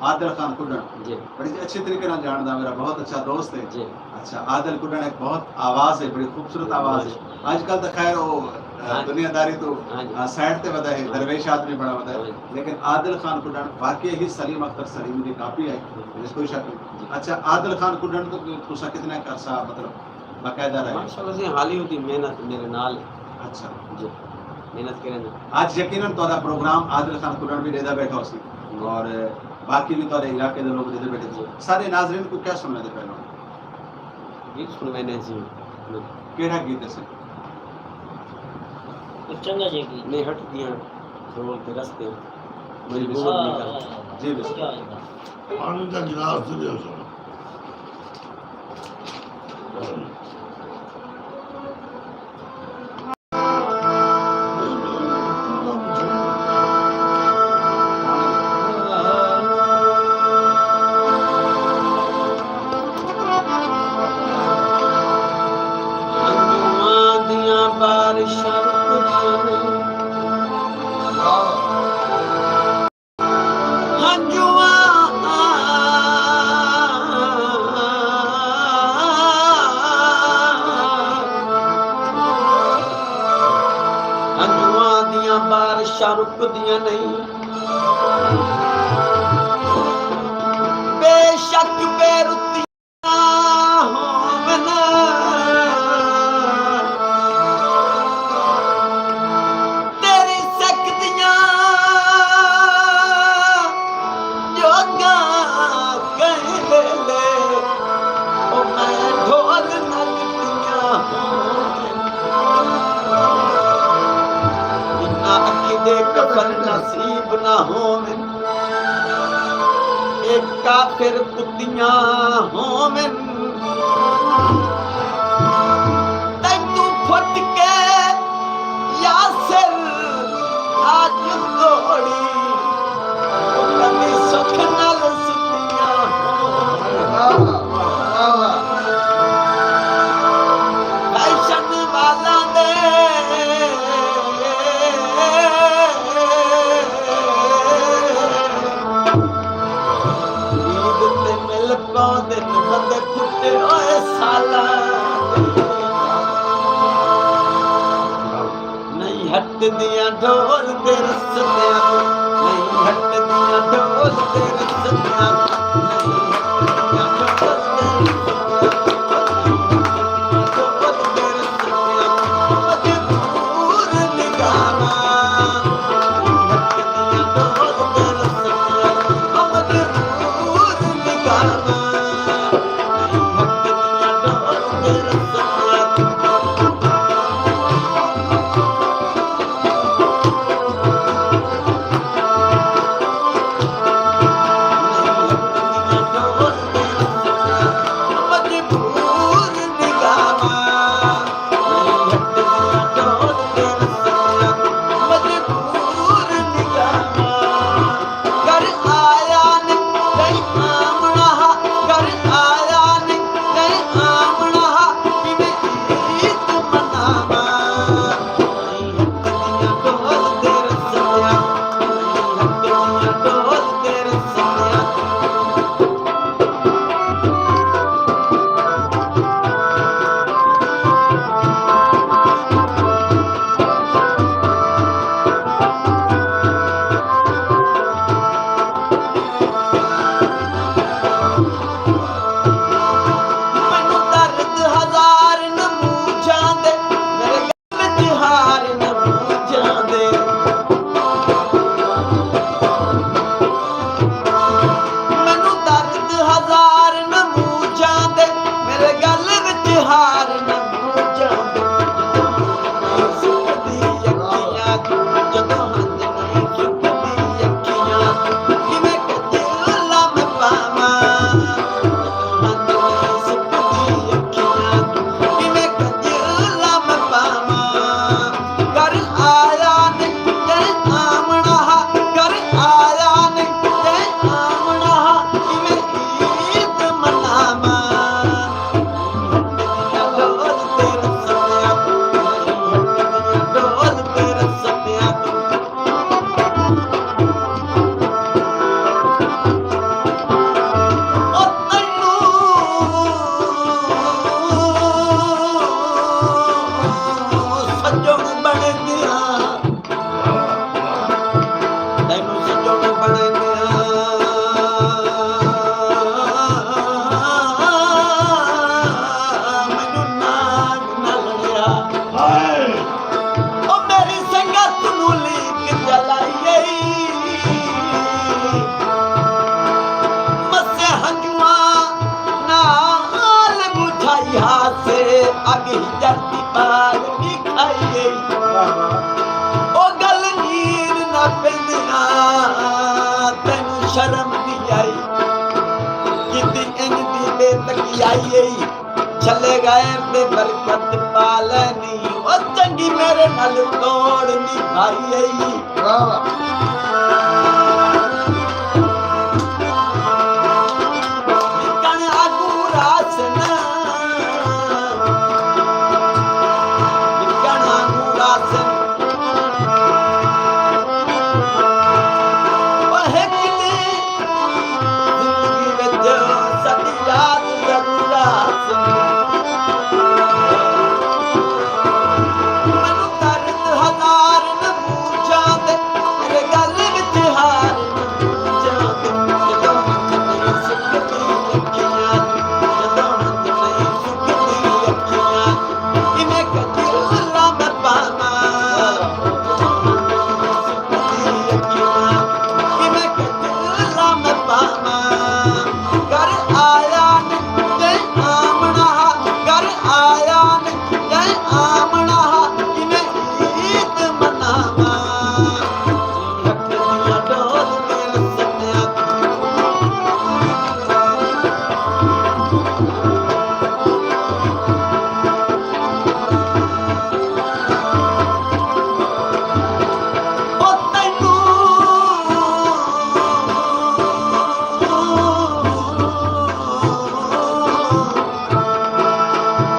عادل خان کھڈݨ۔ جی۔ بڑی اچھے طریقے نال ڄاݨدا، میرا بہت اچھا دوست ہے۔ جی۔ اچھا، عادل کھڈݨ ایک بہت آواز ہے، بڑی خوبصورت آواز ہے۔ ماشاءاللہ۔ اج کل تاں خیر او، آ، ہاں جی۔ دنیا داری تو، ہاں جی۔ آ، سائیڈ تے ودے ہے، ہاں جی۔ درویش آدمی بݨا ودے ہے۔ ہاں جی۔ لیکن عادل خان کھڈݨ واقعی ہی سلیم اختر سلیمی دی کاپی ہے۔ ہاں۔ اس کوئی شک نہیں۔ جی۔ اچھا، عادل خان کھڈݨ تو تساں کتنا عرصہ مطلب باقاعدہ رہے؟ ماشاءاللہ جی، حالی اودی محنت میرے نال ہے۔ اچھا۔ جی، محنت کریں۔ اڄ یقیناً تہاݙا پروگرام عادل خان کھڈݨ بھی ݙیہدا بیٹھا ہوسی، جی۔ اور باقی بھی تہاݙے علاقے دے لوگ ݙیہدے بیٹھے۔ جی۔ سارے ناظرین کو کیا سݨویندے پئے ہو؟ گیت سݨویندے جی۔ کیڑھا گیت ہے سر؟ کوئی چنگا جیہا گیت۔ نہیں ہٹ دیاں ڈھول تے رستے، مجبور نہیں کر۔ جی، بسم اللہ۔ پاݨی دا گلاس تے ݙیو سݨو۔ ہنجواں دیاں بارشاں رکدیاں نہیں۔ ہنجواں، ہنجواں دیاں بارشاں رکدیاں نہیں۔ بے شک بے رتیاں ہوون۔ تیری سک دیاں جوگاں کہیں ویلے، او میں ڈھول نال پیاں ہوون۔ جنہاں اکھیں دے کفن نصیب نہ ہوون۔ اے کافر کتیاں ہوون، تیکوں پھٹ کے یاسر آج توڑی، او کدی سکھ نال ستیاں ہوون۔ واہ واہ، واہ واہ۔ فیشن والا دے عید تے مل پاندن بندے پھٹے ہوئے سالاں۔ نہیں ہٹدیاں ڈھول دے رسدیاں، نہیں ہٹدیاں ڈھول دے رسدیاں، نہیں ہٹدیاں ڈھول دے رسدیاں۔ چھلے غیر دے برکت پا لینی، او چنگی میرے نال توڑ نبھائی ائی۔ واہ واہ۔ وکݨ آگوں راسن، وکݨ آگوں راسن، او ہک ݙینہہ زندگی وچ ساݙی یاد ضرور آسن۔ مینوں درد ہزار نہ پوچھاں تے میرے گل وچ ہار نہ پوچھاں تے جدوں ہتھ نہیں سکدی اکھیاں، جدوں ہتھ نہیں سکدی اکھیاں، کیویں کجولا میں پاواں۔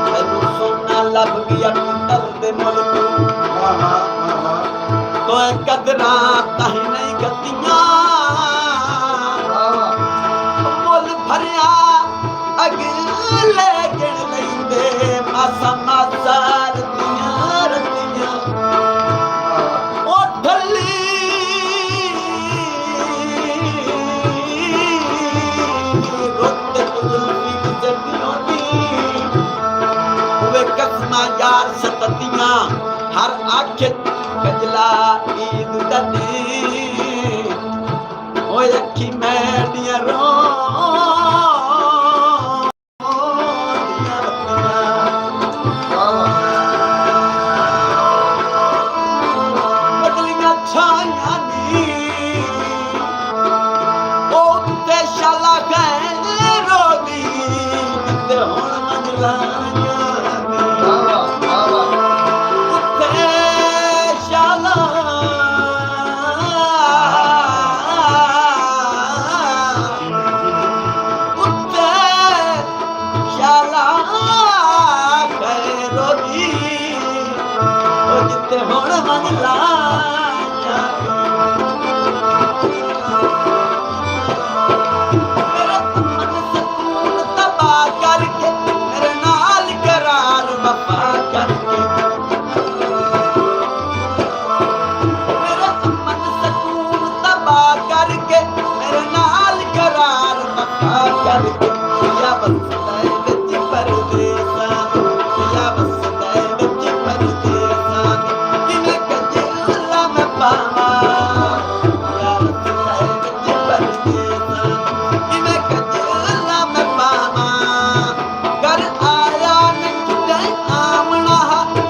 تینوں سونا لبھ ڳیا کتل دے ملک، واہ واہ، واہ واہ۔ توں قدراں تاں نہیں گھدیاں۔ واہ واہ۔ مل بھریا اڳلے ڳݨ لیندے، ماسا ماسا رتیاں رتیاں۔ او ڈھلی رت کجھ نصیب چڈیونی، ہوئے قسماں یار ستتیاں، ہر اکھ اچ کجلا عید دا ݙینہہ، ہوئے اکھیں میݙیاں رو بدلیاں چھائیاں نی، او اتے شالا غیرو دی، تے ہݨ منزلاں نی۔ اتے شالا اتے شالا خیرو دی، او جتے ہݨ منزلاں۔ میرا امن سکون تباہ کر کے، میرے نال قرار وفا کر کے۔ میرا امن سکون تباہ کر کے، میرے نال قرار وفا کر کے، یا وسدا ہے وچ پردیساں، یا وسدا ہے وچ پردیساں، کیویں کجلا میں پاواں، یا وسدا ہے وچ پردیساں، کیویں کجلا میں پاواں۔ گھر آیا نکلے آمنا،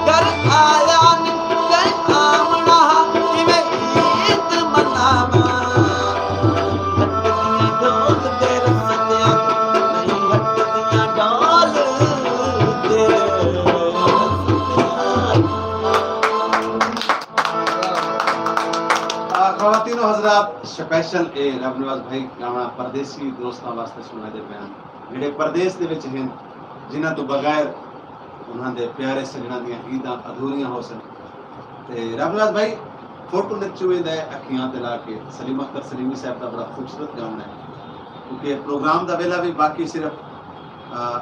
گھر آیا نکلے آمنا، کیویں عید مناواں۔ ہٹدیاں ڈھول دے رسدیاں، نہیں ہٹدیاں ڈھول دے رسدیاں۔ آ، خواتین و حضرات، سپیشل اے رب نواز بھائی گانا پردیسی دوستاں واسطے سݨیندے پئے ہن، جیڑھے پردیس دے وچ ہن، جنہاں توں بغیر انہاں دے پیارے سڄݨاں دیاں عیداں ادھوریاں ہوسن۔ تے رب نواز بھائی، فوٹو لکھ چویں دا ہے اکھیاں تے لا کے، سلیم اختر سلیمی صاحب دا بڑا خوبصورت گانا ہے، کیونکہ پروگرام دا ویلا وی باقی صرف، آ،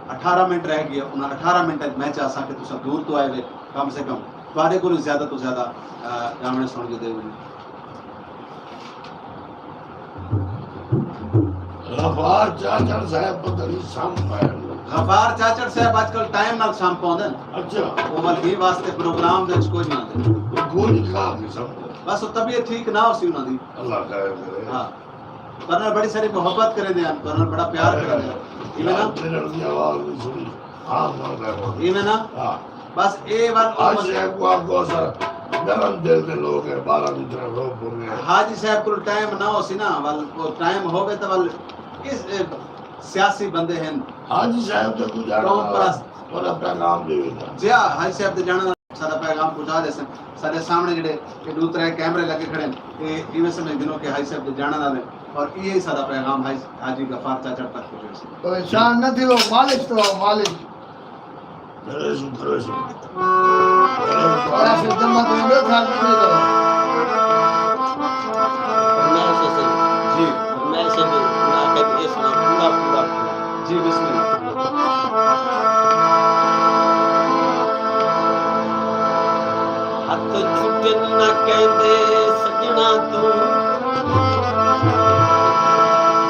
اٹھارہ منٹ رہ ڳئے۔ انہاں اٹھارہ منٹاں وچ میں چاہساں کہ تساں دور توں آئے وے، کم سے کم تہاݙے کولوں زیادہ توں زیادہ، آ، گاوݨے سݨ کے ݙے ونڄوں۔ غفار چاچڑ صاحب پتہ نہیں سم پائے۔ غفار چاچڑ صاحب اڄ کل ٹائم نال سم پوندن۔ اچھا۔ او ول ہی واسطے پروگرام دے وچ کوئی نہ آندے۔ کوئی گولی کھا کے سم۔ بس او طبیعت ٹھیک نہ ہوسی انہاں دی۔ اللہ خیر کرے۔ ہاں۔ تہاݙے نال بڑی ساری محبت کریندے ہن، تہاݙے نال بڑا پیار کریندے ہن۔ ایویں نا؟ تیرے دی آواز نہیں سنی۔ ہاں، ہاں، میں بول۔ ایویں نا؟ ہاں۔ بس اے ول او آج بندے شیخ کو آپ کو اثر نرم دل دے لوگ ہیں، بارہ دی طرح رو پونے ہیں۔ حاجی صاحب کول ٹائم نہ ہوسی نا، ول او ٹائم ہووے تاں ول اس، اے، سیاسی بندے ہن۔ حاجی صاحب تے کجھ قوم پرست۔ اور اپنا نام دے ویتا۔ جی ہاں، حاجی صاحب تے جانا سارا پیغام پہنچا دے سن۔ سارے سامنے جڑے کہ دو ترے کیمرے لگے کھڑے ہیں، یہ ایویں سمجھ گنو کہ حاجی صاحب تے جانا نہ دے۔ اور یہ ہی سارا پیغام حاج-، حاجی غفار چاچا تک پہنچے سن۔ پریشان نہ تھی، وہ مالش تو مالش۔ فرمائش ہے سر۔ جی۔ فرمائش ہے سر۔ نہ کر کے سنا پورا، پورا، پورا۔ جی، بسم اللہ۔ ہتھ چھٹن نہ کہندے سڄݨاں توں،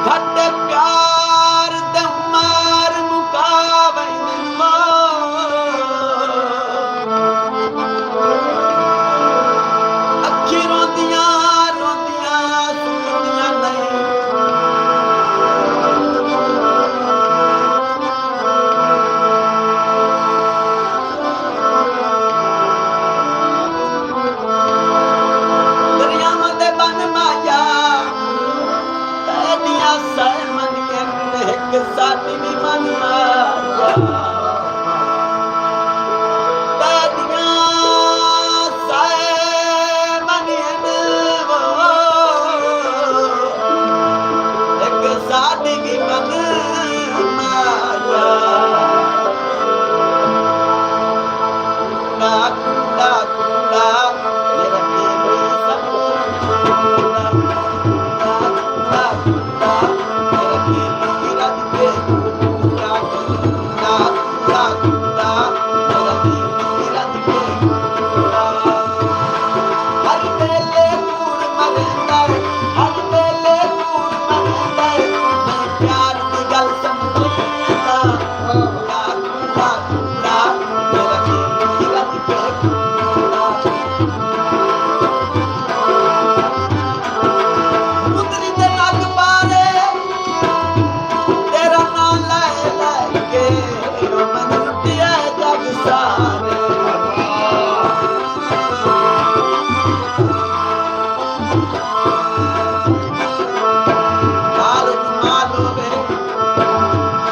گھٹ پیار تے عمر مکا ویندن۔ اکھیں روندیاں روندیاں سکدیاں نئیں۔ دریاواں دے بن ماہیا، تیݙیاں سئے منین، ہک ساݙی وی من ماہیا۔ تیݙیاں سئے منین، ہک ساݙی وی من ماہیا۔ کوڑا، کوڑا، کوڑا، میرا دل سب کوڑا، کوڑا، کوڑا، میرا دل رج کے کوڑا، کوڑا، کوڑا، کوڑا، میرا دل رج کے کوڑا۔ ہر ویلے کوڑ مریندا ہے، ہر ویلے کوڑ مریندا ہے، میں پیار دی گل سمجھیندا۔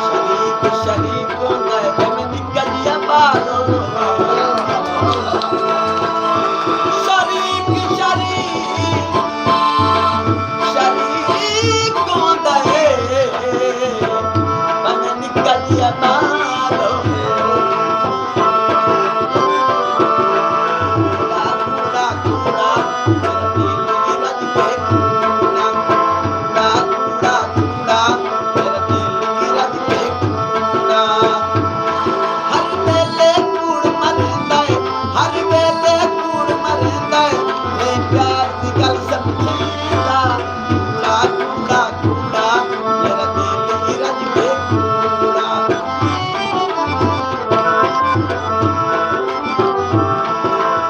شریک، شریک ہوندا ہے، بھویں نکا جیا ٻال ہووے۔ شریک، شریک، شریک ہوندا ہے، بھویں نکا جیا ٻال ہووے۔ کوڑا، کوڑا، کوڑا، میرا دل رج کے کوڑا۔ کوڑا، کوڑا، کوڑا، میرا دل رج کے کوڑا۔ ہر ویلے کوڑ مریندا ہے، ہر ویلے کوڑ مریندا ہے، میں پیار دی گل سمجھیندا۔ کوڑا، کوڑا، کوڑا، میرا دل رج کے کوڑا۔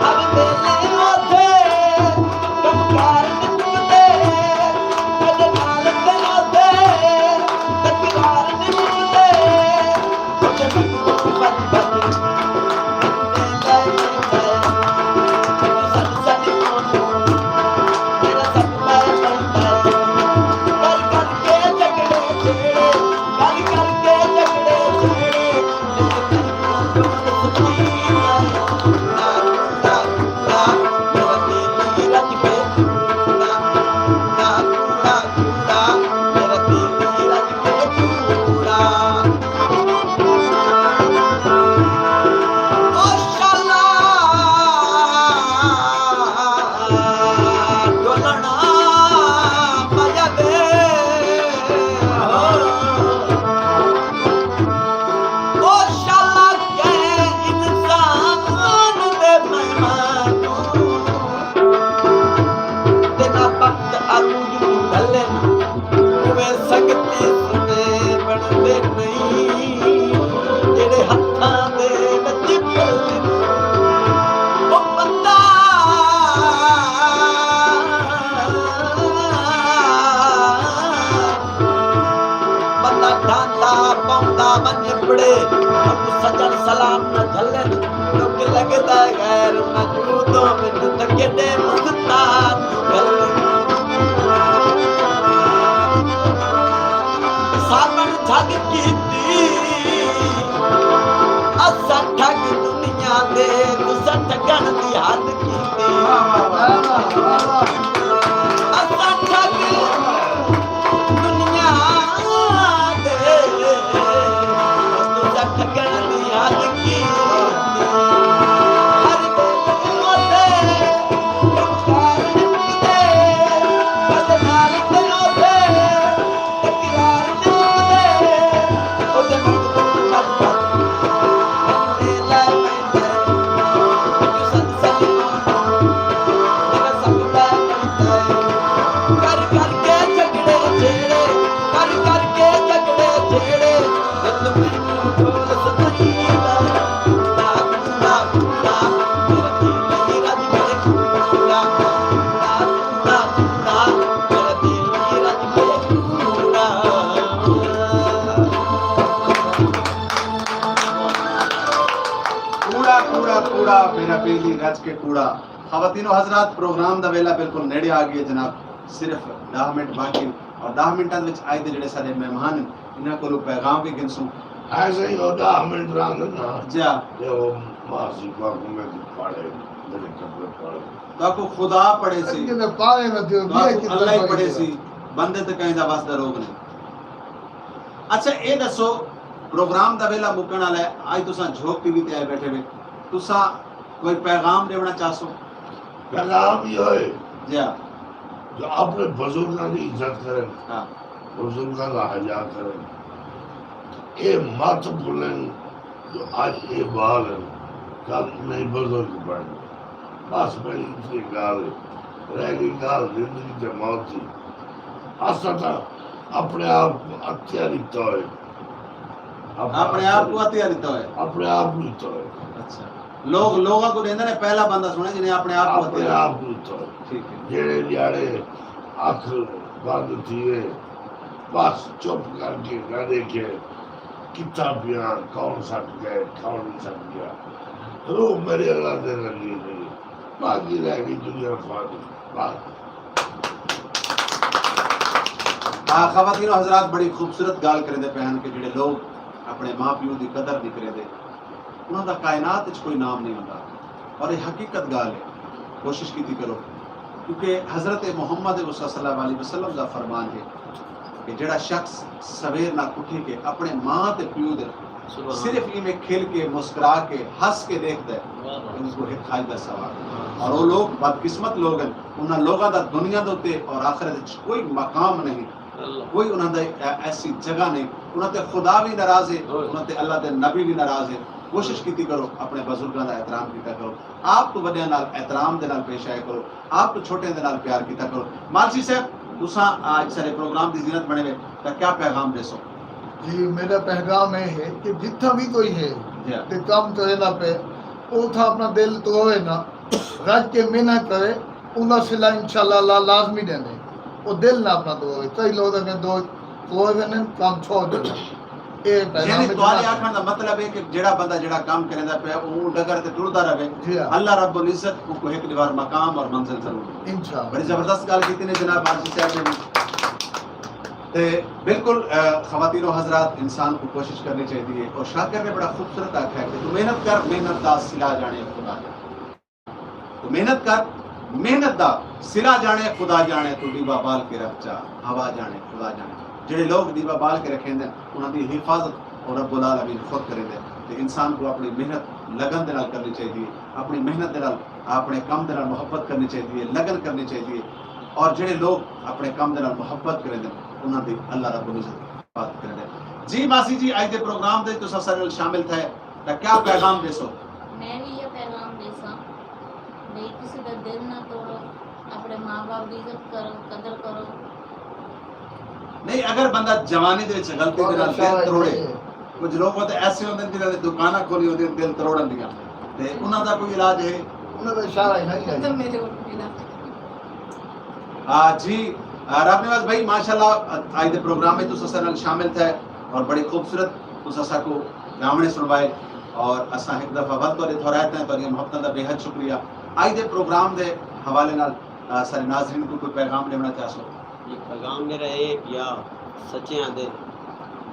ہر ویلے اوندے کمکار نکلدے، کدے نال تے اوندے تکرار نکلدے۔ کجھ مینوں بچ بچ تیݙا بخت عروج کوں گھلن، اوویں سنگتی سنے بݨدے نئیں، جیڑھے ہتھاں دے وچ پلن۔ او بندہ، بندہ ڈھاندا پوندا ونڄ اپڑے، اڳوں سڄݨ سلام نہ جھلن۔ ݙکھ لڳدا غیر موجود ہوون تاں کیݙے محتاج گھلن۔ ساوݨ جھڑ کیتی۔ اساں ٹھگ دنیا دے، تساں ٹھگݨ دی حد کیتی۔ اساں ٹھگ دنیا دے، تساں ٹھگݨ دی حد کیتی۔ ہر ویلے اوندے، بدنال تے اوندے۔ کوڑا کوڑا کوڑا، میرا بیلی رج کے کوڑا۔ خواتین و حضرات، پروگرام دا ویلا بالکل نیڑے آ گئے جناب، صرف ݙاہ منٹ باقی ہن، اور ݙاہ منٹاں دے وچ اڄ دے جڑے سارے مہمان ہن، انہاں کولوں پیغام بھی گھنسوں۔ ایسے ہی ہو، ݙاہ منٹ رہندے نا۔ جی ہاں۔ تے او ماسی پاک میں پاڑے، میرے کپڑے پاڑے۔ تہاکوں خدا پڑھے سی، اڳے تے پاوے نہ تھیو، تہاکوں ٻیا کتنا اللہ ہی پڑھے سی، بندے تے کہیں دا وس دا روگ نہیں۔ اچھا، اے ݙسو، پروگرام دا ویلا مکݨ والا ہے، اڄ تساں جھوک ٹی وی تے آئے ٻیٹھے وے، تساں کوئی پیغام ݙیوݨا چاہسو؟ پیغام ایہو ہے جی ہاں۔ جو اپݨے بزرگاں دی عزت کرن، ہاں۔ بزرگاں دا حیا کرن، اے مت بھلن جو اڄ اے ٻال ہن، کل انہاں بزرگ بݨن۔ بس میری اتنی ڳالھ ہے۔ رہ ڳئی ڳالھ زندگی تے موت دی۔ اساں تاں اپݨے آپ کوں عطیہ ݙتا ہوئے۔ اپݨے آپ کوں عطیہ ݙتا ہوئے۔ اپݨے آپ کوں ݙتا ہوئے۔ اچھا۔ لوگ، لوگاں کوں ݙیندے نے، پہلا بندہ سݨے جنہیں اپݨے آپ کوں عطیہ ݙتا ہوئے۔ ٹھیک ہے۔ جیڑھے ݙیہاڑے اکھ بند تھیوے، بس چپ کر کے نہ ݙیکھے کتھاں پیاں، کون سٹ ڳئے، کون نہیں سٹ ڳیا۔ روح میرے اللہ دے رنگی نہیں، باقی رہ ڳئی دنیا فانی۔ بس۔ آ، خواتین و حضرات بڑی خوبصورت ڳالھ کریندے پئے ہن کہ جڑے لوگ اپݨے ماں پیو دی قدر نہیں کریندے، انہاں دا کائنات وچ کوئی نام نہیں ہوندا۔ اور یہ حقیقت ڳالھ ہے، کوشش کیتی کرو، کیونکہ حضرت محمد مصطفیٰ صلی اللہ علیہ وسلم دا فرمان ہے کہ جڑا شخص سویر نہ اٹھے کے اپݨے ماں تے پیو دے صرف ایویں کھل کے، مسکرا کے، ہنس کے ݙیکھدا ہے، ان کو ایک حج دا ثواب ہے۔ اور وہ لوگ بدقسمت لوگ ہیں، انہاں لوگاں دا دنیا دے اتے اور آخرت وچ کوئی مقام نہیں، کوئی انہاں دا ایسی جگہ نہیں، انہاں تے خدا بھی ناراض ہے، انہاں تے اللہ دے نبی بھی ناراض ہے۔ کوشش کیتی کرو، اپݨے بزرگاں دا احترام کیتا کرو، آپ توں وݙیاں نال احترام دے نال پیش آیا کرو، آپ توں چھوٹیاں دے نال پیار کیتا کرو۔ مالچی صاحب، تساں اڄ سارے پروگرام دی زینت بݨے وے، تاں کیا پیغام ݙیسو؟ جی، میݙا پیغام اے ہے کہ جتھاں وی کوئی ہے جی ہاں۔ تے کم کریندا پئے، اتھاں اپݨا دل تروئے نہ، رڄ کے محنت کرے، اوندا صلہ انشاءاللہ اللہ لازمی ݙیندے۔ او دل نہ اپݨا تروئے۔ کئی لوگ اڳے دو تروئے ویندن، کم چھوڑ ݙیندن۔ اے پیغام یعنی ہے تہاݙے جناب۔ آکھݨ دا مطلب ہے کہ جیڑھا بندہ جیڑھا کم کریندا پئے، او اوں ݙگر تے ٹردا رہے، جی ہاں۔ اللہ رب العزت اونکوں ہک ݙیہاڑ مقام اور منزل ضرور ݙیندے۔ انشاءاللہ۔ بڑی زبردست ڳالھ کیتی نے جناب مالچی صاحب نے۔ تے بالکل، آ، خواتین و حضرات، انسان کوں کوشش کرݨی چاہیدی ہے۔ اور شاکر نے بڑا خوبصورت آکھیا کہ توں محنت کر، محنت دا صلہ ڄاݨے خدا ڄاݨے۔ توں محنت کر، محنت دا صلہ ڄاݨے خدا ڄاݨے، توں ݙیوا ٻال کے رکھ چا، ہوا ڄاݨے خدا ڄاݨے۔ جڑے لوگ ݙیوا ٻال کے رکھیندن، انہاں دی حفاظت او رب العالمین خود کریندے۔ تے انسان کوں اپݨی محنت لگن دے نال کرݨی چاہیدی ہے، اپݨی محنت دے نال، اپݨے کم دے نال محبت کرݨی چاہیدی ہے، لگن کرݨی چاہیدی ہے۔ اور جڑے لوگ اپݨے کم دے نال محبت کریندن، انہاں دی اللہ رب العزت حفاظت کریندے۔ جی ماسی جی، اڄ دے پروگرام دے تساں سارے نال شامل تھئے، تاں کیا پیغام ݙیسو؟ میں وی ایہو پیغام ݙیساں، بھئی کسی دا دل نہ توڑو، اپݨے ماں باپ دی عزت کرو، قدر کرو۔ نہیں، اگر بندہ جوانی دے وچ غلطی دے نال دل تروڑے، کچھ لوگ تے ایسے ہوندے جنہاں نے دکاناں کھولی ہوندی دل تروڑن دیاں، تے انہاں دا کوئی علاج ہے؟ انہاں دا اشارہ ہی نہیں ہے۔ آ، جی، آ، رب نواز بھائی، ماشاءاللہ، آ، اڄ دے پروگرام وچ تساں ساݙے نال شامل تھئے اور بڑی خوبصورت تساں ساکوں ڳاوݨے سݨوائے اور اساں ہک دفعہ ول تہاݙے تھورائتیں، تہاݙیاں محبتاں دا بے حد شکریہ۔ اڄ دے پروگرام دے حوالے نال، آ، سارے ناظرین کوں کوئی پیغام ݙیوݨا چاہسو؟ یہ پیغام میرا اے پیا، سچیاں دے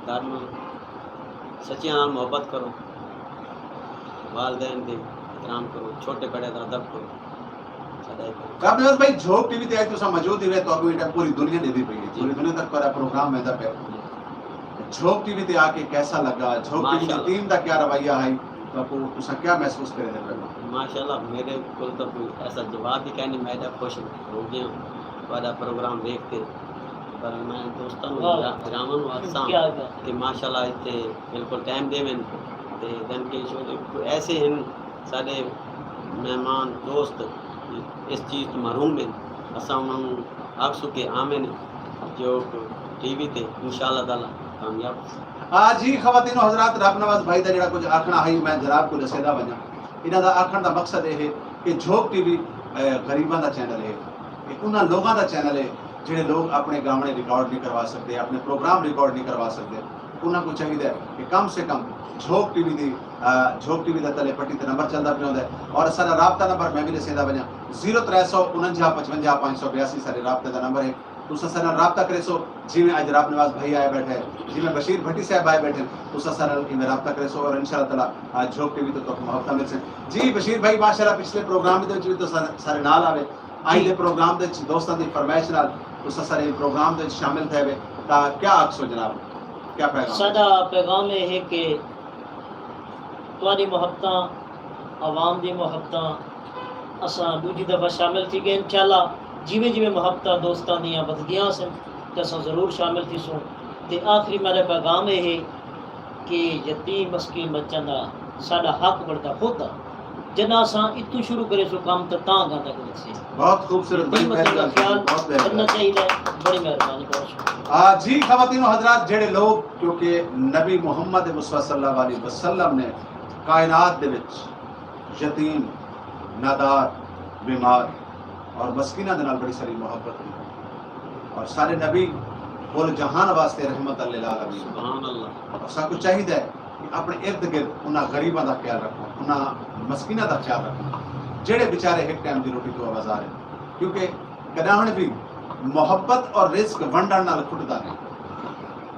دار نال سچیاں نال محبت کرو، والدین دے احترام کرو، چھوٹے بڑے دا ادب کرو۔ ساݙا ایک رب نواز بھائی، جھوک ٹی وی تے اڄ تساں موجود ہی وے، تہاکوں ایݙا پوری دنیا ݙیہدی پئی ہے، جی۔ پوری دنیا تک تہاݙا پروگرام ویندا پیا۔ جھوک ٹی وی تے آ کے کیسا لگا؟ جھوک ٹی وی دی ماشاءاللہ۔ ٹیم دا کیا رویہ ہے؟ تہاکوں تساں کیا محسوس کریندے پئے ہو؟ ماشاءاللہ، میݙے کول تاں کوئی ایسا جواب ہی کائنی، میں ایݙا خوش ہو ڳیا تہاݙا پروگرام ویکھ کے۔ پر میں دوستاں نوں واہ۔ بھراواں نوں آکھساں کیا بات۔ کہ ماشاءاللہ اتھے بالکل ٹائم ݙیون تے دن کے شو دے کوئی ایسے ہن ساݙے مہمان دوست اس چیز توں محروم ہن، اساں انہاں نوں آکھسوں کہ آون جھوک ٹی وی تے، انشاءاللہ تعالیٰ کامیاب تھیسن۔ آ جی خواتین و حضرات، رب نواز بھائی دا جڑا کچھ آکھݨا ہئی، میں جناب کوں ݙسیندا ونڄاں۔ انہاں دا آکھݨ دا مقصد اے ہے کہ جھوک ٹی وی، اے، غریباں دا چینل ہے، اے انہاں لوگاں دا چینل ہے جڑے لوگ اپݨے گاوݨے ریکارڈ نہیں کروا سڳدے، اپݨے پروگرام ریکارڈ نہیں کروا سڳدے۔ انہاں کوں چاہیدا ہے کہ کم سے کم جھوک ٹی وی دی، آ، جھوک ٹی وی دا تلے پٹی تے نمبر چلدا پیا ہوندا ہے۔ اور ساݙا رابطہ نمبر میں وی ݙسیندا ونڄاں، زیرو ترے سو انجا پچونجا پنج سو بیاسی ساݙے رابطے دا نمبر ہے۔ تساں ساݙے نال رابطہ کریسو، جیویں اڄ رب نواز بھائی آئے ٻیٹھے، جیویں بشیر بھٹی صاحب آئے ٻیٹھے، تساں ساݙے نال ایویں رابطہ کریسو اور انشاءاللہ تعالیٰ آ جھوک ٹی وی توں تہاکوں محبتاں ملسن۔ جی بشیر بھائی، ماشاءاللہ پچھلے پروگرام دے وچ وی تساں ساݙے نال آوے۔ اڄ دے جی۔ پروگرام دے وچ دوستاں دی فرمائش نال تساں سارے پروگرام دے وچ شامل تھئے وے، تاں کیا آکھسو جناب؟ کیا پیغام؟ ساݙا پیغام اے ہے کہ تہاݙی محبتاں، عوام دی محبتاں، اساں ݙوجھی دفعہ شامل تھی ڳئے۔ انشاءاللہ جیویں جیویں محبتاں دوستاں دیاں ودھدیاں ہسن تے اساں ضرور شامل تھیسوں۔ تے آخری میݙا پیغام اے ہے کہ یتیم مسکین بچاں دا ساݙا حق بݨدا خود آ۔ جݙاں اساں اتوں شروع کریسوں کم تاں تاں اڳاں تک ودھسی۔ بہت خوبصورت، بڑی یتیم بچاں دا خیال کرݨا چاہیدا ہے۔ بڑی مہربانی، بہت شکریہ۔ آ، جی خواتین و حضرات، جڑے لوگ، کیونکہ نبی محمد مصطفیٰ صلی اللہ علیہ وسلم نے کائنات دے وچ یتیم، نادار، بیمار اور مسکیناں دے نال بڑی ساری محبت ہے۔ اور سارے نبی کل جہان واسطے رحمت للعالمین۔ سبحان اللہ۔ اور ساکوں چاہیدا ہے کہ اپݨے ارد گرد انہاں غریباں دا خیال رکھو، انہاں مسکیناں دا خیال رکھو، جڑے بیچارے ہک ٹائم دی روٹی توں آوازار ہن۔ کیونکہ کݙاہݨ وی محبت اور رزق ونڈݨ نال کھٹدا نہیں۔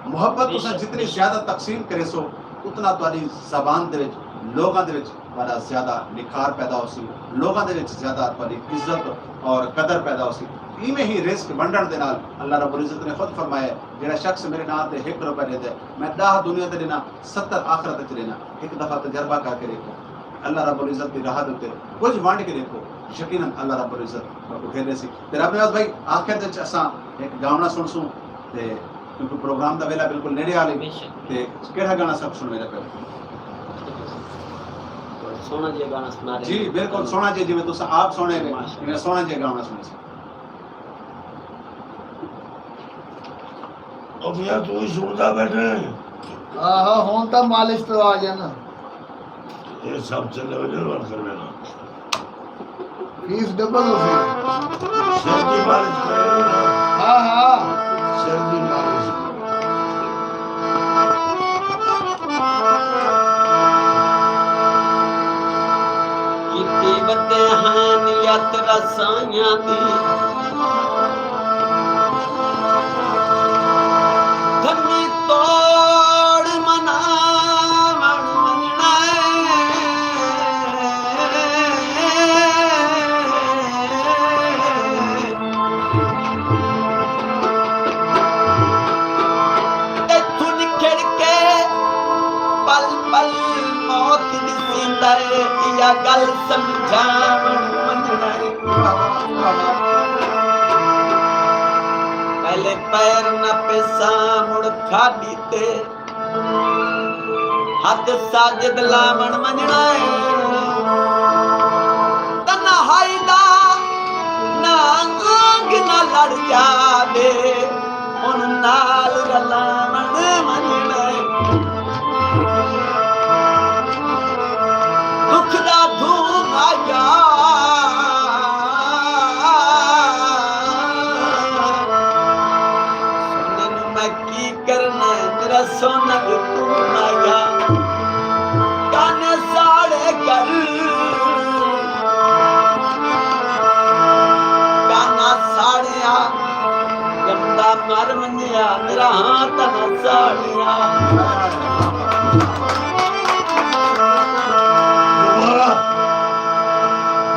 محبت بے تساں شک، جتنی بے شک۔ زیادہ تقسیم کریسو، اتنا تہاݙی زبان دے وچ، لوگاں دے وچ تہاݙا زیادہ نکھار پیدا ہوسی، لوگاں دے وچ زیادہ تہاݙی عزت اور قدر پیدا ہوسی۔ ایویں ہی رزق ونڈݨ دے نال اللہ رب العزت نے خود فرمایا ہے، جڑا شخص میرے ناں تے ہک روپے ݙیندے، میں ݙاہ دنیا تے ݙینا، ستر آخرت وچ ݙینا۔ ہک دفعہ تجربہ کر کے ݙیکھو، اللہ رب العزت دی راہ دے اتے کجھ ونڈ کے ݙیکھو، یقیناً اللہ رب العزت تہاکوں گھیر ݙیسی۔ تے رب نواز بھائی، آخر دے وچ اساں ہک گاوݨا سݨسوں، تے کیونکہ پروگرام دا ویلا بالکل نیڑے آ ڳئے۔ بے شک۔ تے کیڑھا گانا سب سݨویندے پئے ہو؟ سوہݨا جیہا گانا سݨا ݙے۔ جی، بالکل سوہݨا جیہا، جیویں تساں آپ سوہݨے وے، ماشاءاللہ۔ ایویں سوہݨا جیہا گانا سݨیسوں۔ او میاں، توں ہی سݨدا ٻیٹھے ہیں۔ آہا، ہݨ تاں مالش تے آ ڳیا نا۔ اے سب چلے ونڄن، ول کر لینا۔ فیس ڈبل ہوسی۔ سر دی مالش کرے نا۔ ہاں، ہاں۔ سر دی مالش۔ کیتی ودے ہن یت رسائیاں دی۔ دھمی توڑ مناوݨ ونڄݨا ہے۔ اتھوں نکھڑ کے پل پل موت ݙسیندا ہے، ایہا ڳل سمجھاوݨ ونڄݨا ہے۔ پہلے پیر نہ پیساں مڑ کھاݙی تے ہتھ ساجد لاوݨ ونڄݨا ہے۔ تنہائی دا نہ آنگ نہ لڑ جاوے، ہݨ نال رلاوݨ ونڄݨا ہے۔ دکھ دا دھوم آیا۔ سونے نوں میں کی کرنا ہے، میرا سونا جو توں آیا۔ گانے ساڑے کر، گانا ساڑیا، گندا مر ونڄیا میرا ہاں تن ساڑیا۔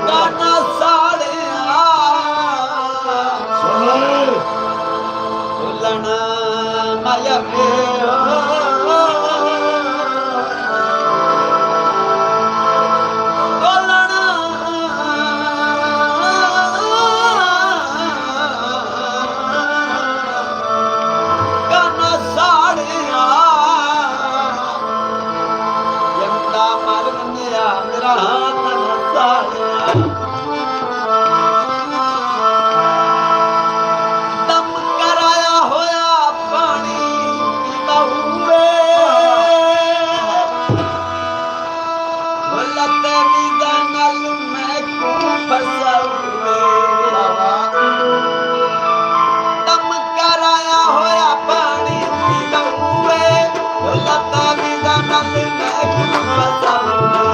تن ساڑیا۔ بھلݨ مایا پے۔ بھلݨ کن ساڑیا۔ جنتا مر ونڄیا میرا ہاں تن ساڑیا۔ دم کرایا ہویا پاݨی پیوے۔ لتے ویزا نال میکوں پھساوے۔ دم کرایا ہویا پاݨی پیوے۔ لتے ویزا نال میکوں پھساوے۔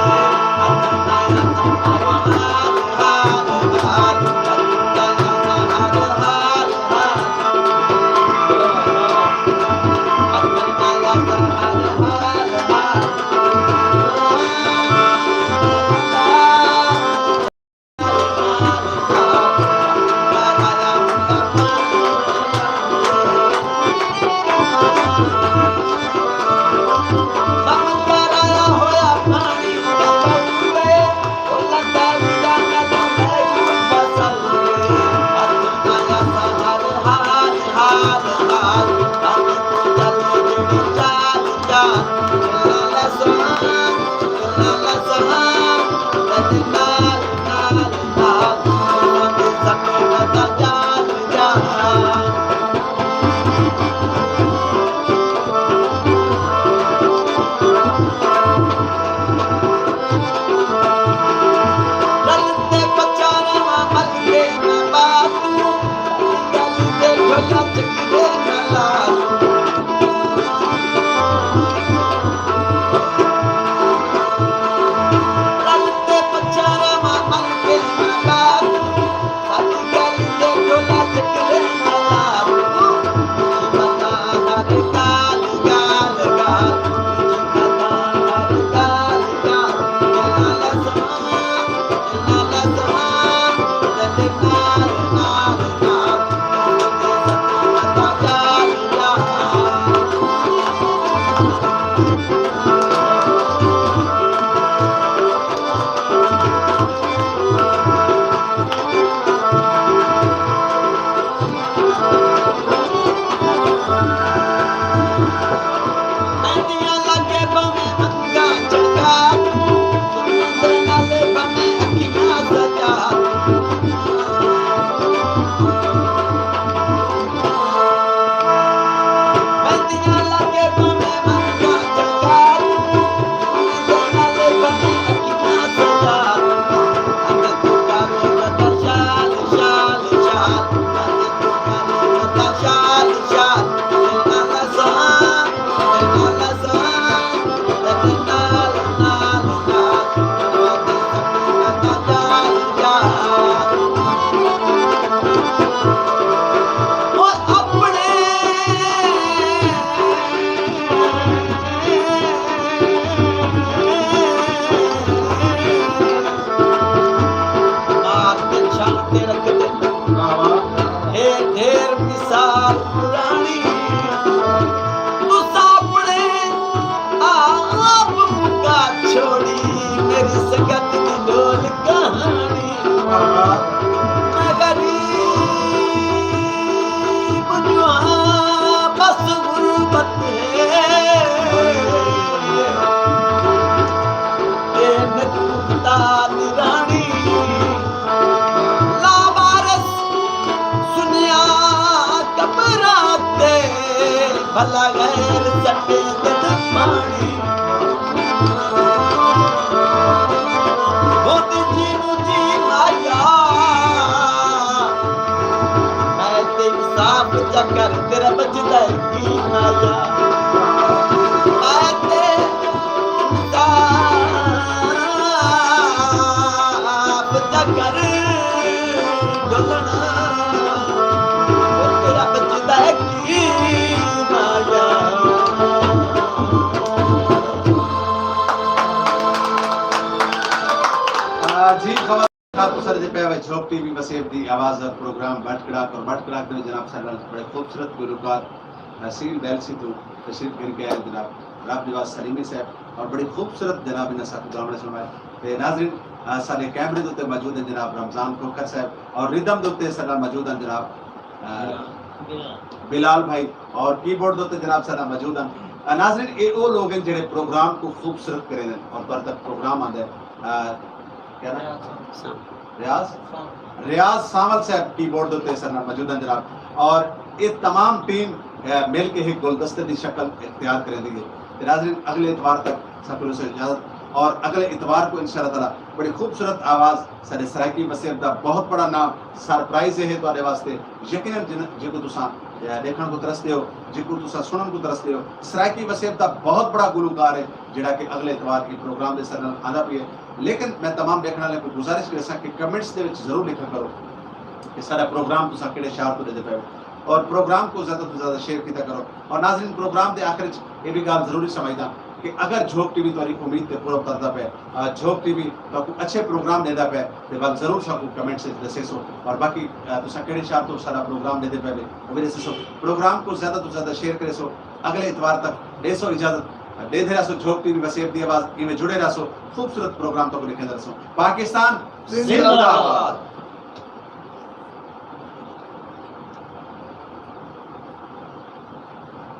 آپ مکا چھوڑی میری سنگت دی ڈول کہانی۔ میں غریب جو ہاں بس غربت ہے۔ اے نکتا دی راݨی لاوارث سنیا قبراں تے، بھلا غیر سٹیندن پاݨی۔ بھت جی مجی مایا، میں تے انصاف چا کر، تیرا بچدا ہے کی مایا؟ میں تے انصاف چا کر، ڈھلݨا، او تیرا بچدا ہے جی خبر تساں ݙیہدے پئے ہو جھوک ٹی وی وسیب دی آواز دا پروگرام بٹ کڑاک، اور بٹ کڑاک دے وچ جناب ساݙے نال بڑے خوبصورت گلوکار حسین بیلسی توں تشریف گھن کے آئے جناب رب نواز سلیمی صاحب، اور بڑی خوبصورت جناب انہاں ساکوں گاوݨے سݨوائے۔ تے ناظرین، آ، ساݙے کیمرے دے اتے موجود ہیں جناب رمضان کھوکھر صاحب، اور ردم دے اتے ساݙے نال موجود ہیں جناب، آ، بلال بھائی، اور کی بورڈ دے اتے جناب ساݙے نال موجود ہیں۔ آ، ناظرین، اے او لوگ ہیں جڑے پروگرام کوں خوبصورت کریندے اور پر تک پروگرام آندا ہے۔ آ، کیا نام؟ ریاض؟ ریاض سانول صاحب کی بورڈ دے اتے ساݙے نال موجود ہیں جناب، اور اے تمام ٹیم، آ، مل کے ہک گلدستے دی شکل اختیار کریندی ہے۔ تے ناظرین، اڳلے اتوار تک ساکوں ݙیسو اجازت، اور اڳلے اتوار کوں ان شاء اللہ تعالیٰ بڑی خوبصورت آواز ساݙے سرائیکی وسیب دا بہت بڑا ناں سرپرائز ہے تہاݙے واسطے۔ یقیناً جن-، جیکوں تساں، آ، ݙیکھݨ کوں ترسدے ہو، جیکوں تساں سݨݨ کوں ترسدے ہو، سرائیکی وسیب دا بہت بڑا گلوکار ہے جڑا کہ اڳلے اتوار ایں پروگرام دے ساݙے نال آندا پئے۔ لیکن میں تمام ݙیکھݨ والے کوں گزارش کریساں کہ کمنٹس دے وچ ضرور لکھا کرو کہ ساݙا پروگرام تساں کیڑھے شہر توں ݙیہدے پئے ہو، اور پروگرام کوں زیادہ توں زیادہ شیئر کیتا کرو۔ اور ناظرین، پروگرام دے آخر وچ اے وی ڳالھ ضروری سمجھداں کہ اگر جھوک ٹی وی تہاݙی امید تے پورا اتردا پئے، آ، جھوک ٹی وی تہاکوں اچھے پروگرام ݙیندا پئے، تے ول ضرور ساکوں کمنٹس وچ ݙسیسو۔ اور باقی، آ، تساں کیڑھے شہر توں ساݙا پروگرام ݙیہدے پئے وے، او وی ݙسیسو۔ پروگرام کوں زیادہ توں زیادہ شیئر کریسو۔ اڳلے اتوار تک ݙیسو اجازت، ݙیہدے رہسو جھوک ٹی وی وسیب دی آواز، ایویں جڑے رہسو، خوبصورت پروگرام تہاکوں ݙیکھیندے رہسوں۔ پاکستان زندہ باد۔